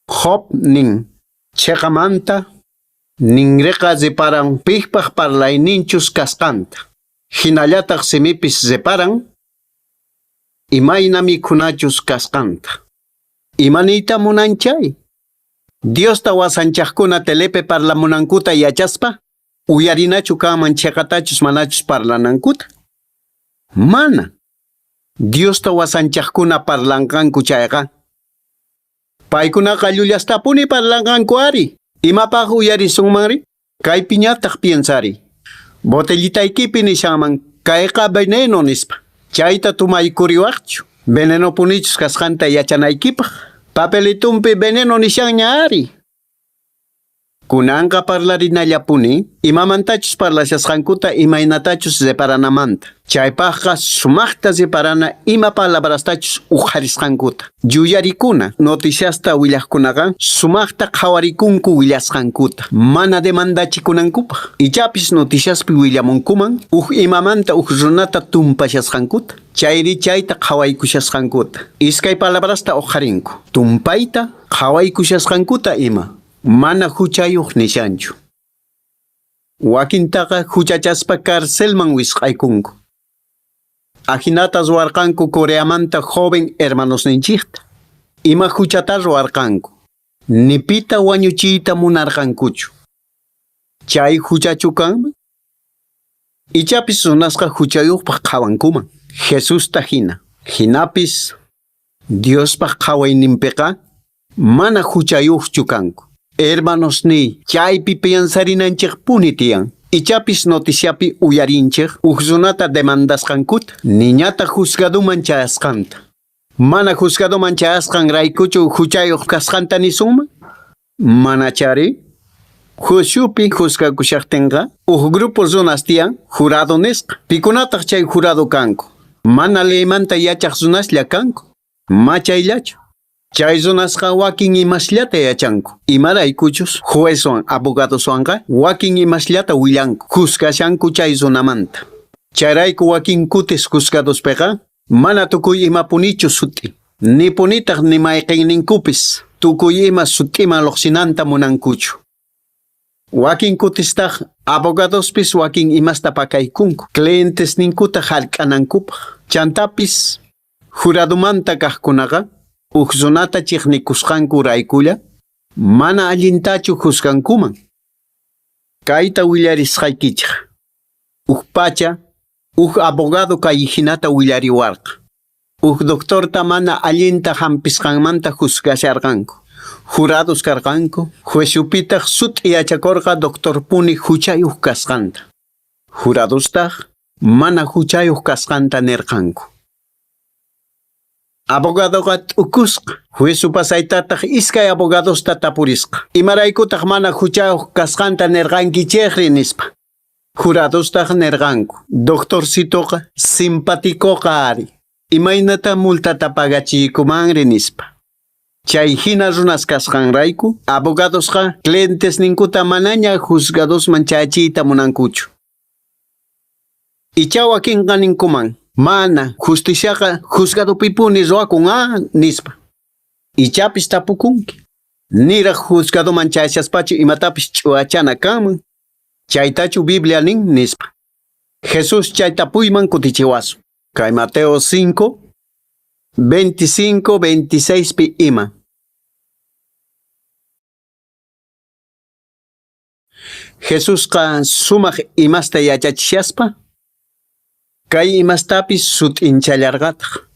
Job nin chiqamanta ninriqa reparan piqpaq parlayninchus kasqanta. Hinallataq simipis reparan imayna mikhunachus kasqanta. Imaniyta munan chay? Diosta wasanchaqkuna telepe parlamunankuta yachaspa, uyarinachu kanman chiqatachus manachus parlanankuta? Mana. Diosta wasanchaqkuna parlanqanku chayqa. Paykunaqa llullastapuni parlanqanku ari. Imapaq uyarisunmanri? Kaypiñataq piensari. Botellitaykipi nishanman kayqa veneno nispa. Chayta tumaykuriwaqchu. Veneno punichus kasqanta yachanaykipaq. Papelitumpi veneno nishanña ari. Kunanqa parlarinallapuni imamantachus parlashasqankuta imaynatachus reparanamanta. Chaypaqqa sumaqta reparana ima palabrastachus uqharisqankuta. Yuyarikuna noticiasta willaqkunaqa sumaqta qhawarikunku willasqankuta, mana demandachikunankupaq. Ichapis noticiaspi willamunkuman uj imamanta uj runata tumpashasqankuta. Chayri chayta qhawaykushasqankuta. Iskay palabrasta uqharinku. Tumpayta qhawaykushasqankuta ima. Mana huchayuq nishanchu. Wakintaqa huchachaspa carcelman wisq'aykunku. Ajinata ruwarqanku Coreamanta joven hermanosninchikta. Ima huchata ruwarqanku. Ni pita wañuchiyta munarqankuchu. Chay huchachu kanman? Ichapis runasqa huchayuqpaq qhawankuman. Jesusta hina. Hinapis Diospaq qhawayninpiqa mana huchayuqchu kanku. Hermanosniy, chaypi piensarinanchikpuni tiyan. Ichapis noticiapi uyarinchik uj runata demandasqankuta, niñata juzgaduman chayasqanta. Mana juzgaduman chayasqanraykuchu huchayuq kasqanta nisunman? Manachari? Juiciopi juzgakushaqtinqa uj grupo runas tiyan jurado nisqa. Pikunataq chay jurado kanku? Mana leymanta yachaq runaslla kanku. Machayllachu. Chay runasqa wakin imasllata yachanku. Imaraykuchus juezwan abogadoswanqa wakin imasllata willanku. Juzgashanku chay runamanta. Chayrayku wakin kutis juzgadospiqa mana tukuy imapunichu sut'i. Nipunitaq ni mayqinninkupis tukuy ima sut'iman lluqsinanta munankuchu. Wakin kutistaq abogadospis wakin imasta pakaykunku. Clientesninkuta hark'anankupaq. Chantapis juradumanta kaqkunaqa uj runata chiqnikusqankuraykulla mana allintachu juzgankuman. Kayta willarisqaykichik. Uj pacha uj abogado kay hinata willariwarqa. Uj doctorta mana allinta hampisqanmanta juzgasharqanku. Jurados karqanku, juezupitaq sut'i yachakurqa doctorpuni huchayuq kasqanta. Juradostaq mana huchayuq kasqanta nirqanku. Abogadoqa t'ukusqa, juezu pasaytataq iskay abogadosta tapurisqa. Imaraykutaq mana huchayuq kasqanta nirqankichikri nispa. Juradostaq nirqanku, doctorcitoqa simpaticoqa ari. Imaynata multata pagachiykumanri nispa. Chay hina runas kasqanrayku, abogadosqa clientesninkuta manaña juzgadosman chayachiyta munankuchu. Icha wakinqa ninkuman, mana justiciaqa juzgadopipuni ruwakun a nispa. Ichapis tapukunki. Niraq juzgadoman chayashaspachu imatapis ch'uwachana kanman. Chaytachu Biblia nin nispa. Jesús chay tapuyman kutichiwasun. Kay Mateo 5, 25, 26 pi ima. Jesusqa sumaq imasta yachachishaspa, kay imastapis sut'inchallarqataq.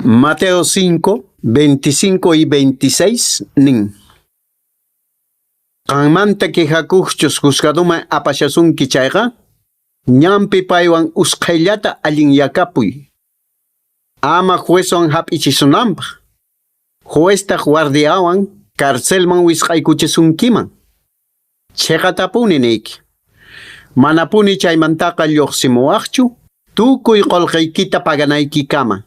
Mateo 5, 25 y 26 nin. Qanmanta quejakuqchus juzgaduman apashasunki chayqa, ñanpi paywan usqhayllata allinyakapuy. Ama juezwan hap'ichisunanpaq. Jueztaq guardiawan carcelman wisq'aykuchisunkiman. Chiqatapuni niyki. Manapuni chaymantaqa lluqsimuwaqchu tukuy qullqiykita paganaykikama.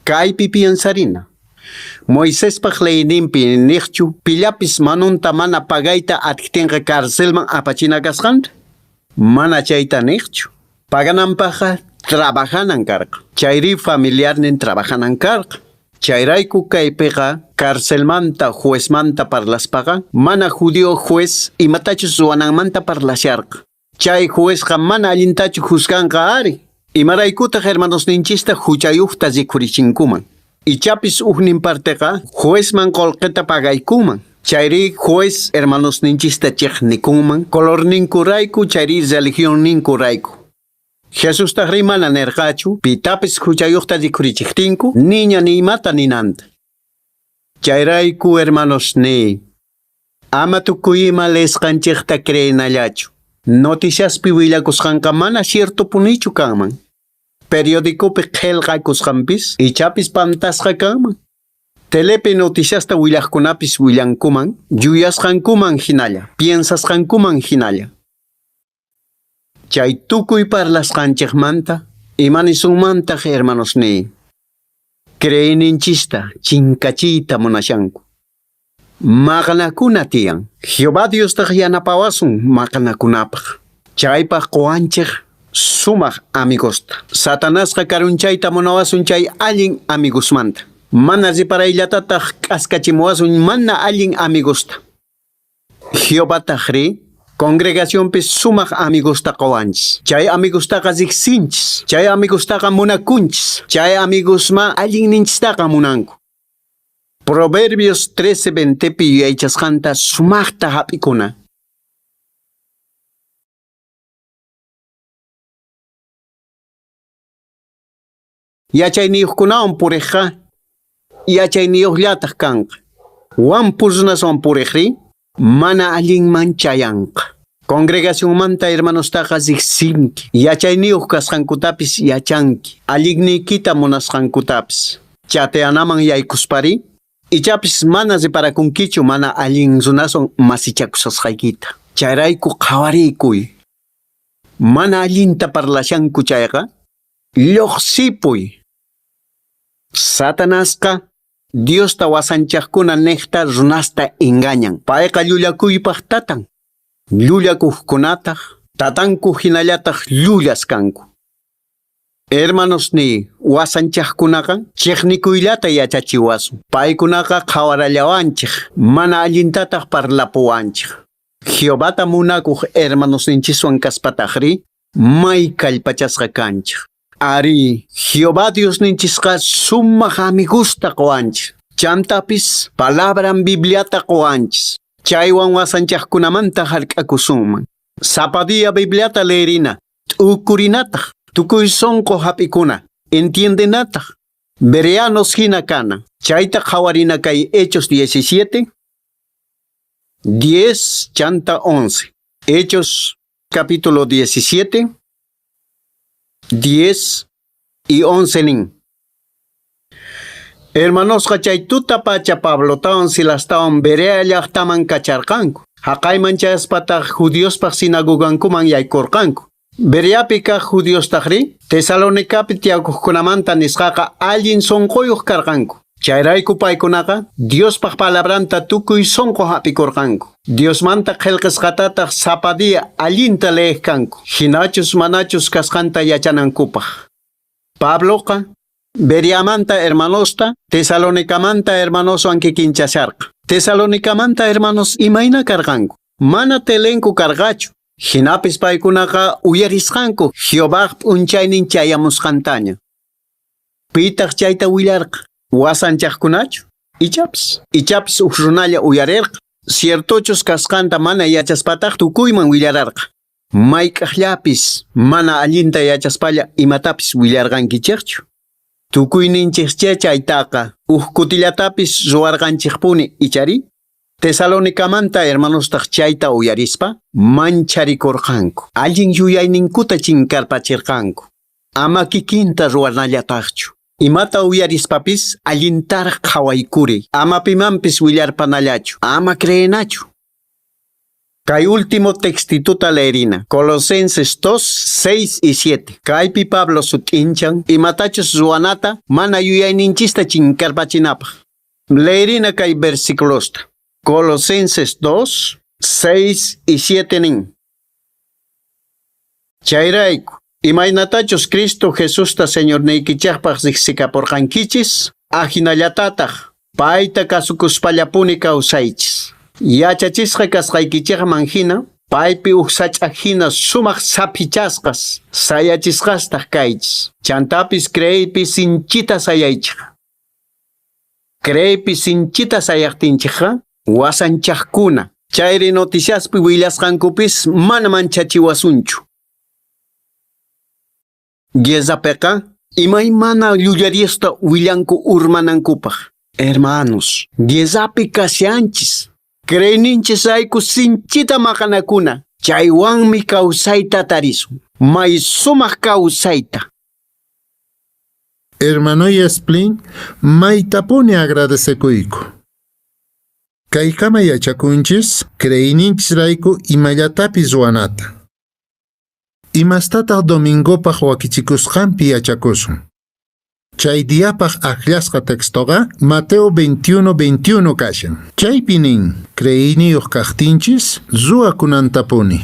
Kaypi piensarina. Moisespaq leyninpi niqchu pillapis manunta mana pagayta atiqtinqa carcelman apachina kasqanta? Mana chayta niqchu. Pagananpaqqa trabajanan karqa. Chayri familiarnin trabajanan karqa. Chayrayku kaypiqa carcelmanta juezmanta parlaspaqa mana judío juez imatachus ruwananmanta parlasharqa. Chay juezqa mana allintachu juzganqa ari. Imaraykutaq hermanosninchista huchayuqta rikhurichinkuman. Ichapis ujnin parteqa juezman qullqita pagaykunman. Chayri juez hermanosninchista chiqnikunman colorninkurayku chayri religionninkurayku. Jesustaqri mana nirqachu pitapis huchayuqta rikhurichiqtinku niña ni imata ninanta. Chayrayku hermanosniy, ama tukuy ima leesqanchikta creenallachu. Noticiaspi willakusqanqa mana ciertopunichu kanman. Periodicopi qillqakusqanpis ichapis pantasqa kanman. Telepi noticiasta willaqkunapis willankuman, yuyasqankuman hinalla, piensasqankuman hinalla. Chay tukuy parlasqanchikmanta, imanisunmantaq hermanosniy? Creeyninchista chinkachiyta munashanku. Maqanakuna tiyan. Jehová Diostaq yanapawasun maqanakunapaq. Chaypaq quwanchik sumaq amigosta. Satanasqa karunchayta munawasun chay allin amigosmanta. Mana reparayllatataq k'askachimuwasun mana allin amigosta. Jehovataqri congregacionpi sumaq amigosta quwanchis. Chay amigostaqa riqsinchis. Chay amigostaqa munakunchis. Chay amigosma allinninchistaqa munanku. Proverbios 13:20pi yuyaychasqanta sumaqta hap'ikuna. Yachayniyuqkunawan puriqqa yachayniyuqllataq kanqa. Wampu runaswan puriqri mana allinman chayanqa. Congregacionmanta hermanostaqa riqsinki. Yachayniyuq kasqankutapis yachanki. Allinniykita munasqankutapis. Chateanaman yaykuspari, ichapis mana reparakunkichu mana allin runaswan masichakusqaykita. Chayrayku qhawarikuy. Mana allinta parlashanku chayqa, lluqsipuy. Satanasqa Diosta wasanchaqkuna niqta runasta engañan. Payqa llullakuypaq tatan. Llullakuqkunataq tatanku hinallataq llullas kanku. Hermanosniy, wasanchaqkunaqa chiqnikuyllata yachachiwasun. Paykunaqa qhawarallawanchik, mana allintataq parlapuwanchik. Jehovata munakuq hermanosninchiswan kaspataqri, may kallpachasqa kanchik. Ari, Jehová Diosninchisqa sumaq amigusta quwanchik. Chantapis palabran Bibliata quwanchis. Chaywan wasanchaqkunamanta hark'akusunman. Sapa día Bibliata leerina, t'ukurinataq, tukuy sunqu hap'ikuna, entiendenataq. Bereanos hina kana. Chayta qhawarina kay Hechos 17, 10 chanta 11. Hechos capítulo 17, 10 y 11 nin. Hermanosqa chay tuta pacha Pablotawan Silastawan Berea llaqtaman kacharqanku. Haqayman chayaspataq judiospaq sinagogankuman yaykurqanku. Bereapi kaq judiostaqri Tesalonicapi tiyakuqkunamanta nisqaqa allin sunquyuq karqanku. Chayrayku paykunaqa Diospaq palabranta tukuy sunqu hap'ikurqanku. Diosmanta qillqasqatataq sapa día allinta leeq kanku. Hinachus manachus kasqanta yachanankupaq. Pabloqa Bereamanta hermanosta Tesalonicamanta hermanoswan kikinchasharqa. Tesalonicamanta hermanos imayna karqanku. Mana telenku karqachu. Hinapis paykunaqa uyarisqanku Jehovaj p'unchaynin chayamusqantaña. Pitaq chayta willarqa? Wasanchaqkunachu? Ichapis. Ichapis huk runalla uyarirqa. Ciertochus kasqanta mana yachaspataq tukuyman willararqa. Mayk'aqllapis mana allinta yachaspalla imatapis willarqankichikchu. Tukuyninchikchá chaytaqa huk kutillatapis ruwarqanchikpuni ichari. Tesalonicamanta hermanostaq chayta uyarispa mancharikurqanku. Allin yuyayninkuta chinkarpachirqanku. Ama kikinta ruwanallataqchu. Imata uyarispapis allintaraq qhawaykuri. Ama pimanpis willarpanallachu. Ama creenachu. Kay último textituta leerina. Colosenses 2, 6 y 7. Kaypi Pablo sut'inchan imatachus ruwanata mana yuyayninchista chinkarpachinapaq. Leerina kay versículosta. Colosenses 2, 6 y 7 nin. Chayrayku, imaynatachus Cristo Jesusta Señorniykichikpaq riqsikapurqankichis, ajinallatataq payta kasukuspallapuni kawsaychis. Yachachisqa kasqaykichikman hina, paypi huk sach'a hina sumaq saphichasqas, sayachisqastaq kaychis. Chantapis creeypi sinchita sayaychik. Creeypi sinchita sayaqtinchikqa, wasanchaqkuna, chayri noticiaspi willasqankupis mana manchachiwasunchu. Guerrapiqa imaymana llullariyasta willanku urmanankupaq. Hermanos, guerrapi kashanchis. Creeyninchisrayku sinchita maqanakuna. Chaywanmi kawsayta tarisun. May sumaq kawsayta. Hermanoy Splane, maytapuni agradecekuyku. Kaykama yachakunchis, creeyninchisrayku imallatapis ruwanata. Imastataq domingopaq wakichikusqanpi yachakusun. Chay diapaq akllasqa textoqa Mateo 21:21 kashan. Chaypi nin, creeyniyuq kaqtinchis ruwakunantapuni.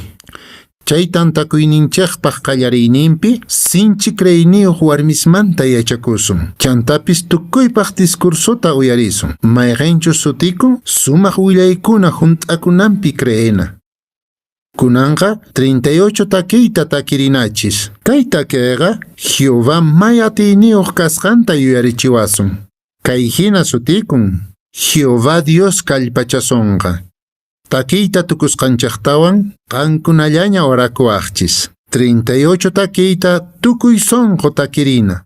Chay tantakuyninchikpaq qallariyninpi sinchi creeyniyuq warmismanta yachakusun. Chantapis tukuypaq discursota uyarisun. Mayqinchus sutikun sumaq willaykuna hunt'akunanpi creena. Kunanqa 38 takiyta takirinachis. Kay takiyqa Jehová may atiyniyuq kasqanta yuyarichiwasun. Kay hina sutikun Jehová Dios kallpachasonqa. Takiyta tukusqanchiktawan qankunallaña orakuwaqchis. 38 takiyta tukuy sunqu takirina.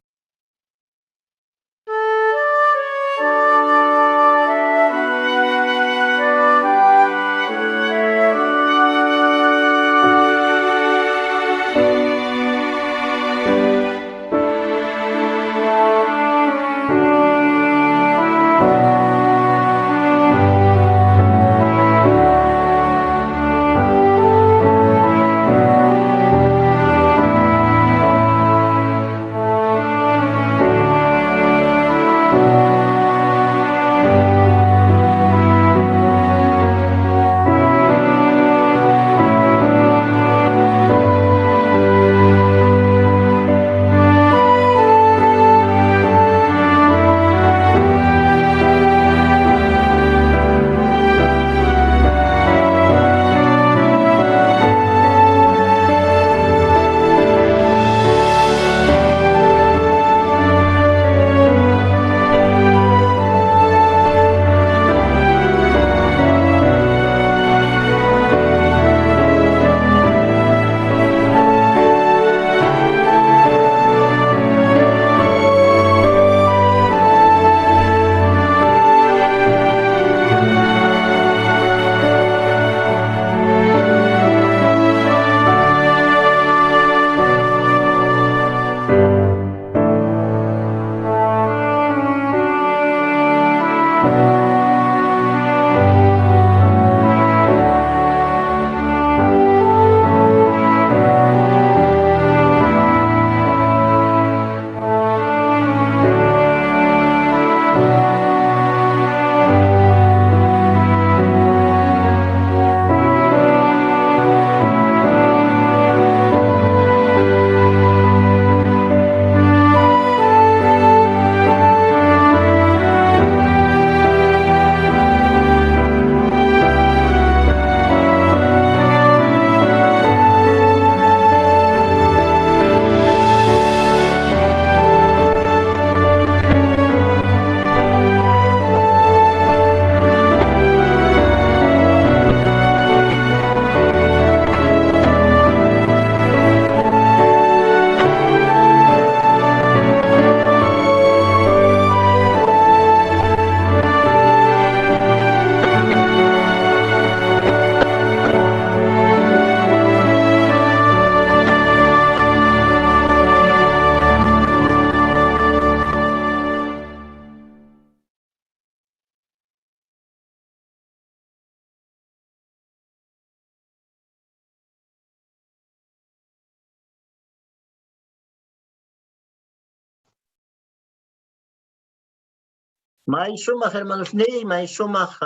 May sumaq hermanosniy, may sumaq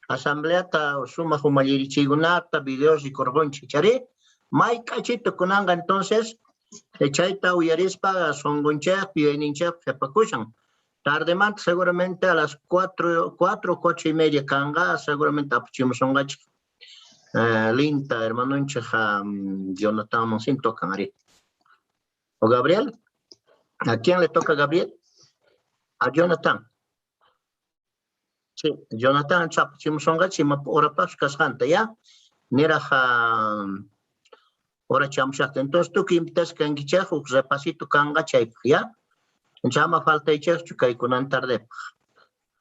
asambleata, sumaq umallirichiykunata, videos rikurqunchik chari. May k'achito kunanqa entonces, chayta uyarispa sunqunchikpi, yuyayninchikpi qhipakushan. Tardemanta seguramente a las 4, 4:30 kanqa, seguramente apachimusunqachik. Linta hermanonchik Jonathan Monsin tocan ari. ¿O Gabriel? ¿A quién le toca Gabriel? A Jonathan. Sí, Jonathan chapachimusunqachik ima horapaqchu kasqanta, ya? Niraq hora chamushaqta. Entonces tukuy invitasqa kankichik huk repasito kanqa chaypaq, ya? Ama faltaychikchu kay kunan tardepaq.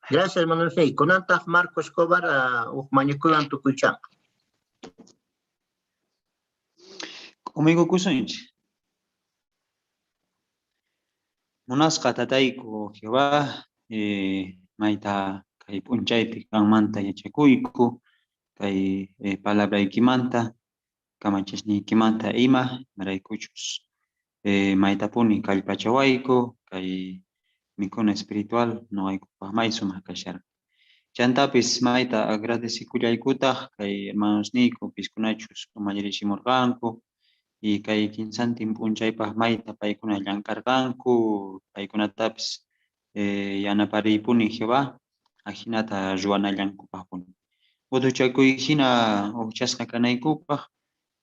Gracias, hermanos. Kunantaq Marco Escobar huk mañakuywan tukuychanqa. K'umuykukusunchik. Munasqa tatayku Jehová, mayta kay p'unchaypi qanmanta yachakuyku, kay palabraykimanta, kamachisniykimanta ima, imaraykuchus maytapuni kallpachawayku, kay mikhuna espiritual noqaykupaq may sumaq kasharqa. Chantapis mayta agradecikullaykutaq kay hermanosniyku piskunachus umallirichimurqanku, y kay kinsantin p'unchaypaq mayta paykuna llank'arqanku, paykunatapis yanapariypuni Jehová, ajinata ruwanallankupaqpuni. Qutuchakuy hina uqchasqa kanaykupaq,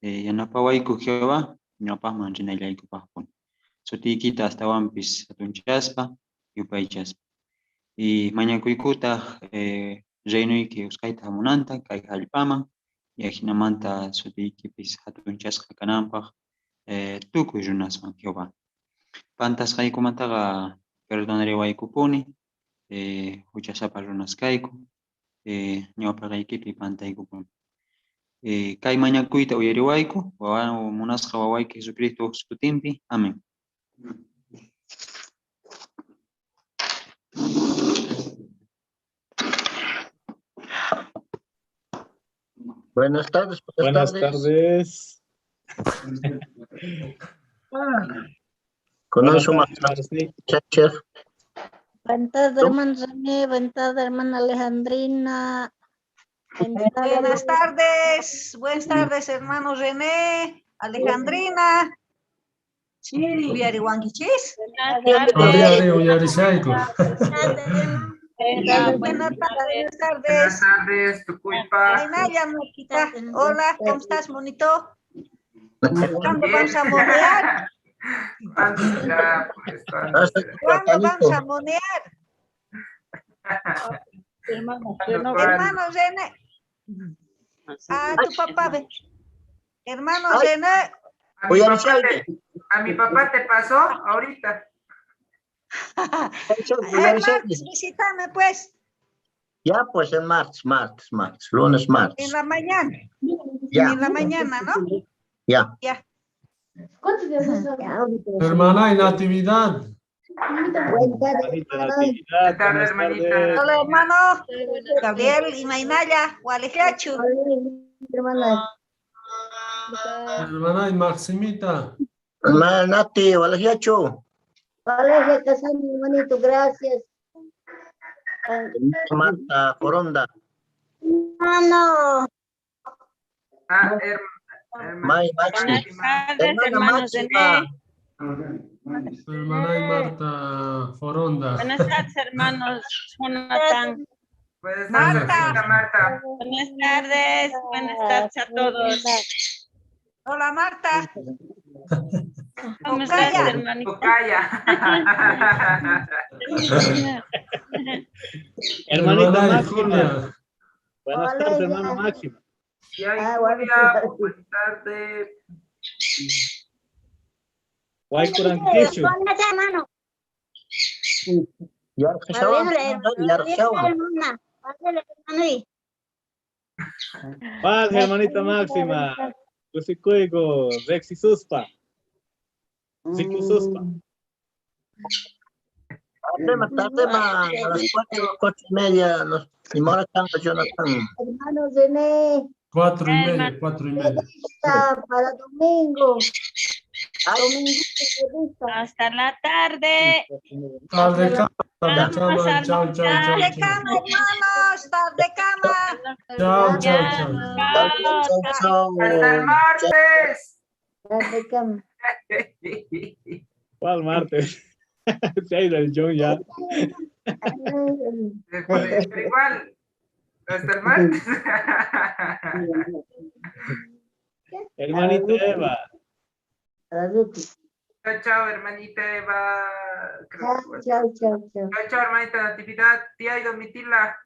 yanapawayku Jehová, ñawpaqman rinallaykupaqpuni. Sutiykita astawanpis hatunchaspa, yupaychaspa. Y mañakuykutaq reinoyki usqhayta hamunanta kay hallp'aman, y ajinamanta sutiykipis hatunchasqa kananpaq tukuy runaswan Jehová. Pantasqaykumantaqa perdonariwaykupuni, huchasapa runas kayku, ñawpaqaykipi pantaykupuni. Kay mañakuyta uyariwayku, munasqa wawayki Jesucristo sutinpi. Amén. Buenas tardes. Buenas tardes. Con Buenas su tardes, chef. Buenas tardes, hermano René. Buenas tardes, hermana Alejandrina. Buenas tardes. Buenas tardes, hermano René, Alejandrina. Uyariwankichis. Uyarishayku. Buenas tardes. Buenas tardes, Tucuypa. Buenas Marquita. Hola, ¿cómo estás, monito? ¿Cuándo vamos a monear? ¿Cuándo será? Pues, ¿Cuándo vamos a monear? Hermano Hermano René. Ah, tu papá, ve. Hermano René. A mi papá te pasó ahorita. El martes, visítame, pues. Ya, pues en martes, lunes, martes. En la mañana. Ya. En la mañana, ¿no? Ya. Ya. Hermana y Natividad. Buenas tardes, hermanita. Hola, hermano. Gabriel y Mainaya, Gualejachu. Hermana. Hermana y Maximita. Hermana Nati, Gualejachu. Valeria Casani, hermanito, gracias. Marta Foronda. Hermano. Ah, May Maxi. Hermana Máxima. Hermana y Marta Foronda. Buenas tardes, hermanos. Jonathan. Buenas tardes, Marta. Buenas tardes. Buenas tardes a todos. Hola, Marta. ¿Cómo estás, hermanita? Tocaya. Hermanita Hermanita Máxima. Buenas tardes, hermano Máximo. Ya, Julia, buenas tardes. Guaycuranquichu. hermano. Paz, hermanita Máxima. Kusikuyku, Rexi Suspa. Riku Suspa. Tema, a las 4:45, nos y Jonathan. Hermano René. 4:30, 4:30. Para domingo. Hasta la tarde. Tarde cama, tarde cama, chao, chao, chao. Tarde cama, hermanos, tarde cama. Chao, chao, chao. Chao, Hasta el martes. Tarde cama. ¿Cuál martes? Se ha ido el John ya. Pero igual, hasta el martes. Hermanita Eva. Chao, chao, hermanita Eva. Chao, chao, chao. Chao, chao, hermanita Natividad. Tía y Domitila.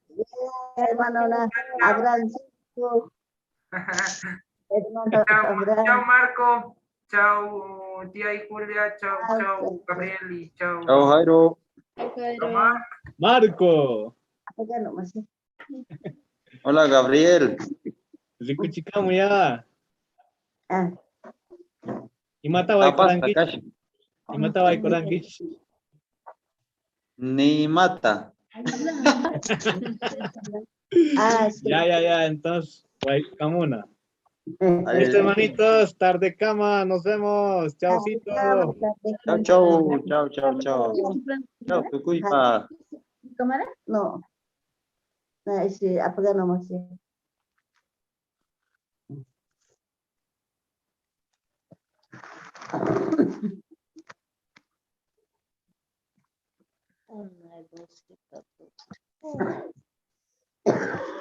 Hermano, Abrancito. Hermano, Chao, chao, Marco. Chao, tía y Julia. Chao, chao, Gabriel y chao. Chao, Jairo. Marco. Hola, Gabriel. Rikuchikamu ya. Imata waykurankichik. Imata waykurankichik. Ni mata. Ah, sí. Ya, ya, ya, entonces, Guaycamuna. Listo, hermanitos, tarde cama, nos vemos. Chaucito. Chau, chau, chau, chau, chau. Chau, tukuypa. ¿Cámara? No. No, ese, apaga nomás. Sí. Una, dos, tres, cuatro.